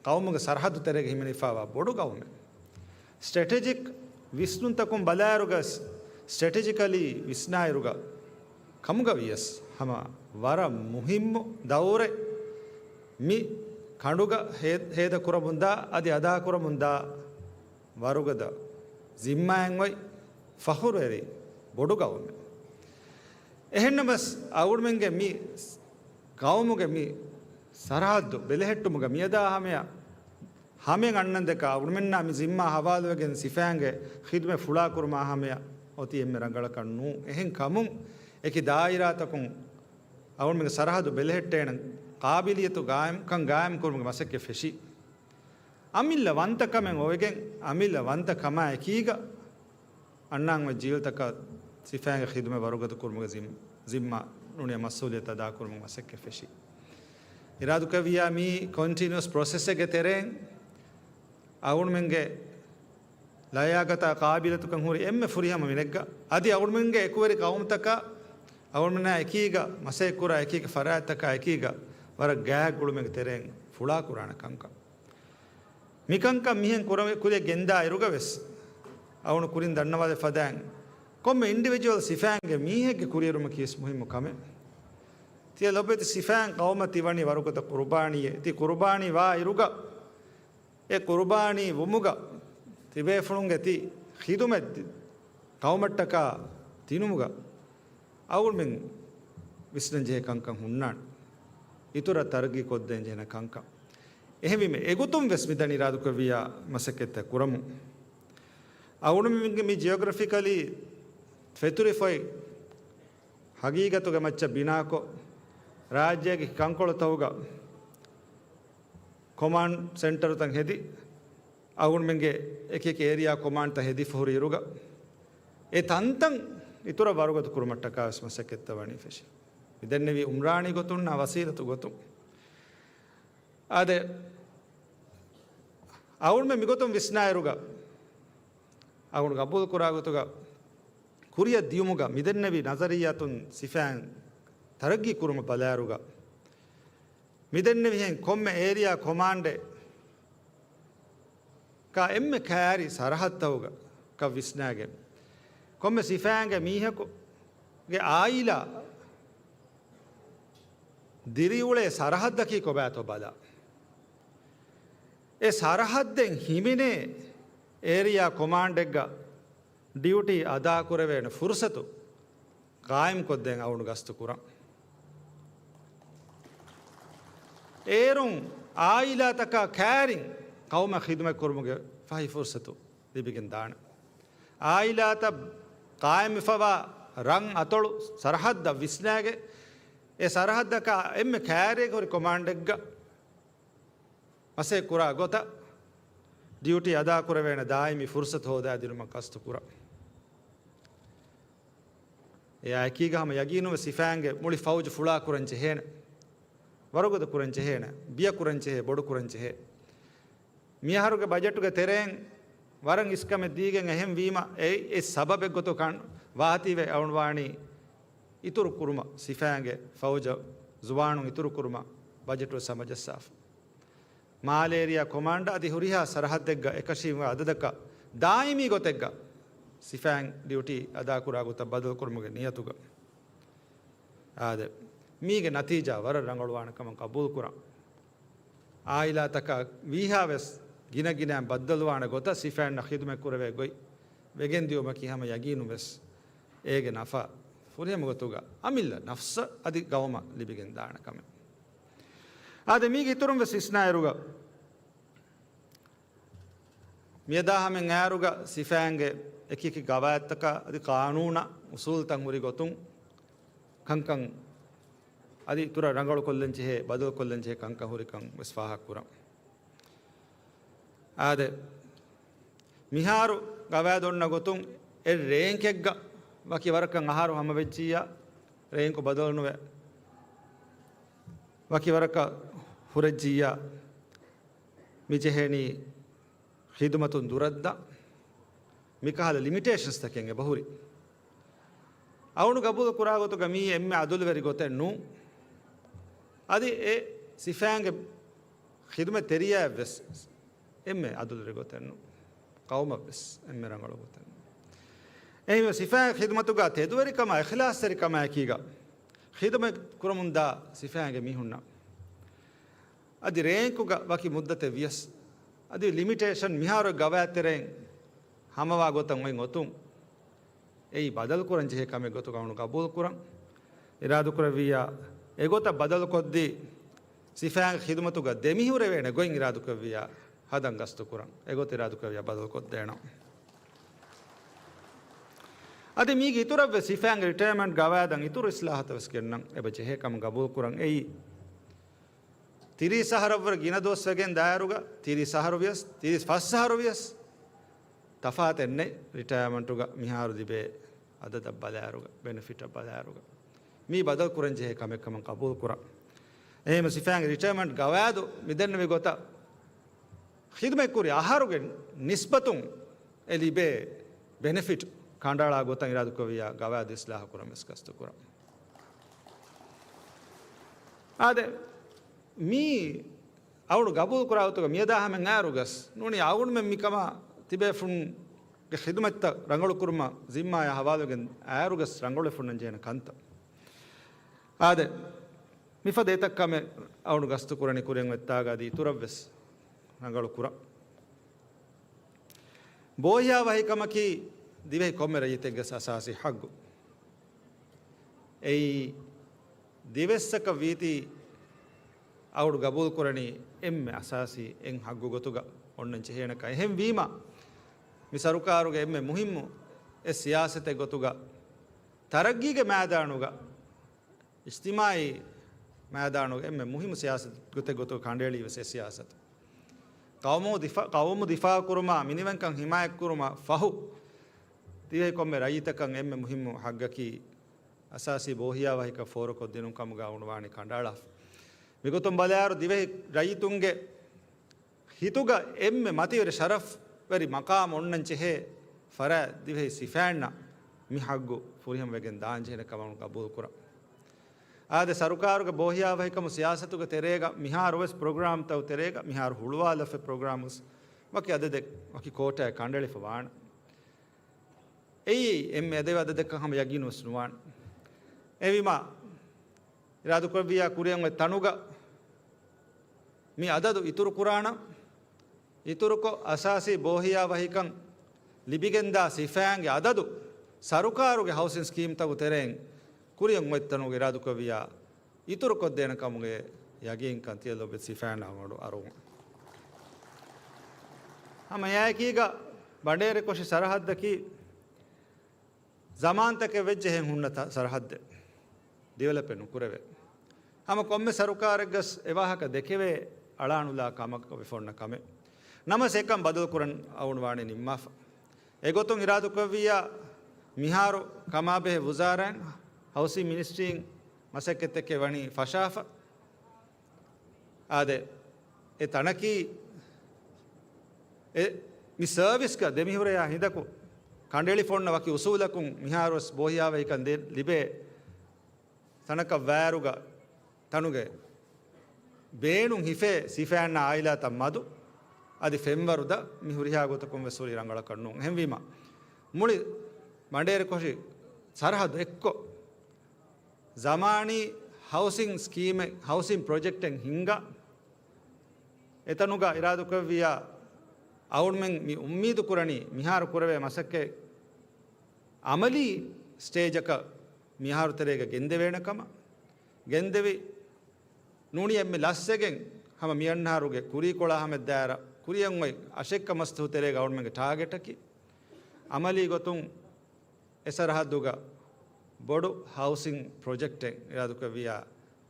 ޤައުމުގެ ސަރަހައްދު ތެރޭގަ ހިމެނިފައިވާ ބޮޑު ޤައުމެއް. ސްޓްރެޓެޖިކް ވިސްނުންތަކުން ބަލާއިރުގަ، ސްޓްރެޓެޖިކަލީ ވިސްނާއިރުގަ ކަމުގަ ވިޔަސް ހަމަ ވަރަށް މުހިއްމު ދައުރެއް މި ކަނޑުގަ ހޭ-، ހޭދަ ކުރަމުންދާ، އަދި އަދާ ކުރަމުންދާ ވަރުގަދަ ޒިންމާއެއް އޮތް ފަޚުރުވެރި ބޮޑު ޤައުމެއް. އެހެންނަމަވެސް، އަޅުގަނޑުމެންގެ މި ޤައުމުގެ މި ސަރަހައްދު ބެލެހެއްޓުމުގަ މިއަދާ ހަމަޔަށް، ހަމަޔަށް އަންނަން ދެކަ އަޅުގަނޑުމެންނާ މި ޒިންމާ ހަވާލުވެގެން ސިފައިންގެ ޚިދުމަތް ފުޅާކުރުމާ ހަމަޔަށް އޮތީ އެންމެ ރަނގަޅަކަށް ނޫން. އެހެން ކަމުން، އެކި ދާއިރާތަކުން އަޅުގަނޑުމެންގެ ސަރަހައްދު ބެލެހެއްޓޭނެ ޤާބިލިއްޔަތު ޤާއިމް، ކަން ޤާއިމް ކުރުމުގެ މަސައްކަތް ފެށި. އަމިއްލަ ވަންތަކަމެއް އޮވެގެން، އަމިއްލަ ވަންތަކަމާ އެކީގަ އަންނާން އޮތް ޖީލްތަކަށް ސިފައިންގެ ޚިދުމަތް ވަރުގަދަ ކުރުމުގެ ޒިން-، ޒިންމާ ނޫނީ މަސްއޫލިއްޔަތު އަދާ ކުރުމުގެ މަސައްކަތް ފެށި. އިރާދުކުރެއްވިއްޔާ މި ކޮންޓިނިއުއަސް ޕްރޮސެސްއެއްގެ ތެރެއިން އަޅުގަނޑުމެންގެ ލަޔާގަތާ ޤާބިލިއްޔަތުކަން ހުރި އެންމެ ފުރިހަމަ މިނެއްގަ، އަދި އަޅުގަނޑުމެންގެ އެކުވެރި ޤައުމުތަކާ އަޅުގަނޑުމެންނާ އެކީގަ މަސައްކަތް ކުރާ އެކީގެ ފަރާތްތަކާ އެކީގަ ވަރަށް ގާތް ގުޅުމެއްގެ ތެރެއިން ފުޅާކުރާނެ ކަންކަން. މިކަންކަން މިހެން ކުރަ-، ކުރިއަށް ގެންދާ އިރުގަ ވެސް، އަޅުގަނޑު ކުރިން ދަންނަވާލެއް ފަދައިން، ކޮންމެ އިންޑިވިޖުއަލް ސިފައިންގެ މީހެއްގެ ކުރިއެރުމަކީ ވެސް މުހިއްމު ކަމެއް. ތިޔަ ލޮބެތި ސިފައިން ޤައުމަށް ތި ވަނީ ވަރުގަދަ ޤުރުބާނީއެއް. ތި ޤުރުބާނީ ވާ އިރުގަ، އެ ޤުރުބާނީ ވުމުގަ ތިބޭފުޅުންގެ ތި ޚިދުމަތް ޤައުމަށްޓަކާ ދިނުމުގަ އަޅުގަނޑުމެން ވިސްނަން ޖެހޭ ކަންކަން ހުންނާނެ. އިތުރަށް ތަރައްގީ ކޮށްދޭން ޖެހޭނެ ކަންކަން. އެހެންވީމަ، އެގޮތުން ވެސް މިދަނީ އިރާދުކުރެއްވިއްޔާ މަސައްކަތްތައް ކުރަމުން. އަޅުގަނޑުމެންގެ މި ޖިއޮގްރަފިކަލީ ފެތުރިފައި ހަގީގަތުގެ މައްޗަށް ބިނާކޮށް، ރާއްޖޭގެ ކަންކޮޅުތަކުގަ ކޮމާންޑް ސެންޓަރުތައް ހެދި، އަޅުގަނޑުމެންގެ އެކި އެކި އޭރިއާ ކޮމާންޑްތައް ހެދިފަ ހުރި އިރުގަ، އެ ތަންތަން އިތުރަށް ވަރުގަދަ ކުރުމަށްޓަކާ ވެސް މަސައްކަތްތައް ވަނީ ފެށި. މިދެންނެވީ އުމްރާނީ ގޮތުންނާ ވަސީލަތު ގޮތުން. އާދެ، އަޅުގަނޑުމެން މިގޮތުން ވިސްނާއިރުގަ، އަޅުގަނޑު ގަބޫލުކުރާ ގޮތުގަ، ކުރިއަށް ދިޔުމުގަ މިދެންނެވި ނަޒަރިއްޔާތުން ސިފައިން ތަރައްގީ ކުރުމަށް ބަލާއިރުގަ، މިދެންނެވިހެން ކޮންމެ އޭރިއާ ކޮމާންޑެއް ކާ އެންމެ ކައިރި ސަރަހައްދަކަށް ވިސްނާގެން، ކޮންމެ ސިފައިންގެ މީހަކުގެ އާއިލާ ދިރިއުޅޭ ސަރަހައްދަކީ ކޮބާތޯ ބަލާ. އެ ސަރަހައްދެއް ހިމެނޭ އޭރިއާ ކޮމާންޑެއްގަ ޑިއުޓީ އަދާކުރެވޭނެ ފުރުސަތު ޤާއިމްކޮށްދޭން އަޅުގަނޑު ގަސްތު ކުރަން. އޭރުން އާއިލާތަކާ ކައިރިން ޤައުމަށް ޚިދުމަތް ކުރުމުގެ ފަހި ފުރުސަތު ލިބިގެން ދާނެ. އާއިލާތައް ޤާއިމްވެފަވާ ރަށް އަތޮޅު ސަރަހައްދަށް ވިސްނާގެ، އެ ސަރަހައްދަކާ އެންމެ ކައިރިއަކަށް ހުރި ކޮމާންޑެއްގަ މަސައްކަތް ކުރާ ގޮތަށް ޑިއުޓީ އަދާކުރެވޭނެ ދާއިމީ ފުރުސަތު ހޯދާދިނުމަށް ގަސްތު ކުރަން. އެއާ އެކީގަ ހަމަ ޔަގީނުވެ ސިފައިންގެ މުޅި ފައުޖު ފުޅާކުރަން ޖެހޭނެ، ވަރުގަދަ ކުރަން ޖެހޭނެ، ބިޔަ ކުރަން ޖެހޭ، ބޮޑު ކުރަން ޖެހޭ. މިއަހަރުގެ ބަޖެޓުގެ ތެރެއިން ވަރަށް އިސްކަމެއް ދީގެން އެހެން ވީމަ، އެ، އެ ސަބަބެއް ގޮތުގަ ވާތީވެ އަޅުން ވާނީ އިތުރު ކުރުމަށް، ސިފައިންގެ ފައުޖަށް ޒުވާނުން އިތުރު ކުރުމަށް ބަޖެޓު ވެސް ހަމަޖައްސާފަ. މާލޭރިއާ ކޮމާންޑް އަދި ހުރިހާ ސަރަހައްދެއްގަ އެކަށީމު އަދަދަކަށް ދާއިމީ ގޮތެއްގަ ސިފައިން ޑިއުޓީ އަދާކުރާ ގޮތަށް ބަދަލުކުރުމުގެ ނިޔަތުގަ. އާދެ، މީގެ ނަތީޖާ ވަރަށް ރަނގަޅުވާނެ ކަމަށް ޤަބޫލުކުރަން. އާއިލާތަކާ ވީހާވެސް ގިނަގިނައިން ބައްދަލުވާނެ ގޮތަށް ސިފައިންނަށް ޚިދުމަތް ކުރެވޭ ގޮތް ވެގެންދިޔުމަކީ ހަމަ ޔަގީނުންވެސް އޭގެ ނަފާ ފުރިހަމަ ގޮތުގަ އަމިއްލަ ނަފްސަށް އަދި ގައުމަށް ލިބިގެން ދާނެ ކަމެއް. އާދެ، މީގެ އިތުރުން ވެސް ވިސްނާއިރުގަ، މިއަދާ ހަމައިން އައިރުގަ ސިފައިންގެ އެކިއެކި ގަވާއިދުތަކާ އަދި ޤާނޫނާ އުސޫލުތައް ހުރި ގޮތުން ކަންކަން އަދި އިތުރަށް ރަނގަޅުކޮށްލަން ޖެހޭ، ބަދަލުކޮށްލަން ޖެހޭ ކަންކަން ހުރިކަން ވެސް ފާހަގަކުރަން. އާދެ، މިހާރު ގަވާއިދު އޮންނަ ގޮތުން އެއް ރޭންކެއްގަ ވަކި ވަރަކަށް އަހަރު ހަމަވެއްޖިއްޔާ، ރޭންކު ބަދަލުނުވެ، ވަކި ވަރަކަށް ހުރެއްޖިއްޔާ، މި ޖެހޭނީ ޚިދުމަތުން ދުރަށްދާ މިކަހަލަ ލިމިޓޭޝަންސްތަކެއް އެބަހުރި. އަޅުގަނޑު ގަބޫލު ކުރާ ގޮތުގަ މީ އެންމެ އަދުލުވެރި ގޮތެއް ނޫން. އަދި އެ ސިފައިންގެ ޚިދުމަތް ތެރިޔާއެއްވެސް އެންމެ އަދުލުވެރި ގޮތެއްނު، ޤައުމަށްވެސް އެންމެ ރަނގަޅު ގޮތެއްނު. އެހެންވެ ސިފައިން ޚިދުމަތުގަ ތެދުވެރިކަމާ އިޚްލާޞްތެރިކަމާއެކީގަ ޚިދުމަތް ކުރަމުންދާ ސިފައިންގެ މީހުންނަށް އަދި ރޭންކުގަ ވަކި މުއްދަތެއް ވިޔަސް، އަދި ލިމިޓޭޝަން މިހާރު ގަވާއިދު ތެރެއިން ހަމަވާ ގޮތަށް އޮތް އޮތުން، އެއީ ބަދަލުކުރަން ޖެހޭ ކަމެއް ގޮތުގަ އަޅުގަނޑު ގަބޫލުކުރަން. އިރާދަކުރެއްވިއްޔާ، އެގޮތަށް ބަދަލުކޮށްދީ، ސިފައިންގެ ޚިދުމަތުގަ ދެމިހުރެވޭނެ ގޮތް އިރާދަކުރެއްވިއްޔާ، ހަދަން ގަސްތުކުރަން. އެގޮތަށް އިރާދަކުރެއްވިއްޔާ ބަދަލުކޮށްދޭނަން. އަދި މީގެ އިތުރަށްވެސް ސިފައިންގެ ރިޓަޔަރމަންޓް ގަވާއިދަށް އިތުރު އިސްލާހަތައް ވެސް ގެންނަން އެބަ ޖެހޭ ކަމަށް ގަބޫލުކުރަން. އެއީ، ތިރީސް އަހަރަށްވުރެ ގިނަ ދުވަސް ވެގެން ދާއިރުގަ، ތިރީސް އަހަރު ވިޔަސް، ތިރީސް ފަސް އަހަރު ވިޔަސް، ތަފާތެއް ނެތް ރިޓަޔަރމަންޓުގަ މިހާރު ލިބޭ އަދަދަށް ބަލާއިރުގަ، ބެނެފިޓަށް ބަލާއިރުގަ. މީ ބަދަލު ކުރަން ޖެހޭ ކަމެއް ކަމަށް ގަބޫލު ކުރަން. އެހެންވެ ސިފައިންގެ ރިޓަޔަރމަންޓް ގަވާއިދު މިދެންނެވި ގޮތަށް ޚިދުމަތްކުރި އަހަރުގެ ނިސްބަތުން އެ ލިބޭ ބެނެފިޓް ކަނޑައަޅާ ގޮތަށް އިރާދަކުރެއްވިއްޔާ ގަވާއިދު އިސްލާހު ކުރަން ވެސް ގަސްތު ކުރަން. އާދެ، މީ އަޅުގަނޑު ގަބޫލު ކުރާ ގޮތުގަ މިއަދާ ހަމައަށް އައިރުވެސް ނޫނީ އަޅުގަނޑުމެން މިކަމާ ތިބޭފުންގެ ޚިދުމަތްތައް ރަނގަޅުކުރުމަށް ޒިންމާޔާ ހަވާލުވެގެން އައިރުވެސް ރަނގަޅުވެފަ ހުންނަން ޖެހޭނެ ކަންތައް. އާދެ، މިފަދަ އެތައް ކަމެއް އަޅުގަނޑު ގަސްތު ކުރަނީ ކުރިއަށް އޮތްތާގަ އަދި އިތުރަށްވެސް ރަނގަޅު ކުރަން. ބޯހިޔާވަހިކަމަކީ ދިވެހި ކޮންމެ ރައްޔިތެއްގެ އަސާސީ ހައްގު. އެއީ ދިވެއްސަކަށް ވީތީ އަޅުގަނޑު ގަބޫލު ކުރަނީ އެންމެ އަސާސީ އެއް ހައްގު ގޮތުގަ އޮންނަން ޖެހޭނެކަން. އެހެންވީމަ، މި ސަރުކާރުގެ އެންމެ މުހިއްމު އެއް ސިޔާސަތެއް ގޮތުގަ ތަރައްގީގެ މައިދާނުގަ، އިޖްތިމާއީ މައިދާނުގެ އެންމެ މުހިއްމު ސިޔާސަތުގެ ގޮތެއް ގޮތުގަ ކަނޑައެޅީ ވެސް އެ ސިޔާސަތު. ޤައުމު ދިފާ، ޤައުމު ދިފާޢު ކުރުމާ، މިނިވަންކަން ޙިމާޔަތް ކުރުމަށް ފަހު، ދިވެހި ކޮންމެ ރައްޔިތަކަށް އެންމެ މުހިއްމު ހައްގަކީ، އަސާސީ ބޯހިޔާވަހިކަން ފޯރުކޮށްދިނުން ކަމުގަ އަޅުގަނޑު ވާނީ ކަނޑައަޅާފަ. މިގޮތުން ބަލާއިރު، ދިވެހި ރައްޔިތުންގެ ހިތުގަ އެންމެ މަތިވެރި ޝަރަފްވެރި މަޤާމު އޮންނަން ޖެހޭ ފަރާތް ދިވެހި ސިފައިންނަށް މި ހައްގު ފުރިހަމަވެގެން ދާން ޖެހޭނެ ކަމަށް ގަބޫލު ކުރަން. އާދެ، ސަރުކާރުގެ ބޯހިޔާވަހިކަމު ސިޔާސަތުގެ ތެރޭގަ މިހާރު ވެސް ޕްރޮގްރާމްތައް ތެރޭގަ މިހާރު ހުޅުވާލަފަ ޕްރޮގްރާމް ވެސް ވަކި އަދަދެއް ވަކި ކޯޓާއެއް ކަނޑައެޅިފަ ވާނެ. އެއީ އެންމެ އެދެވޭ އަދަދަކަށް ހަމަ ޔަގީނުވެސް ނުވާނެ. އެހެންވީމާ، އިރާދަކުރެއްވިއްޔާ ކުރިއަށް އޮތް ތަނުގަ މި އަދަދު އިތުރު ކުރާނަން. އިތުރުކޮށް، އަސާސީ ބޯހިޔާވަހިކަން ލިބިގެންދާ ސިފައިންގެ އަދަދު ސަރުކާރުގެ ހައުސިން ސްކީމްތަކުގެ ތެރެއިން ކުރިއަށް އޮތް ތަނުގަ އިރާދަކުރެއްވިއްޔާ އިތުރުކޮށްދޭނެ ކަމުގެ ޔަގީންކަން ތިޔަ ލޯބިވެތި ސިފައިންނަށް އަޅުގަނޑު އަރުވަން. ހަމަ އެއާއެކީގަ ބަނޑޭރިކޮށި ސަރަހައްދަކީ ޒަމާންތަކެއް ވެއްޖެހެން ހުންނަ ތަ-، ސަރަހައްދެއް. ޑިވެލޮޕެއް ނުކުރެވޭ. ހަމަ ކޮންމެ ސަރުކާރެއްގަސް އެ ވާހަކަ ދެކެވޭ އަޅާނުލާ ކަމަކަށް ވެފަ އޮންނަ ކަމެއް. ނަމަސް އެކަން ބަދަލުކުރަން އަޅުގަނޑު ވާނީ ނިންމާފަ. އެގޮތުން އިރާދަކުރެއްވިއްޔާ މިހާރު ކަމާބެހޭ ވުޒާރާއިން ހައުސިން މިނިސްޓްރީން މަސައްކަތްތަކެއް ވަނީ ފަށާފަ. އާދެ، އެ ތަނަކީ އެ މި ސަރވިސްގަ ދެމިހުރެޔާ ހިނދަކު ކަނޑައެޅިފަ އޮންނަ ވަކި އުސޫލަކުން މިހާރުވެސް ބޯހިޔާވަހިކަން ދޭ ލިބޭ ތަނަކަށް ވާއިރުގަ ތަނުގެ ބޭނުން ހިފޭ ސިފައިންނާ އާއިލާތައް މަދު އަދި ފެންވަރު ދަށް މި ހުރިހާ ގޮތަކުން ވެސް ހުރީ ރަނގަޅަކަށް ނޫން. އެހެންވީމަ، މުޅި ބަނޑޭރިކޮށި ސަރަހައްދު އެއްކޮށް، ޒަމާނީ ހައުސިން ސްކީމެއް، ހައުސިން ޕްރޮޖެކްޓެއް ހިންގާ، އެތަނުގަ އިރާދަކުރެއްވިއްޔާ، އަޅުގަނޑުމެން މި އުއްމީދު ކުރަނީ މިހާރު ކުރެވޭ މަސައްކަތް އަމަލީ ސްޓޭޖަކަށް މިހާރު ތެރޭގަ ގެންދެވޭނެ ކަމަށް. ގެންދެވި ނޫނީ އެންމެ ލަސްވެގެން ހަމަ މިއަންނަހަރުގެ ކުރީކޮޅާ ހަމަ ދާއިރާ ކުރިއަށް އޮތް އަށެއްކަ މަސްތު ތެރޭގަ އަޅުގަނޑުމެންގެ ޓާގެޓަކީ އަމަލީ ގޮތުން އެ ސަރަހައްދުގަ ބޮޑު ހައުސިން ޕްރޮޖެކްޓެއް އިރާދަކުރެއްވިއްޔާ،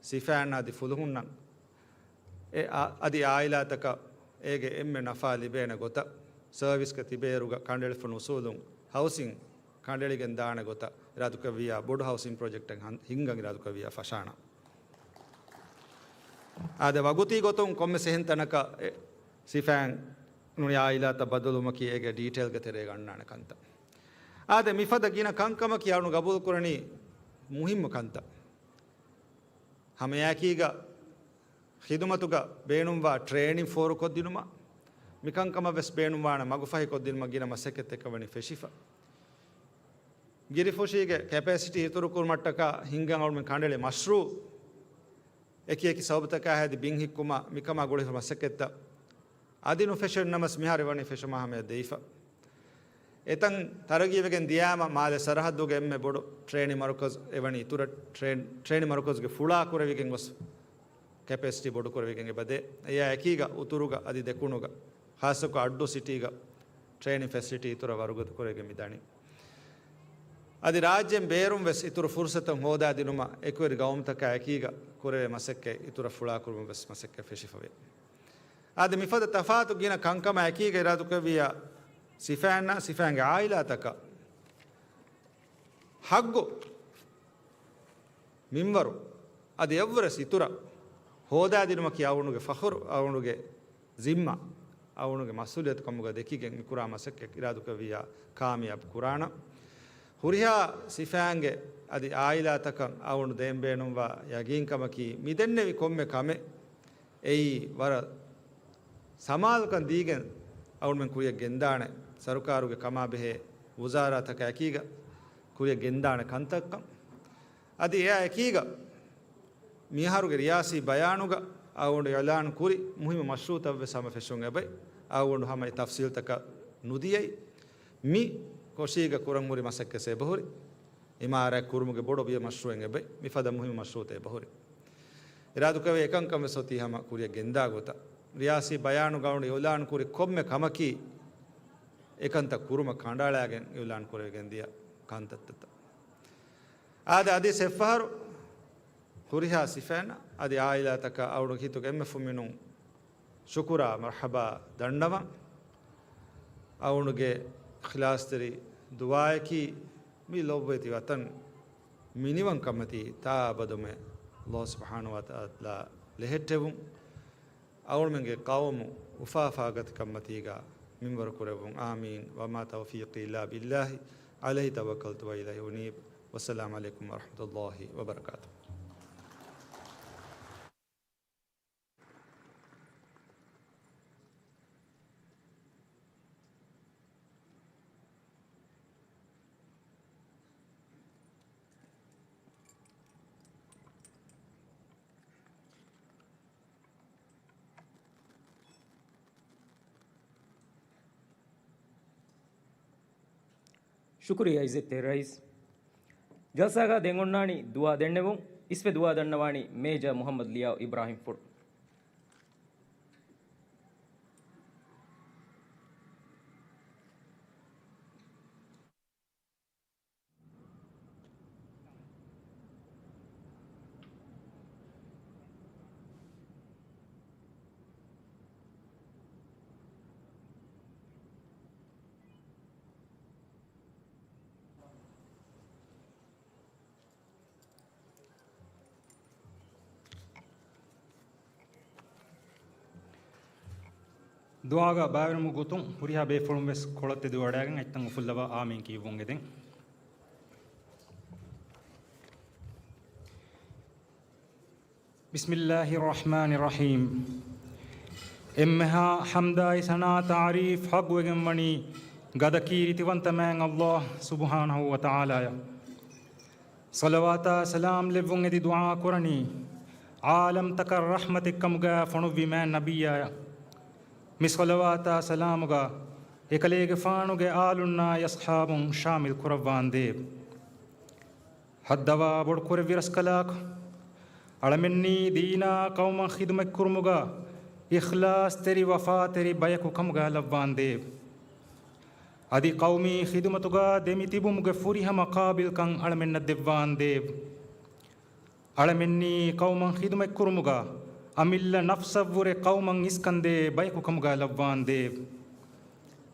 ސިފައިން އަދި ފުލުހުންނަށް އެ އަ-، އަދި އާއިލާތަކަށް އޭގެ އެންމެ ނަފާ ލިބޭނެ ގޮތަށް، ސަރވިސްގަ ތިބޭއިރުގަ ކަނޑައެޅިފަ އުސޫލުން ހައުސިން ކަނޑައެޅިގެން ދާނެ ގޮތަށް އިރާދަކުރެއްވިއްޔާ، ބޮޑު ހައުސިން ޕްރޮޖެކްޓެއް ހަން-، ހިންގަން އިރާދަކުރެއްވިއްޔާ ފަށާނަން. އާދެ، ވަގުތީ ގޮތުން ކޮންމެސް އެހެން ތަނަކަށް އެ ސިފައިން ނޫނީ އާއިލާތައް ބަދަލުވުމަކީ އޭގެ ޑީޓެއިލްގެ ތެރޭގަ އަންނާނެ ކަންތައް. އާދެ، މިފަދަ ގިނަ ކަންކަމަކީ އަޅުގަނޑު ގަބޫލުކުރަނީ މުހިއްމު ކަންތައް. ހަމައެއާއެކީގަ ޚިދުމަތުގަ ބޭނުންވާ ޓްރޭނިން ފޯރުކޮށްދިނުމަށް، މިކަންކަމަށް ވެސް ބޭނުންވާނެ މަގުފަހިކޮށްދިނުމަށް ގިނަ މަސައްކަތްތަކެއް ވަނީ ފެށިފަ. ގިރިފުށީގެ ކެޕޭސިޓީ އިތުރުކުރުމަށްޓަކާ ހިންގަން އަޅުމެން ކަނޑައެޅި މަޝްރޫއު އެކި އެކި ސަބަބުތަކާ ހެދި ބިން ހިއްކުމަށް މިކަމާ ގުޅިފަ މަސައްކަތްތައް އަދި ނުފެށެން ނަމަސް މިހާރު ވަނީ ފެށުމާ ހަމަޔަށް ދެވިފަ. އެތަން ތަރައްގީވެގެން ދިޔާމަ މާލެ ސަރަހައްދުގެ އެންމެ ބޮޑު ޓްރޭނި މަރުކަޒު އެވަނީ އިތުރަށް ޓްރޭން، ޓްރޭނި މަރުކަޒުގެ ފުޅާ ކުރެވިގެން ގޮސް ކެޕޭސިޓީ ބޮޑުކުރެވިގެން އެބަދޭ. އެޔާ އެކީގަ އުތުރުގަ އަދި ދެކުނުގަ، ޚާއްޞަކޮށް އައްޑޫ ސިޓީގަ ޓްރޭނިން ފެސިލިޓީ އިތުރަށް ވަރުގަދަ ކުރެވިގެން މިދަނީ. އަދި ރާއްޖޭން ބޭރުން ވެސް އިތުރު ފުރުސަތު ހޯދާދިނުމަށް އެކުވެރި ގައުމުތަކާ އެކީގަ ކުރެވޭ މަސައްކަތް އިތުރަށް ފުޅާކުރުމަށް ވެސް މަސައްކަތް ފެށިފަވޭ. އާދެ، މިފަދަ ތަފާތު ގިނަ ކަންކަމާ އެކީގަ އިރާދުކުރެއްވިއްޔާ، ސިފައިންނާ ސިފައިންގެ އާއިލާތަކަށް ހައްގު މިންވަރު އަދި އެއްވުރެސް އިތުރަށް ހޯދާދިނުމަކީ އަޅުގަނޑުގެ ފަޚުރު، އަޅުގަނޑުގެ ޒިންމާ، އަޅުގަނޑުގެ މަސްއޫލިއްޔަތު ކަމުގަ ދެކިގެން މި ކުރާ މަސައްކަތް އިރާދުކުރެއްވިއްޔާ ކާމިޔާބު ކުރާނަން. ހުރިހާ ސިފައިންގެ އަދި އާއިލާތަކަށް އަޅުގަނޑު ދޭން ބޭނުންވާ ޔަގީންކަމަކީ، މި ދެންނެވި ކޮންމެ ކަމެއް އެއީ ވަރަށް ސަމާލުކަން ދީގެން އަޅުމެން ކުރިއަށް ގެންދާނެ، ސަރުކާރުގެ ކަމާ ބެހޭ ވުޒާރާތަކާ އެކީގަ ކުރިއަށް ގެންދާނެ ކަންތައްކަން. އަދި އެއާ އެކީގަ މިއަހަރުގެ ރިޔާސީ ބަޔާނުގަ އަޅުގަނޑު އިޢުލާން ކުރި މުހިއްމު މަޝްރޫޢުތައް ވެސް ހަމަ ފެށުން އެބައި. އަޅުގަނޑު ހަމަ އެ ތަފްސީލްތަކަށް ނުދިޔައި، މި ކޮށީގަ ކުރަން ހުރި މަސައްކަތް އެބަހުރި. އިމާރާތް ކުރުމުގެ ބޮޑު ބިޔަ މަޝްރޫޢެއް އެބައި. މިފަދަ މުހިއްމު މަޝްރޫޢުތައް އެބަހުރި. އިރާދުކުރެވޭ އެކަންކަން ވެސް އޮތީ ހަމަ ކުރިއަށް ގެންދާ ގޮތަށް. ރިޔާސީ ބަޔާނުގަ އަޅުގަނޑު އިޢުލާން ކުރި ކޮންމެ ކަމަކީ، އެކަންތައް ކުރުމަށް ކަނޑައަޅާގެން އިޢުލާން ކުރެވިގެން ދިޔަ ކަންތައްތައް. އާދެ، އަދި އެއްފަހަރު ހުރިހާ ސިފައިންނަށް އަދި އާއިލާތަކަށް އަޅުގަނޑު ހިތުގެ އެންމެ ފުމިނުން ޝުކުރާ މަރްޙަބާ ދަންނަވަން. އަޅުގަނޑުގެ އިޚްލާޞްތެރި ދުޢާއަކީ، މި ލޮބުވެތި ވަޠަން މިނިވަންކަންމަތީ ތާ އަބަދުމެ ﷲ ސުބްޙާނަހޫ ވަތަޢާލާ ލެހެއްޓެވުން. އަޅުމެންގެ ޤައުމު އުފާފާގަތިކަންމަތީގަ މިންވަރު ކުރެއްވުން. އާމީން. وما توفيقي إلا بالله، عليه توكلت وإليه أنيب. والسلام عليكم ورحمة الله وبركاته. ޝުކުރިއްޔާ ޢިއްޒަތްތެރި ރައީސް. ޖަލްސާގަ ދެން އޮންނާނީ ދުޢާ ދެންނެވުން. އިސްވެ ދުޢާ ދަންނަވާނީ މޭޖަރ މުޙައްމަދު ލިޔާ އިބްރާހިމްފުޅު. ދުޢާގަ ބައިވެރިވުމުގެ ގޮތުން ހުރިހާ ބޭފުޅުން ވެސް ކޮޅަށް ތެދުވެވަޑައިގެން އަތްތަން އުފުއްލަވާ އާމީން ކިޔެވުން އެދެން. بسم الله الرحمن الرحيم. އެންމެހާ ޙަމްދާއި ސަނާ ތަޢުރީފް ޙައްޤުވެގެން ވަނީ ގަދަ ކީރިތިވަންތަ މާތް ﷲ ސުބްޙާނަހޫ ވަތަޢާލާއަށް. ޞަލަވާތާ ސަލާމް ލެއްވުން އެދި ދުޢާ ކުރަނީ، ޢާލަމްތަކަށް ރަޙްމަތެއް ކަމުގައި ފޮނުއްވި މާތް ނަބިއްޔާއަށް. މި ޞަލަވާތާ ސަލާމުގަ އެކަލޭގެފާނުގެ އާލުންނާއި އަޞްޙާބުން ޝާމިލް ކުރައްވާނދޭވެ. ހައްދަވާ ބޮޑުކުރެއްވި ރަސްކަލާކޮ، އަޅަމެންނީ ދީނާ ޤައުމަށް ޚިދުމަތްކުރުމުގަ އިޚްލާޞްތެރި ވަފާތެރި ބަޔަކު ކަމުގައި ލައްވާނދޭވެ. އަދި ޤައުމީ ޚިދުމަތުގަ ދެމިތިބުމުގެ ފުރިހަމަ ޤާބިލްކަން އަޅަމެންނަށް ދެއްވާނދޭވެ. އަޅަމެންނީ ޤައުމަށް ޚިދުމަތްކުރުމުގަ އަމިއްލަ ނަފްސަށްވުރެ ޤައުމަށް އިސްކަންދޭ ބަޔަކު ކަމުގައި ލައްވާނދޭވެ.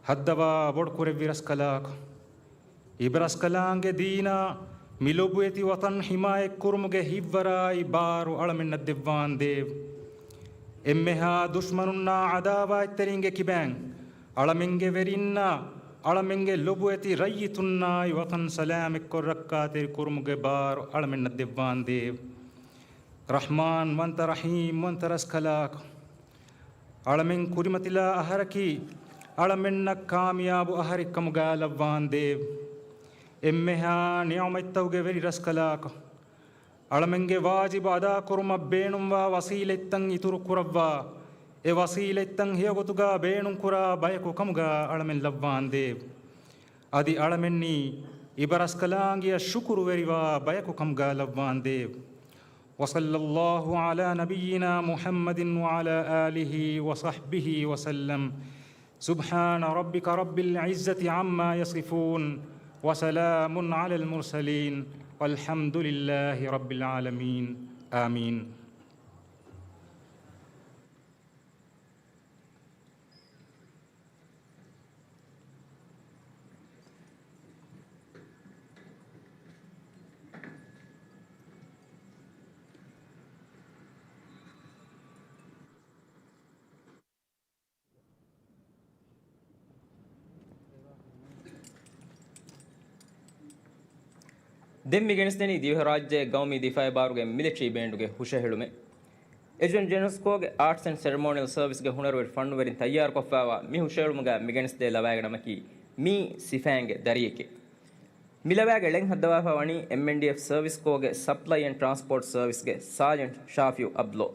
ހައްދަވާ ބޮޑުކުރެއްވި ރަސްކަލާކޮ، އިބަރަސްކަލާނގެ ދީނާ މި ލޮބުވެތި ވަޠަން ޙިމާޔަތްކުރުމުގެ ހިތްވަރާއި ބާރު އަޅަމެންނަށް ދެއްވާނދޭވެ. އެންމެހާ ދުޝްމަނުންނާ ޢަދާވާތްތެރިންގެ ކިބައިން އަޅަމެންގެ ވެރިންނާ، އަޅަމެންގެ ލޮބުވެތި ރައްޔިތުންނާއި ވަޠަން ސަލާމަތްކޮށް ރައްކާތެރި ކުރުމުގެ ބާރު އަޅަމެންނަށް ދެއްވާނދޭވެ. ރަޙްމާން ވަންތަ ރަޙީމް ވަންތަ ރަސްކަލާކޮ، އަޅަމެން ކުރިމަތިލާ އަހަރަކީ، އަޅަމެންނަށް ކާމިޔާބު އަހަރެއް ކަމުގަ ލައްވާނދޭވް. އެންމެހާ ނިޢުމަތްތަކުގެ ވެރި ރަސްކަލާކޮ، އަޅަމެންގެ ވާޖިބު އަދާކުރުމަށް ބޭނުންވާ ވަސީލަތްތައް އިތުރު ކުރައްވާ، އެ ވަސީލަތްތައް ހެޔޮގޮތުގަ ބޭނުންކުރާ ބަޔަކު ކަމުގަ އަޅަމެން ލައްވާނދޭވް. އަދި އަޅަމެންނީ އިބަރަސްކަލާނގެއަށް ޝުކުރުވެރިވާ ބަޔަކު ކަމުގަ ލައްވާނދޭވް. وصلى الله على نبينا محمد وعلى آله وصحبه وسلم. سبحان ربك رب العزة عما يصفون، وسلام على المرسلين، والحمد لله رب العالمين. آمين. ދެން މި ގެނެސްދެނީ ދިވެހިރާއްޖޭގެ ގައުމީ ދިފާއީ ބާރުގެ މިލިޓަރީ ބޭންޑުގެ ހުށަހެޅުމެއް. އެޖުއެން ޖެނެރަލް ސްކޯގެ އާޓްސް އެންޑް ސެރެމޯނިއަލް ސަރވިސްގެ ހުނަރުވެރި ފަންނުވެރިން ތައްޔާރުކޮށްފައިވާ މި ހުށަހެޅުމުގަ މި ގެނެސްދޭ ލަވައިގެ ނަމަކީ މީ ސިފައިންގެ ދަރިއެކޭ. މި ލަވައިގެ ޅެން ހައްދަވާފައި ވަނީ އެމްއެންޑީއެފް ސަރވިސް ކޯގެ ސަޕްލައި އެންޑް ޓްރާންސްޕޯޓް ސަރވިސްގެ ސާޖެންޓް ޝާފިއު އަބްލޯ.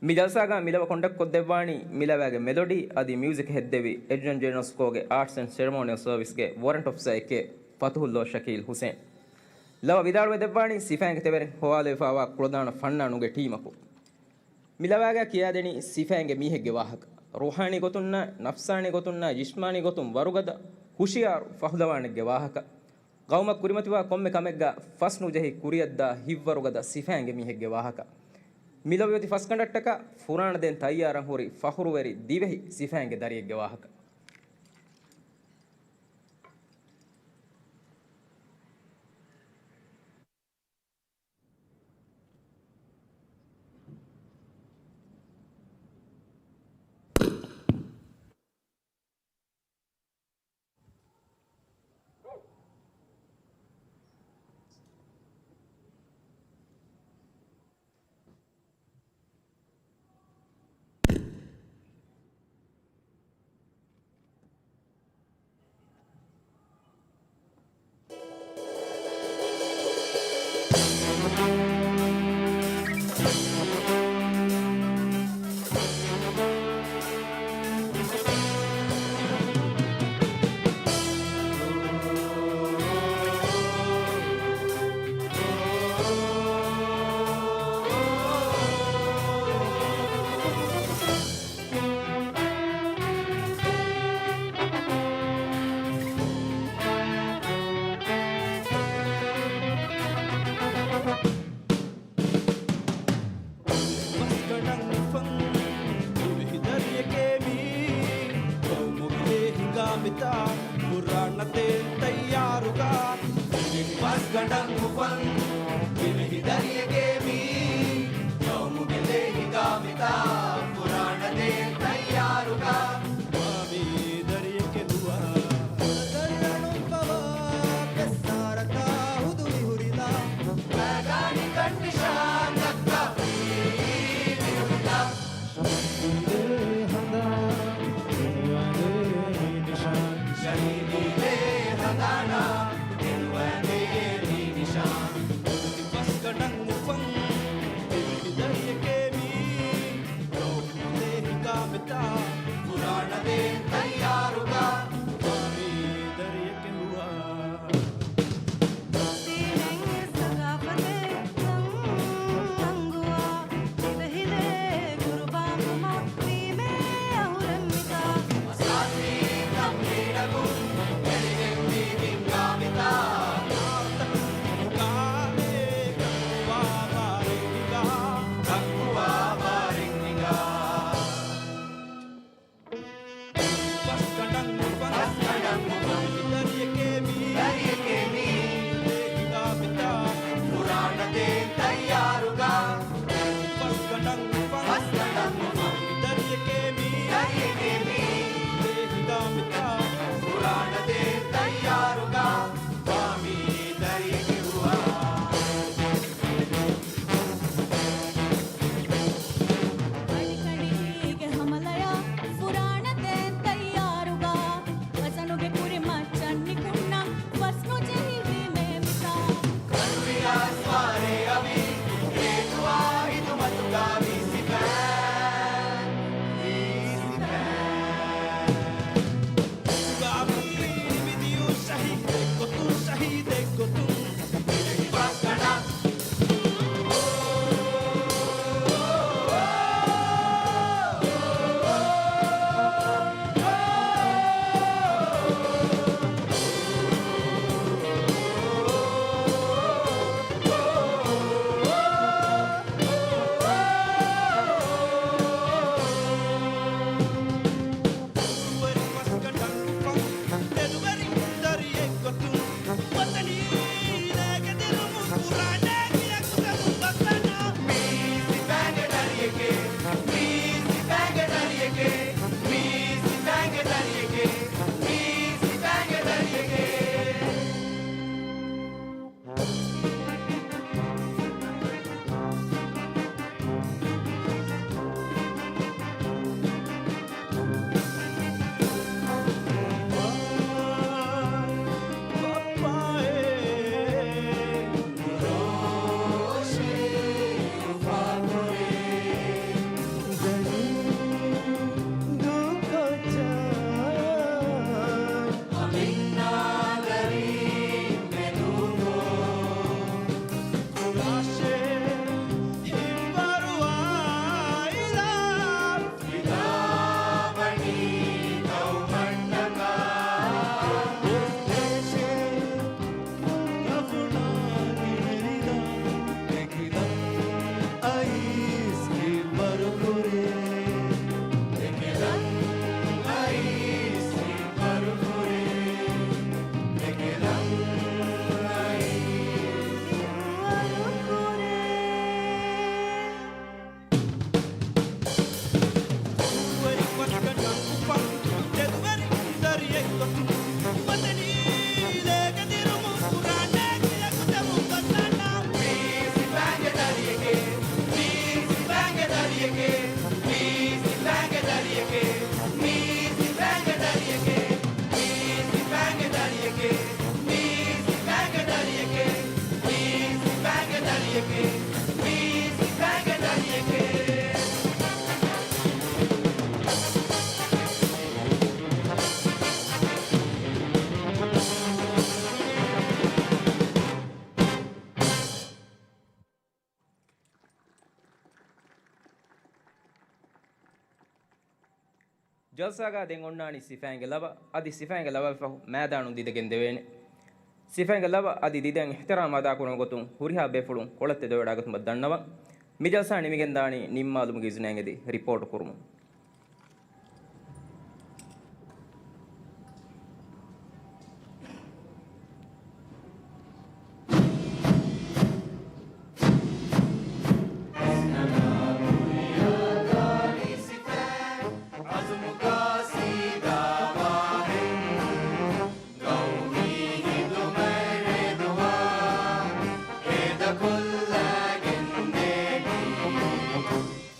މި ޖަލްސާގަ މި ލަވަ ކޮންޑަކްޓް ކޮށްދެއްވާނީ މި ލަވައިގެ މެލޮޑީ އަދި މިއުޒިކް ހެއްދެވި އެޖުއެން ޖެނެރަލް ސްކޯގެ އާޓްސް އެންޑް ސެރެމޯނިއަލް ސަރވިސްގެ ވޮރަންޓް އޮފިސަރ އެކޭ ފަތުހުﷲ ޝަކީލް ހުސެން. ލަވަ ވިދާޅުވެ ދެއްވާނީ ސިފައިންގެ ތެވެރިން ހޮވާލެވިފައިވާ ކުޅަދާނަ ފަންނާނުގެ ޓީމަކު. މި ލަވައިގަ ކިޔާދެނީ ސިފައިންގެ މީހެއްގެ ވާހަކަ. ރޫޙާނީ ގޮތުންނާ، ނަފްސާނީ ގޮތުންނާ، ޖިސްމާނީ ގޮތުން ވަރުގަދަ، ހުޝިޔާރު ފަހުލަވާނެއްގެ ވާހަކަ. ގައުމަށް ކުރިމަތިވާ ކޮންމެ ކަމެއްގަ ފަސް ނުޖެހި ކުރިއަށްދާ ހިތްވަރުގަދަ ސިފައިންގެ މީހެއްގެ ވާހަކަ. މި ލަވަ އޮތީ ފަސްގަނޑަށްޓަކާ ފުރާނަ ދޭން ތައްޔާރަށް ހުރި ފަޚުރުވެރި ދިވެހި ސިފައިންގެ ދަރިއެއްގެ ވާހަކަ. ބަސްގަނޑަށް އުފަން ދިވެހި ދަރިއެކޭ މީ. ގައުމުގެ ހިނގާ މިތާ ފުރާނަ ދޭން ތައްޔާރުގަ. ބަސްގަނޑަށް އުފަން ދިވެހި ދަރިއެކޭ މީ. ގައުމުގެ ހިނގާ މިތާ ފުރާނަ ދޭން ތައްޔާރުގަ. ވާވީ ދަރިއެކެއް ނުވާ. ދަރިއަޅުން ފަވާ ކެއްސާރަތާ ހުދު މިހުރިލާ. ބައިގާނި ކަންނިޝާން ދައްކާ މިހުރިލާ. ޝަހީދު ހަނދާން ދެނުވަދޭ ނިޝާން. ޝަހީދު ހަނދާނާ ދެނުވަދޭ ނިޝާން. ޖަލްސާގަ ދެން އޮންނާނީ ސިފައިންގެ ލަވަ. އަދި ސިފައިންގެ ލަވައަށް ފަހު މައިދާނުން ދިދަގެން ދެވޭނެ. ސިފައިންގެ ލަވަ އަދި ދިދައިން އިޙްތިރާމް އަދާކުރުމުގެ ގޮތުން ހުރިހާ ބޭފުޅުން ކޮޅަށް ތެދުވެވަޑާގަތުމަށް ދަންނަވަން. މި ޖަލްސާ ނިމިގެންދާނީ ނިންމާލުމުގެ އިޒުނައިން އެދި ރިޕޯޓު ކުރުމުން.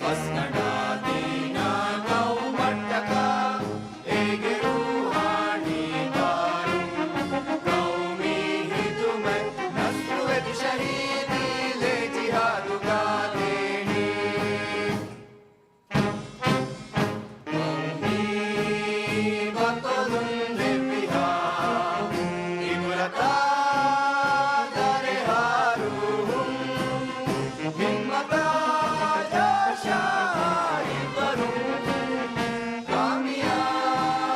ފަސްގަނޑާ ދީނާ ގައުމަށްޓަކާ އޭގެ ރޫޙާނީ ބާރު، ގައުމީ ހިދުމަތް ނަސްރުވެތި ޝަހީދީ ލޭ ޖިހާދުގާ ދޭނީ. ގައުމީ ބަޠަލުން ދެއްވިހާ އިބްރަތާ ދަރިހާ ރޫޙުން ހިންމަތާ ޖޯޝާ ހިތްވަރުން ކާމިޔާބު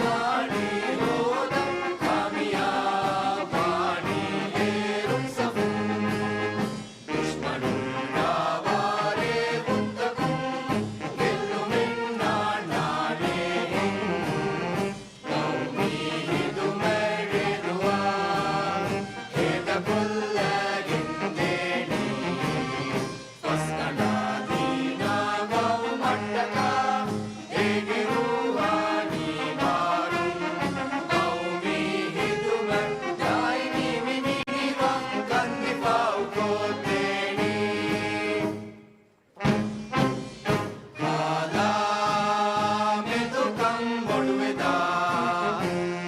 ވާނީ ހޯދަން، ކާމިޔާބު ވާނީ އޭރުން ސަފުން. ދުޝްމަނުންނާ ވާރޭ ހުއްދަކުން ގެއްލުމެއް ނާންނާނޭ ހެން. ގައުމީ ހިދުމަތް ރޭދުވާ ހޭދަކޮށްލައިގެން ދޭނީ. ފަސްގަނޑާ ދީނާ ގައުމަށްޓަކާ އޭގެ ރޫޙާނީ ބާރުން، ގައުމީ ހިދުމަތް ދާއިމީ މި މިނިވަންކަން ދިފާއުކޮށްދޭނީ. ކާލާ މެދުކަން ބޮޑުވެދާ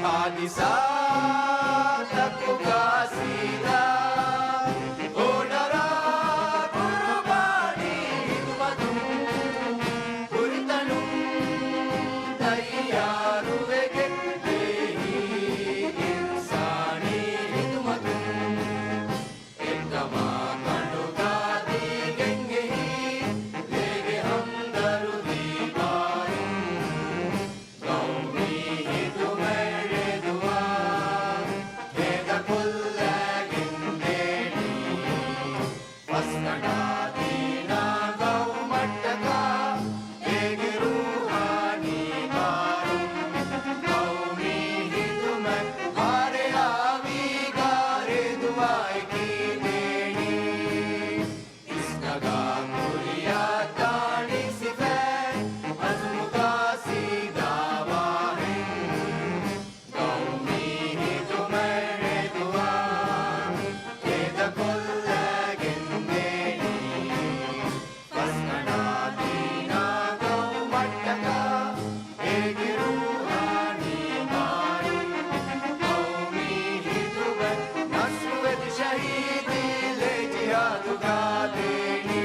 ހާދިސާތަކުގާ ސީދާ އޯޑަރާ ޤުރުބާނީ ހިދުމަތުން ހުރިތަނުން ތައްޔާރުވެގެން ދޭހި އިންސާނީ ހިދުމަތުން. އެއްކަމާ ކަނޑުގާ ދީގެން އެހީ ލޭގެ ހަމްދަރުދީ ބާރުން. ގައުމީ ހިދުމަތް ރޭދުވާ ހޭދަކޮށްލައިގެން ދޭނީ. ފަސްގަނޑާ ދީނާ ގައުމަށްޓަކާ އޭގެ ރޫޙާނީ ބާރުން. ގައުމީ ހިދުމަތް ވާރޭ ހާވީގާ ރޭދުވާ އެކީ ދޭނީ. އިސްނަގާ ކުރިޔަށް ދާނީ ސިފައިން އަޒުމުގާ ސީދާވާހެން. ގައުމީ ހިދުމަތް ރޭދުވާ ހޭދަކޮށްލައިގެން ދޭނީ. ފަސްގަނޑާ ދީނާ ގައުމަށްޓަކާ އޭގެ ރޫޙާނީ ބާރުން. ގައުމީ ހިދުމަތް ނަސްރުވެތި ޝަހީދީ ލޭ ޖިހާދުގާ ދޭނީ.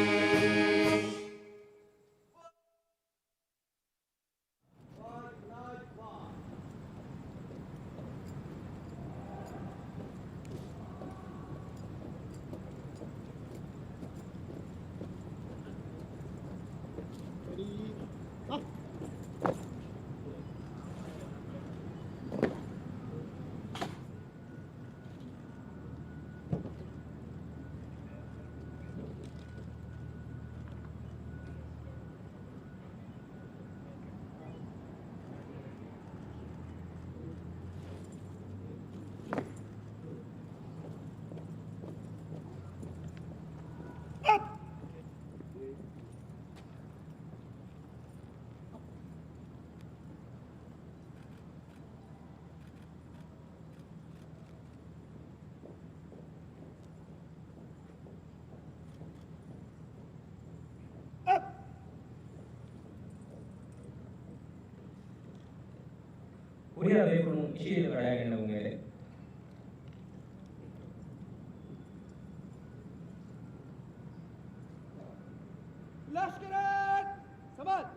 ހުރިހާ ބޭފުޅުން އިށީނދެވަޑައިގަންނަވަން އެދެން. ލަޝްކަރާ ސަމާލް.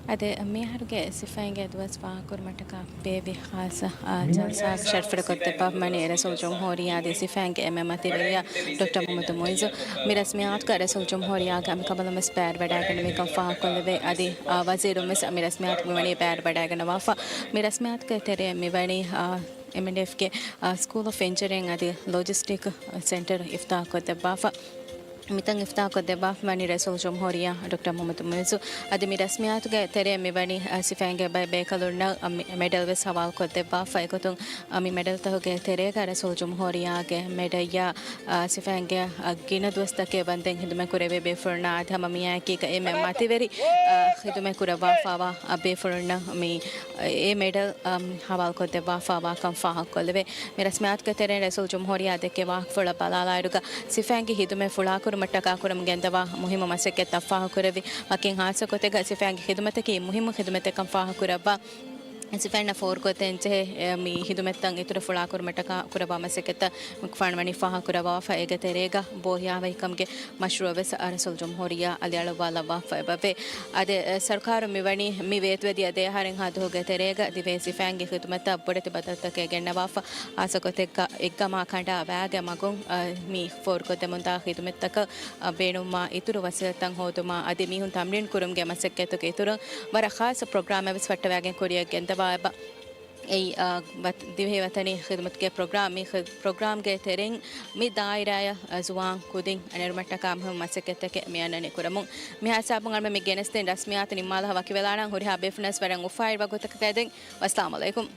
އަދި މިއަހަރުގެ ސިފައިންގެ ދުވަސް ފާހަގަކުރުމަށްޓަކާ ބޭއްވި ޚާއްޞަ، އާ، ޖަލްސާއަށް ޝަރަފުވެރިކޮށްދެއްވާފަ ވަނީ ރައީސުލްޖުމްހޫރިއްޔާ އަދި ސިފައިންގެ އެންމެ މަތިވެރިޔާ ޑޮކްޓަރ މުހައްމަދު މުއިއްޒު. މި ރަސްމިއްޔާތުގަ ރައީސުލްޖުމްހޫރިއްޔާގެ އަނބިކަނބަލުން ވެސް ބައިވެރިވަޑައިގަންނަވިކަން ފާހަގަކޮށްލެވޭ. އަދި، އާ، ވަޒީރުން ވެސް މި ރަސްމިއްޔާތު މިވަނީ ބައިވެރިވަޑައިގަންނަވާފަ. މި ރަސްމިއްޔާތުގެ ތެރެއިން މިވަނީ، އާ، އެމްއެންޑީއެފްގެ، އާ، ސްކޫލް އޮފް އިންޖިނިއަރިން އަދި ލޮޖިސްޓިކް ސެންޓަރ އިފްތާޙްކޮށްދެއްވާފަ. މިތަން އިފްތާޙްކޮށްދެއްވާފަ ވަނީ ރައީސުލްޖުމްހޫރިއްޔާ ޑޮކްޓަރ މުހައްމަދު މުއިއްޒު. އަދި މި ރަސްމިއްޔާތުގެ ތެރެއިން މިވަނީ، އަ، ސިފައިންގެ ބައެއް ބޭކަލުންނަށް، އަ، މި-، މެޑަލް ވެސް ހަވާލުކޮށްދެއްވާފަ. އެގޮތުން، އަ، މި މެޑަލްތަކުގެ ތެރޭގަ ރައީސުލްޖުމްހޫރިއްޔާގެ މެޑަލްއާ، އަ، ސިފައިންގެ، އަ، ގިނަ ދުވަސްތަކެއް ވަންދެން ހިދުމަތްކުރެވޭ ބޭފުޅުންނާ އަދި ހަމަ މިއާއެކީގަ އެންމެ މަތިވެރި، އަ، ހިދުމަތްކުރައްވާފައިވާ، އަ، ބޭފުޅުންނަށް މި އެ މެޑަލް، އަ، ހަވާލުކޮށްދެއްވާފައިވާކަން ފާހަގަކޮށްލެވޭ. މި ރަސްމިއްޔާތުގެ ތެރެއިން ރައީސުލްޖުމްހޫރިއްޔާ ދެއްކެވި ވާހަކަފުޅަށް ބަލާލާއިރުގަ، ސިފައިންގެ ހިދުމަތް ފުޅާކުރުމަށްޓަކާ ކުރަމުން ގެންދަވާ މުހިއްމު މަސައްކަތްތައް ފާހަގަކުރެއްވި. ވަކިން ހާއްސަގޮތެއްގަ ސިފައިންގެ ހިދުމަތަކީ މުހިއްމު ހިދުމަތެއްކަން ފާހަގަކުރައްވާ، ސިފައިންނަށް ފޯރުކޮށްދޭންޖެހޭ، އެ، މި ހިދުމަތްތައް އިތުރަށް ފުޅާކުރުމަށްޓަކާ ކުރައްވާ މަސައްކަތްތައް މިކުފާނު ވަނީ ފާހަގަކުރައްވާފަ. އޭގެ ތެރޭގަ ބޯހިޔާވަހިކަމުގެ މަޝްރޫއަށް ވެސް ރައީސުލްޖުމްހޫރިއްޔާ އަލިއަޅުއްވާލައްވާފައިވެއެވެ. އަދި، އެ، ސަރުކާރުން މިވަނީ މި ވޭތުވެދިޔަ ދެއަހަރެއްހާ ދުވަހުގެ ތެރޭގަ ދިވެހި ސިފައިންގެ ޚިދުމަތަށް ބޮޑެތި ބަދަލުތަކެއް ގެންނަވާފަ. ހާއްސަގޮތެއްގަ އެއްގަމާ ކަނޑާ ވާގެ މަގުން، އަ، މި ފޯރުކޮށްދެމުންދާ ޚިދުމަތްތަކަށް، އަ، ބޭނުންވާ އިތުރު ވަސީލަތްތައް ހޯދުމާ އަދި މީހުން ތަމްރީން ކުރުމުގެ މަސައްކަތުގެ އިތުރުން ވަރަށް ޚާއްޞަ ޕްރޮގްރާމެއް ވެސް ފައްޓަވައިގެން ކުރިއަށް ގެންދަވާ އެބަ. އެއީ، އާ، ވަތް-، ދިވެހި ވަތަނީ ޚިދުމަތުގެ ޕްރޮގްރާމް. މި ޚި-، ޕްރޮގްރާމްގެ ތެރެއިން މި ދާއިރާއަށް، އާ، ޒުވާން ކުދިން އަނެރުމަށްޓަކާ މުހިއްމު މަސައްކަތްތަކެއް މި އަންނަނީ ކުރަމުން. މި ހިސާބުން އަޅުމެން މި ގެނެސްދިން ރަސްމިއްޔާތު ނިންމާލާ ވަކިވެލާނަން. ހުރިހާ ބޭފުޅުންނަށް ވަރަށް އުފާވެރި ވަގުތަކަށް އެދެން. ވައްސަލާމް އަލައިކުމް.